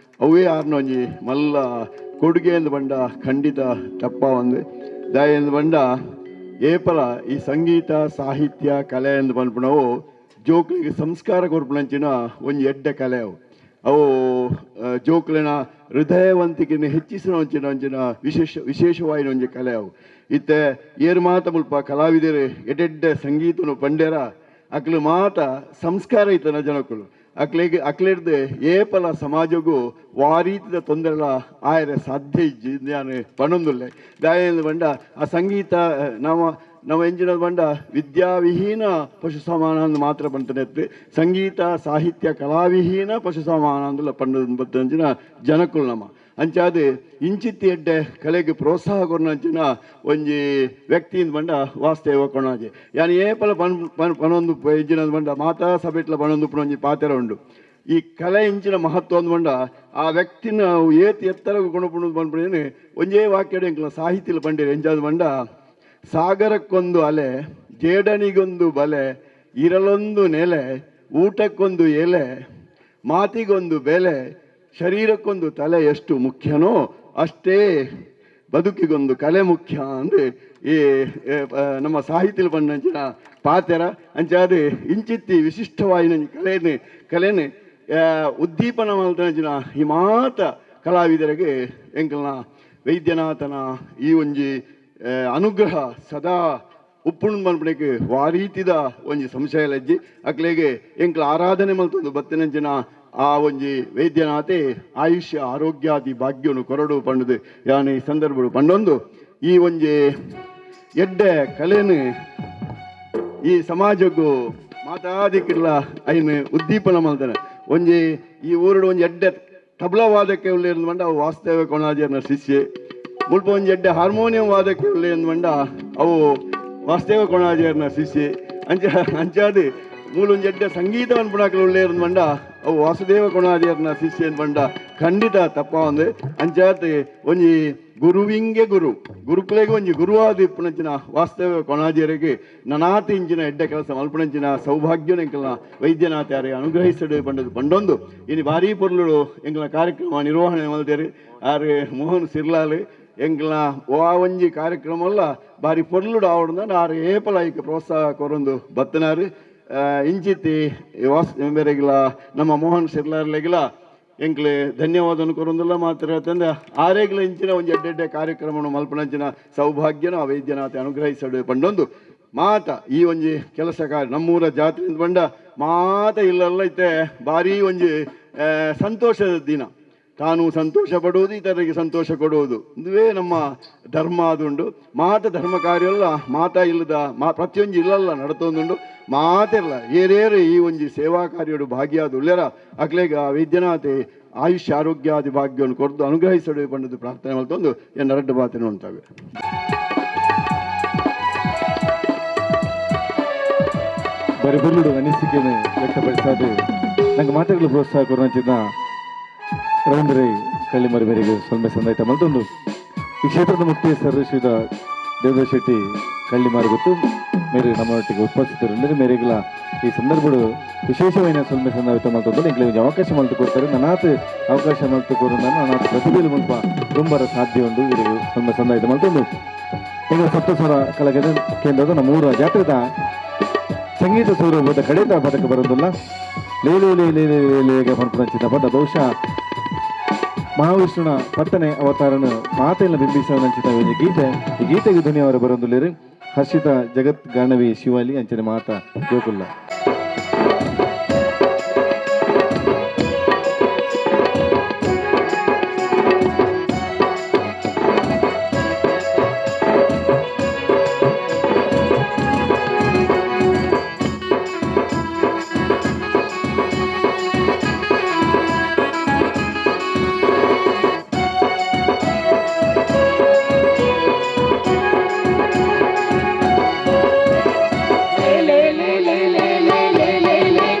ಅವೇ ಆರ್ನ ಒಂಜಿ ಮಲ್ಲ ಕೊಡುಗೆ ಎಂದು ಬಂಡ ಖಂಡಿತ ತಪ್ಪ ಒಂದು. ದಾಯೆಂದು ಬಂಡ ಏಪಲ ಈ ಸಂಗೀತ ಸಾಹಿತ್ಯ ಕಲೆ ಎಂದು ಪನ್ಪುನವು ಜೋಕ್ಲಿಗೆ ಸಂಸ್ಕಾರ ಕೊರ್ಪುನಂಚಿನ ಒಂಜಿ ಎಡ್ಡೆ ಕಲೆ ಅವು. ಅವು ಜೋಕ್ಲಿನ ಹೃದಯವಂತಿಕೆಯನ್ನು ಹೆಚ್ಚಿಸಿನ ಒಂಚಿನ ಒಂಚಿನ ವಿಶೇಷವಾಯಿನ ಒಂಜಿ ಕಲೆ ಅವು. ಇತ್ತೆ ಏರು ಮಾತ ಮುಲ್ಪ ಕಲಾವಿದರು ಎಡ್ಡೆಡ್ಡೆ ಸಂಗೀತನು ಪಂಡ್ಯರ ಅಕ್ಲು ಮಾತ ಸಂಸ್ಕಾರ ಇತ್ತನ ಜನಕ್ಕಳು ಅಕ್ಲೆಗ್ ಅಕ್ಲೆರ್ದು ಏಪಲ ಸಮಾಜಗೂ ವಾರೀತಿದ ತೊಂದರೆಲ ಆಯರೆ ಸಾಧ್ಯ ಇಜ್ಜಿ ನಾನು ಪಣೊಂದುಲ್ಲೆ. ದಾಯೆಂದು ಬಂಡ ಆ ಸಂಗೀತ ನಮ್ಮ ನಮ್ಮ ಎಂಜಿನ ಬಂಡ ವಿದ್ಯಾವಿಹೀನ ಪಶು ಸಮಾನ ಅಂದ್ ಮಾತ್ರ ಪಂತನೆತ್ತು ಸಂಗೀತ ಸಾಹಿತ್ಯ ಕಲಾವಿಹೀನ ಪಶು ಸಮಾನ ಅಂದುಲ ಪಂಡ ಜನಕ್ಕಳು ನಮ್ಮ ಅಂಚಾದ ಇಂಚಿತ್ತಿ ಎಡ್ಡೆ ಕಲೆಗೆ ಪ್ರೋತ್ಸಾಹ ಕೊರ್ನಂಚಿನ ಒಂಜಿ ವ್ಯಕ್ತಿಯಿಂದ ಬಂಡ ವಾಸ್ತೇವ ಕೊಣಾಜೆ ಯಾನ್ ಏಪಲ ಪನ್ ಪನ್ ಪನೊಂದು ಇಂಚಿನ ಬಂಡ ಮಾತಾ ಸಭೆಟ್ಲ ಪನೊಂದು ಒಂಜಿ ಪಾತೆರ ಉಂಡು. ಈ ಕಲೆ ಇಂಚಿನ ಮಹತ್ವ ಅಂದ್ ಬಂಡ ಆ ವ್ಯಕ್ತಿನ ಏತ್ ಎತ್ತರ ಕೊಣಪುಣು ಪನ್ಪುನೇನು ಒಂಜೇ ವಾಕ್ಯಡೆ ಎಂಕ್ಲ ಸಾಹಿತ್ಯಲ ಪಂಡಿರು ಎಂಚಾದ ಬಂಡ ಸಾಗರಕ್ಕೊಂದು ಅಲೆ, ಜೇಡನಿಗೊಂದು ಬಲೆ, ಇರಲೊಂದು ನೆಲೆ, ಊಟಕ್ಕೊಂದು ಎಲೆ, ಮಾತಿಗೊಂದು ಬೆಲೆ, ಶರೀರಕ್ಕೊಂದು ತಲೆ ಎಷ್ಟು ಮುಖ್ಯನೋ ಅಷ್ಟೇ ಬದುಕಿಗೊಂದು ಕಲೆ ಮುಖ್ಯ ಅಂದು ಈ ನಮ್ಮ ಸಾಹಿತ್ಯ ಬಂದಂಚಿನ ಪಾತೆರ. ಅಂಚಾದ ಇಂಚಿತ್ತಿ ವಿಶಿಷ್ಟವಾಯಿನ ಕಲೆನ ಕಲೆನ ಉದ್ದೀಪನ ಮಲ್ತನಂಚಿನ ಈ ಮಾತ ಕಲಾವಿದರಿಗೆ ಎಂಕಲ್ನ ವೈದ್ಯನಾಥನ ಈ ಒಂಜಿ ಅನುಗ್ರಹ ಸದಾ ಉಪ್ಪುಣ್ ಮನ್ಪಣೆಗೆ ವಾರೀತಿದ ಒಂಜಿ ಸಂಶಯ ಲಜ್ಜಿ ಅಕ್ಲೆಗೆ ಎಂಕ್ಲ ಆರಾಧನೆ ಮಲ್ತೊಂದು ಬತ್ತಿನಂಚಿನ ಆ ಒಂಜಿ ವೈದ್ಯನಾಥೆ ಆಯುಷ್ಯ ಆರೋಗ್ಯಾದಿ ಭಾಗ್ಯನು ಕೊರಡು ಪಂಡದು ಯಾನ್ ಈ ಸಂದರ್ಭಡು ಪಂಡೊಂದು ಈ ಒಂಜಿ ಎಡ್ಡೆ ಕಲೆನು ಈ ಸಮಾಜಕ್ಕೂ ಮಾತಾದಿಕ್ಕಿಲ್ಲ ಐನು ಉದ್ದೀಪನ ಮಲ್ತನೆ ಒಂಜಿ ಈ ಊರುಡು ಒಂಜಿ ಎಡ್ಡೆ ತಬಲವಾದಕ್ಕೆ ಉಳ್ಳಿರಂದು ಬಂಡ ಅವು ವಾಸ್ತವ ಕೊಣಾಜನ ಶಿಷ್ಯೆ ಮುಲ್ಪ ಒಂಜಿ ಎಡ್ಡೆ ಹಾರ್ಮೋನಿಯಂ ವಾದಕ್ಕೆ ಉಳ್ಳಿರಂದು ಬಂಡ ಅವು ವಾಸ್ತವ ಕೊಣಾಜನ ಶಿಷ್ಯೆ ಅಂಚ ಅಂಚಾದು ಮೂಲೊಂಜಿ ಎಡ್ಡೆ ಸಂಗೀತವನ್ನು ಪುಣಾಕಲು ಉಳ್ಳೇರಂದು ಬಂಡ ಅವು ವಾಸುದೇವ ಕೊಣಾಜನ ಶಿಷ್ಯ ಬಂಡ ಖಂಡಿತ ತಪ್ಪ ಒಂದು ಅಂಚಾತ್ ಒಂಜಿ ಗುರುವಿಂಗೆ ಗುರು ಗುರುಕುಲೆಗೆ ಒಂಜಿ ಗುರುವಾದ ಇಪ್ಪುನಂಚಿನ ವಾಸ್ತವ ಕೊಣಾಜಿಯರಿಗೆ ನನಾತಿ ಇಂಚಿನ ಎಡ್ಡೆ ಕೆಲಸ ಮಲ್ಪುನಂಚಿನ ಸೌಭಾಗ್ಯನ ಎಂಕಲ್ನ ವೈದ್ಯನಾಥಾರೆ ಅನುಗ್ರಹಿಸಡು ಪಂಡದು ಪಂಡೊಂದು ಇನಿ ಭಾರೀ ಪೊರ್ಲುಡು ಎಂಕಲ್ನ ಕಾರ್ಯಕ್ರಮ ನಿರ್ವಹಣೆ ಮಲ್ತೇರಿ ಆರು ಮೋಹನ್ ಸಿರ್ಲಾಲ್ ಎಂಕಲ್ನ ವಾ ಒಂಜಿ ಕಾರ್ಯಕ್ರಮ ಅಲ್ಲ ಭಾರಿ ಪೊರ್ಲುಡು ಆವಡ್ದ ಆರು ಏಪಲ ಐಕ್ ಪ್ರೋತ್ಸಾಹ ಕೊರೊಂದು ಬತ್ತನಾರು ಇಂಚಿತ್ತಿ ವಾಸ್ ಬೇರೆಗಿಲ್ಲ ನಮ್ಮ ಮೋಹನ್ ಸಿರ್ಲಾರ್ಲೆಗಿಲ್ಲ ಎಂಕ್ಲೆ ಧನ್ಯವಾದನು ಕೊರೊಂದುಲ್ಲ ಮಾತ್ರ ತಂದೆ ಆರೇಗ್ಲ ಇಂಚಿನ ಒಂಜಿ ಎಡ್ಡೆಡ್ಡೆ ಕಾರ್ಯಕ್ರಮವನ್ನು ಮಲ್ಪನಂಚಿನ ಸೌಭಾಗ್ಯನ ಆ ವೈದ್ಯನಾಥ ಅನುಗ್ರಹಿಸಡು ಪಂಡೊಂದು ಮಾತ ಈ ಒಂಜಿ ಕೆಲಸ ಕಾರ್ಯ ನಮ್ಮೂರ ಜಾತ್ರೆಯಿಂದ ಬಂಡ ಮಾತ ಇಲ್ಲಲ್ಲ ಇತ್ತೆ ಭಾರೀ ಒಂಜಿ ಸಂತೋಷದ ದಿನ. ತಾನು ಸಂತೋಷ ಪಡುವುದು ಇತರರಿಗೆ ಸಂತೋಷ ಕೊಡುವುದು ಇದುವೇ ನಮ್ಮ ಧರ್ಮ ಅದುಂಡು. ಮಾತ ಧರ್ಮ ಕಾರ್ಯಲ್ಲ ಮಾತ ಇಲ್ಲದ ಪ್ರತಿಯೊಂಜಿ ಇಲ್ಲಲ್ಲ ನಡತೊಂದುಂಡು ಮಾತೆಲ್ಲ ಏರೇರು ಈ ಒಂಜಿ ಸೇವಾ ಕಾರ್ಯಡು ಭಾಗ್ಯಾದ ಉಳ್ಳೆರ ಅಕ್ಲೆಗ ವೈದ್ಯನಾಥೆ ಆಯುಷ್ಯ ಆರೋಗ್ಯಾದಿ ಭಾಗ್ಯವನ್ನು ಕೊಡ್ದು ಅನುಗ್ರಹಿಸಡು ಪಂಡದು ಪ್ರಾರ್ಥನೆ ಮಲ್ತೊಂದು ಎನ್ನ ರಡ್ಡು ಬಾತಿನ ಉಂಟಾವೆ. ಬರಿಬುರುಡು ಅನಿಸಿಕೆಯನ್ನು ವ್ಯಕ್ತಪಡಿಸಾದು ನಂಗೆ ಮಾತುಗಳು ಪ್ರೋತ್ಸಾಹ ಕೊರೋಂಚಿನ ರವೀಂದ್ರ ಕಳ್ಳಿಮರಿ ಮೇರೆಗೆ ಸೊಲ್ಮೆ ಸಂದಾಯ್ತ ಮಲ್ತೊಂದು ಈ ಕ್ಷೇತ್ರದ ಮುಖ್ಯಸ್ಥರು ಶ್ರೀಯುತ ದೇವೇಂದ್ರ ಶೆಟ್ಟಿ ಕಳ್ಳಿಮಾರು ಗೊತ್ತು ಮೇರೆ ನಮ್ಮೊಟ್ಟಿಗೆ ಉಪಸ್ಥಿತರು ಮೇರೆಗಳ ಈ ಸಂದರ್ಭಡು ವಿಶೇಷವಾದ ಸೊಲ್ಮೆ ಸಂದಾಯ್ತ ಮಲ್ತೊಂದು ಎಂಕ್ಲೆ ಒಂಜಿ ಅವಕಾಶ ಮಲ್ತು ಕೊಡ್ತಾರೆ ನನಾತ್ ಅವಕಾಶ ಮಲ್ತು ಕೊರೋದನ್ನು ನನಾತ್ ಪ್ರತಿಭೆಲು ಮುಲ್ಪ ತುಂಬರ ಸಾಧ್ಯ ಉಂಡು ಇವರಿಗೆ ಸೊಲ್ಮೆ ಸಂದಾಯ್ತ ಮಲ್ತೊಂದು ಈಗ ಸಪ್ತಸ್ವರ ಕಲಾಕೇಂದ್ರ ಕೇಂದ್ರದ ನಮ್ಮೂರ ಜಾತ್ರೆದ ಸಂಗೀತ ಸೌರಭದ ಕಡೆತ ಪದಕ ಬರೋದಿಲ್ಲ ಲೇ ಲೇ ಲೇ ಲೇ ಲೇ ಲೇ ಪನ್ಪುನಂಚಿನ ಪದ ಬಹುಶಃ ಮಹಾವಿಷ್ಣುನ ಪತ್ತನೆ ಅವತಾರನು ಮಾತೆಲ್ಲ ಬಿಂಬಿಸವನಂಚಿತ ಒಂಜಿ ಗೀತೆ. ಈ ಗೀತೆಗೆ ಧ್ವನಿಯವರ ಬರೊಂದುಲ್ಲೇರು ಹರ್ಷಿತ ಜಗತ್ ಗಾನವಿ ಶಿವಾಲಿ ಅಂಚನೆ ಮಾತಾ ಗೋಕುಲ್ಲ. ಲೇ ಲೇ ಲೇ ಲೇ ಲೇ ಲೇ ಲೇ ಲೇ.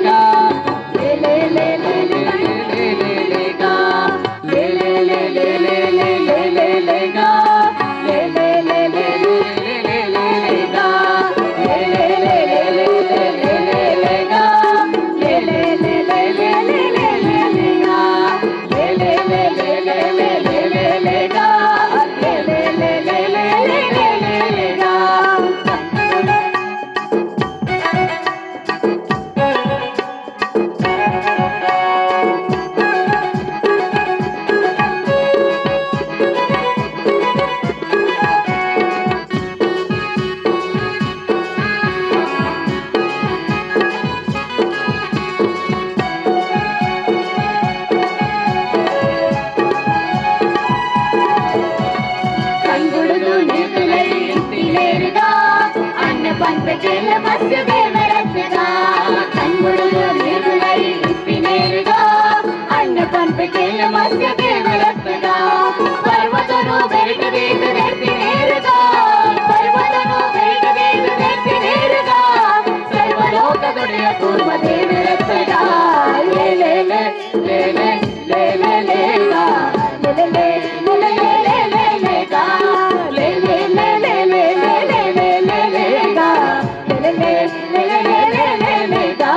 ಪನ್ಪೆ ಮತ್ಸ್ಯ ದೇವರತ್ನಗ ಕಂಗುಡುಗು ನೀರುಲೈ ಇಪ್ಪಿನೇರುಗ ಅಣ್ಣ ಪನ್ಪೆ ಮತ್ಸ್ಯ ದೇವರತ್ನಗ ಪರ್ವತನು ಬೆರಟದೇದು ನೆರ್ಪಿನೇರುಗ ಪರ್ವತನು ಬೆರಟದೇದು ನೆರ್ಪಿನೇರುಗ ಸರ್ವಲೋಕದೊಡೆಯ ಕೂರ್ಮ ದೇವರತ್ನಗ ಲೇ ಲೇ ಲೇ ಲೇ ಲೇ ಲೇ ಲೇ ಲೇ ಗಾ ಲೇ ಲೇ ಲೇ ಲೇ ಲೇ ಲೇ ಲೇ ಗಾ ಲೇ ಲೇ ಲೇ ಲೇ ಲೇ ಲೇ ಲೇ ಲೇ ಲೇ ಲೇ ಗಾ ಲೇ ಲೇ ಲೇ ಲೇ ಲೇ ಲೇ ಲೇ ಗಾ.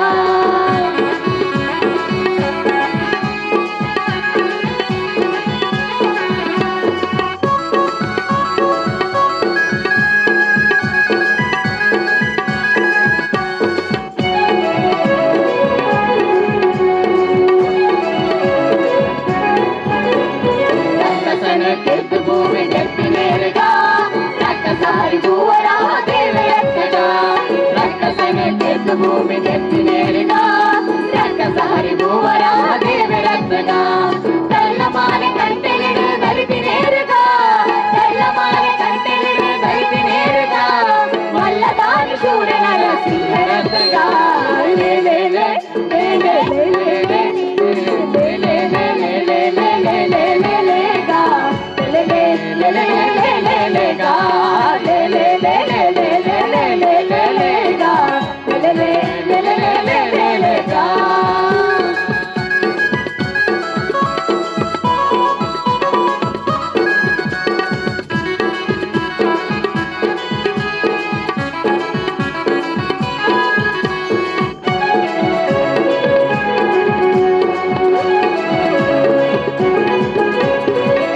ರಕ್ಕಸನ ಕೆದ್ದು ಭೂಮಿ ನೆಪ್ಪಿನೇರುಗ ರಕ್ಕಸ ಹರಿಭುವರಾಹ ದೇವರತ್ನಗ ರಕ್ಕಸನ ಕೆದ್ದು ಭೂಮಿ ನೆಪ್ಪಿನೇರುಗ ರಕ್ಕಸ ಹರಿಭುವರಾಹ ದೇವರತ್ನಗ ಕಳ್ಳಮಾನ ಕಂಟೆಲಿಡು ದಲಿತಿನೇರುಗ ಕಳ್ಳಮಾನ ಕಂಟೆಲಿಡು ದಲಿತಿನೇರುಗ ಮಲ್ಲದಾನಿ ಶೂರ ನರಸಿಂಹರತ್ನಗ ಲೇ ಲೇ ಲೇ ಲೇ ಲೇ ಲೇ ಲೇ ಲೇ ಲೇ ಲೇ ಲೇ ಲೇ ಲೇ ಲೇ ಲೇ ಲೇ ಗಾ ಲೇ ಲೇ ಲೇ ಲೇ ಲೇ ಲೇ ಲೇ ಗಾ ಲೇ ಲೇ ಲೇ ಲೇ ಲೇ ಲೇ ಲೇ ಲೇ ಲೇ ಲೇ ಗಾ ಲೇ ಲೇ ಲೇ ಲೇ ಲೇ ಲೇ ಲೇ ಲೇ ಗಾ.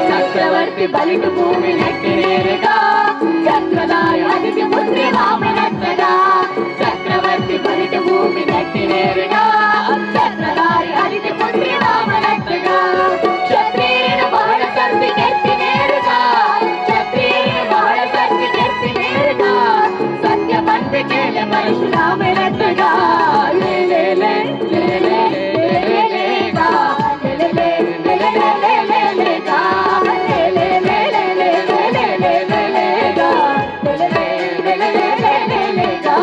ಚಕ್ರವರ್ತಿ ಬಲಿಟು ಭೂಮಿ ನೆಟ್ಟಿನೇರುಗ ಚಕ್ರಧಾರಿ ಅದಿತಿ ಪುತ್ರಿ ವಾಮನತ್ನಗ ಚಕ್ರವರ್ತಿ ಬಲಿಟು ಭೂಮಿ ನೆಟ್ಟಿನೇರುಗ ಚಕ್ರಧಾರಿ ಅದಿತಿ ಪುತ್ರಿ ವಾಮನತ್ನಗ ಕ್ಷತ್ರಿಯನ ಬಹಳ ಸರ್ತಿ ಕೆತ್ತಿನೇರುಗ ಕ್ಷತ್ರಿಯನ ಬಹಳ ಸರ್ತಿ ಕೆತ್ತಿನೇರುಗ ಸತ್ಯ ಪಂಪೆ ಕೇಳ ಪರಶುರಾಮನತ್ನಗ ಲೇ ಲೇ ಲೇ ಲೇ ಲೇ ಲೇ ಲೇ ಗಾ ಲೇ ಲೇ ಲೇ ಲೇ ಲೇ ಲೇ ಲೇ ಗಾ ಲೇ ಲೇ ಲೇ ಲೇ ಲೇ ಲೇ ಲೇ ಲೇ ಲೇ ಗಾ ಲೇ ಲೇ ಲೇ ಲೇ ಲೇ ಲೇ ಲೇ ಗಾ.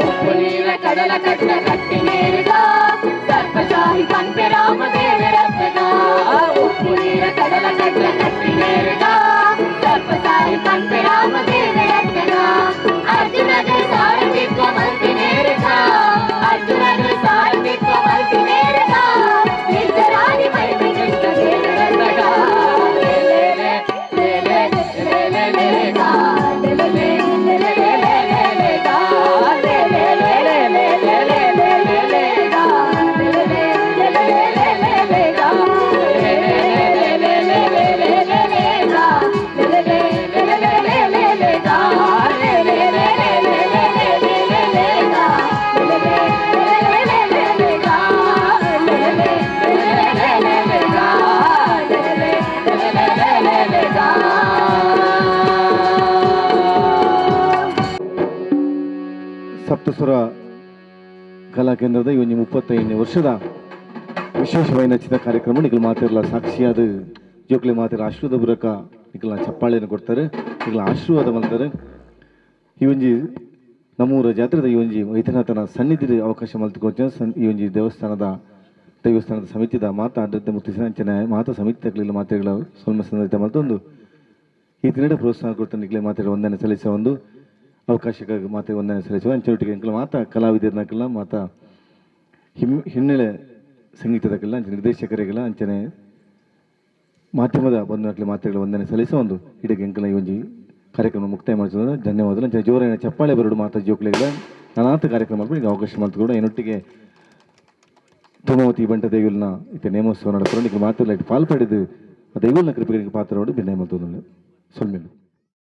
ಉಪ್ಪು ನೀರ ಕಡಲ ಕಟ್ಟ ಕಟ್ಟಿ ನೇರುಗ ಸರ್ಪಶಾಹಿ ಪಂಪೆ ರಾಮ ದೇವರತ್ನಗ ಉಪ್ಪು ನೀರ ಕಡಲ ಕಟ್ಟ ಕಟ್ಟಿ ನೇರುಗ ಸರ್ಪಶಾಹಿ ಪಂಪೆ ರಾಮ ದೇವರತ್ನಗ ಅರ್ಜುನಗ ಸಾರಥಿತ್ವ ಮಲ್ತಿ ನೇರುಗ ಅರ್ಜುನಗ ಸಾರಥಿತ್ವ ಮಲ್ತಿ ನೇರುಗ ನಿಜರಾಣಿ ಮಹಿಮೆ ಕೃಷ್ಣ ದೇವರತ್ನಗ ಲೇ ಲೇ ಲೇ ಲೇ ಲೇ ಲೇ ಲೇ ಲೇ ಗಾ ಲೇ ಲೇ ಲೇ ಲೇ ಲೇ ಲೇ ಲೇ ಲೇ ಗಾ ಲೇ ಲೇ ಲೇ ಲೇ ಲೇ ಲೇ ಲೇ ಲೇ ಲೇ ಲೇ ಗಾ ಲೇ ಲೇ ಲೇ ಲೇ ಲೇ ಲೇ ಲೇ ಗಾ ಲೇ ಲೇ ಲೇ ಲೇ ಲೇ ಲೇ ಲೇ ಲೇ ಗಾ ಲೇ ಲೇ ಲೇ ಲೇ ಲೇ ಲೇ ಲೇ ಗಾ ಲೇ ಲೇ ಲೇ ಲೇ ಲೇ ಲೇ ಲೇ ಲೇ ಲೇ ಗಾ ಲೇ ಲೇ ಲೇ ಲೇ ಲೇ ಲೇ ಗಾ ಲೇ ಲೇ ಲೇ ಲೇ ಲೇ ಲೇ ಗಾ ಲೇ ಲೇ ಲೇ ಲೇ ಲೇ ಲೇ ಗಾ. ಸಪ್ತಸ್ವರ ಕಲಾ ಕೇಂದ್ರದ ಈ ಒಂದು 35ನೇ ವರ್ಷದ ವಿಶೇಷವಾಗಿ ನಚಿತ ಕಾರ್ಯಕ್ರಮ ನಿಖಲ್ ಮಾತಿರಲ್ಲ ಸಾಕ್ಷಿಯಾದ ಜೋಕ್ಲಿ ಮಾತಿರ ಆಶೀರ್ವಾದ ಬುರಕ ನಿಖಲ್ನ ಚಪ್ಪಾಳೆಯನ್ನು ಕೊಡ್ತಾರೆ, ನಿಖಲ ಆಶೀರ್ವಾದ ಮಾಡ್ತಾರೆ. ಈ ಒಂಜಿ ನಮ್ಮೂರ ಜಾತ್ರೆದ ಈ ಒಂಜಿ ವೈದ್ಯನಾಥನ ಸನ್ನಿಧಿ ಅವಕಾಶ ಮಲ್ತುಕೊಚ್ಚ ಈ ಒಂಜಿ ದೇವಸ್ಥಾನದ ಸಮಿತಿದ ಮಾತಾ ಆಡಳಿತ ಮುತ್ತಿಸಿದ ಅಂಚನೆ ಮಾತಾ ಸಮಿತಿ ತಗಲಿಲ್ಲ ಮಾತೆಗಳ ಸೊಲ್ಮ ಸಂದರ್ಭ ಮತ್ತೊಂದು ಈ ತಿನ್ನಡ ಪ್ರೋತ್ಸಾಹ ಕೊಡ್ತಾ ನಿಖಲೆ ಮಾತೆಗಳ ವಂದನೆ ಸಲ್ಲಿಸುವ ಒಂದು ಅವಕಾಶಕ್ಕಾಗಿ ಮಾತೆ ವಂದನೆ ಸಲ್ಲಿಸುವ ಅಂಚೊಟ್ಟಿಗೆ ಅಂಕಲ ಮಾತಾ ಕಲಾವಿದರನ್ನಕ್ಕೆಲ್ಲ ಮಾತಾ ಹಿನ್ನೆಲೆ ಸಂಗೀತದಕ್ಕೆಲ್ಲ ಅಂಚೆ ನಿರ್ದೇಶಕರಿಗೆಲ್ಲ ಅಂಚನೆ ಮಾಧ್ಯಮದ ಬಂಧುನಕ್ಲೆ ಮಾತೆಗಳ ವಂದನೆ ಸಲ್ಲಿಸುವ ಒಂದು ಇಡೀ ಅಂಕಲ ಈ ಒಂಜಿ ಕಾರ್ಯಕ್ರಮ ಮುಕ್ತಾಯ ಮಾಡಿಸೋದು ಧನ್ಯವಾದಗಳು. ಅಂಚನೆ ಜೋರಾಗಿ ಚಪ್ಪಾಳೆ ಬರಡು ಮಾತಾ ಜೋಕ್ಲೆಗಳ ನಾನಾತ ಕಾರ್ಯಕ್ರಮ ಈಗ ಅವಕಾಶ ಮಾಡ್ತು ಏನೊಟ್ಟಿಗೆ ಧೂಮಾವತಿ ಬಂಟ ದೇಗುಲ್ನ ಇತ್ತೆ ನೇಮೋತ್ಸವ ನಡೆಸ್ಕೊಂಡು ಈಗ ಮಾತ್ರ ಲೈಟ್ ಪಾಲ್ ಪಡೆದು ದೈವಲ್ನ ಕೃಪೆಗಳಿಗೆ ಪಾತ್ರ ನೋಡಿ ಭಿನ್ನ ಮತ್ತು ಸೊಲ್ಮೆಲು.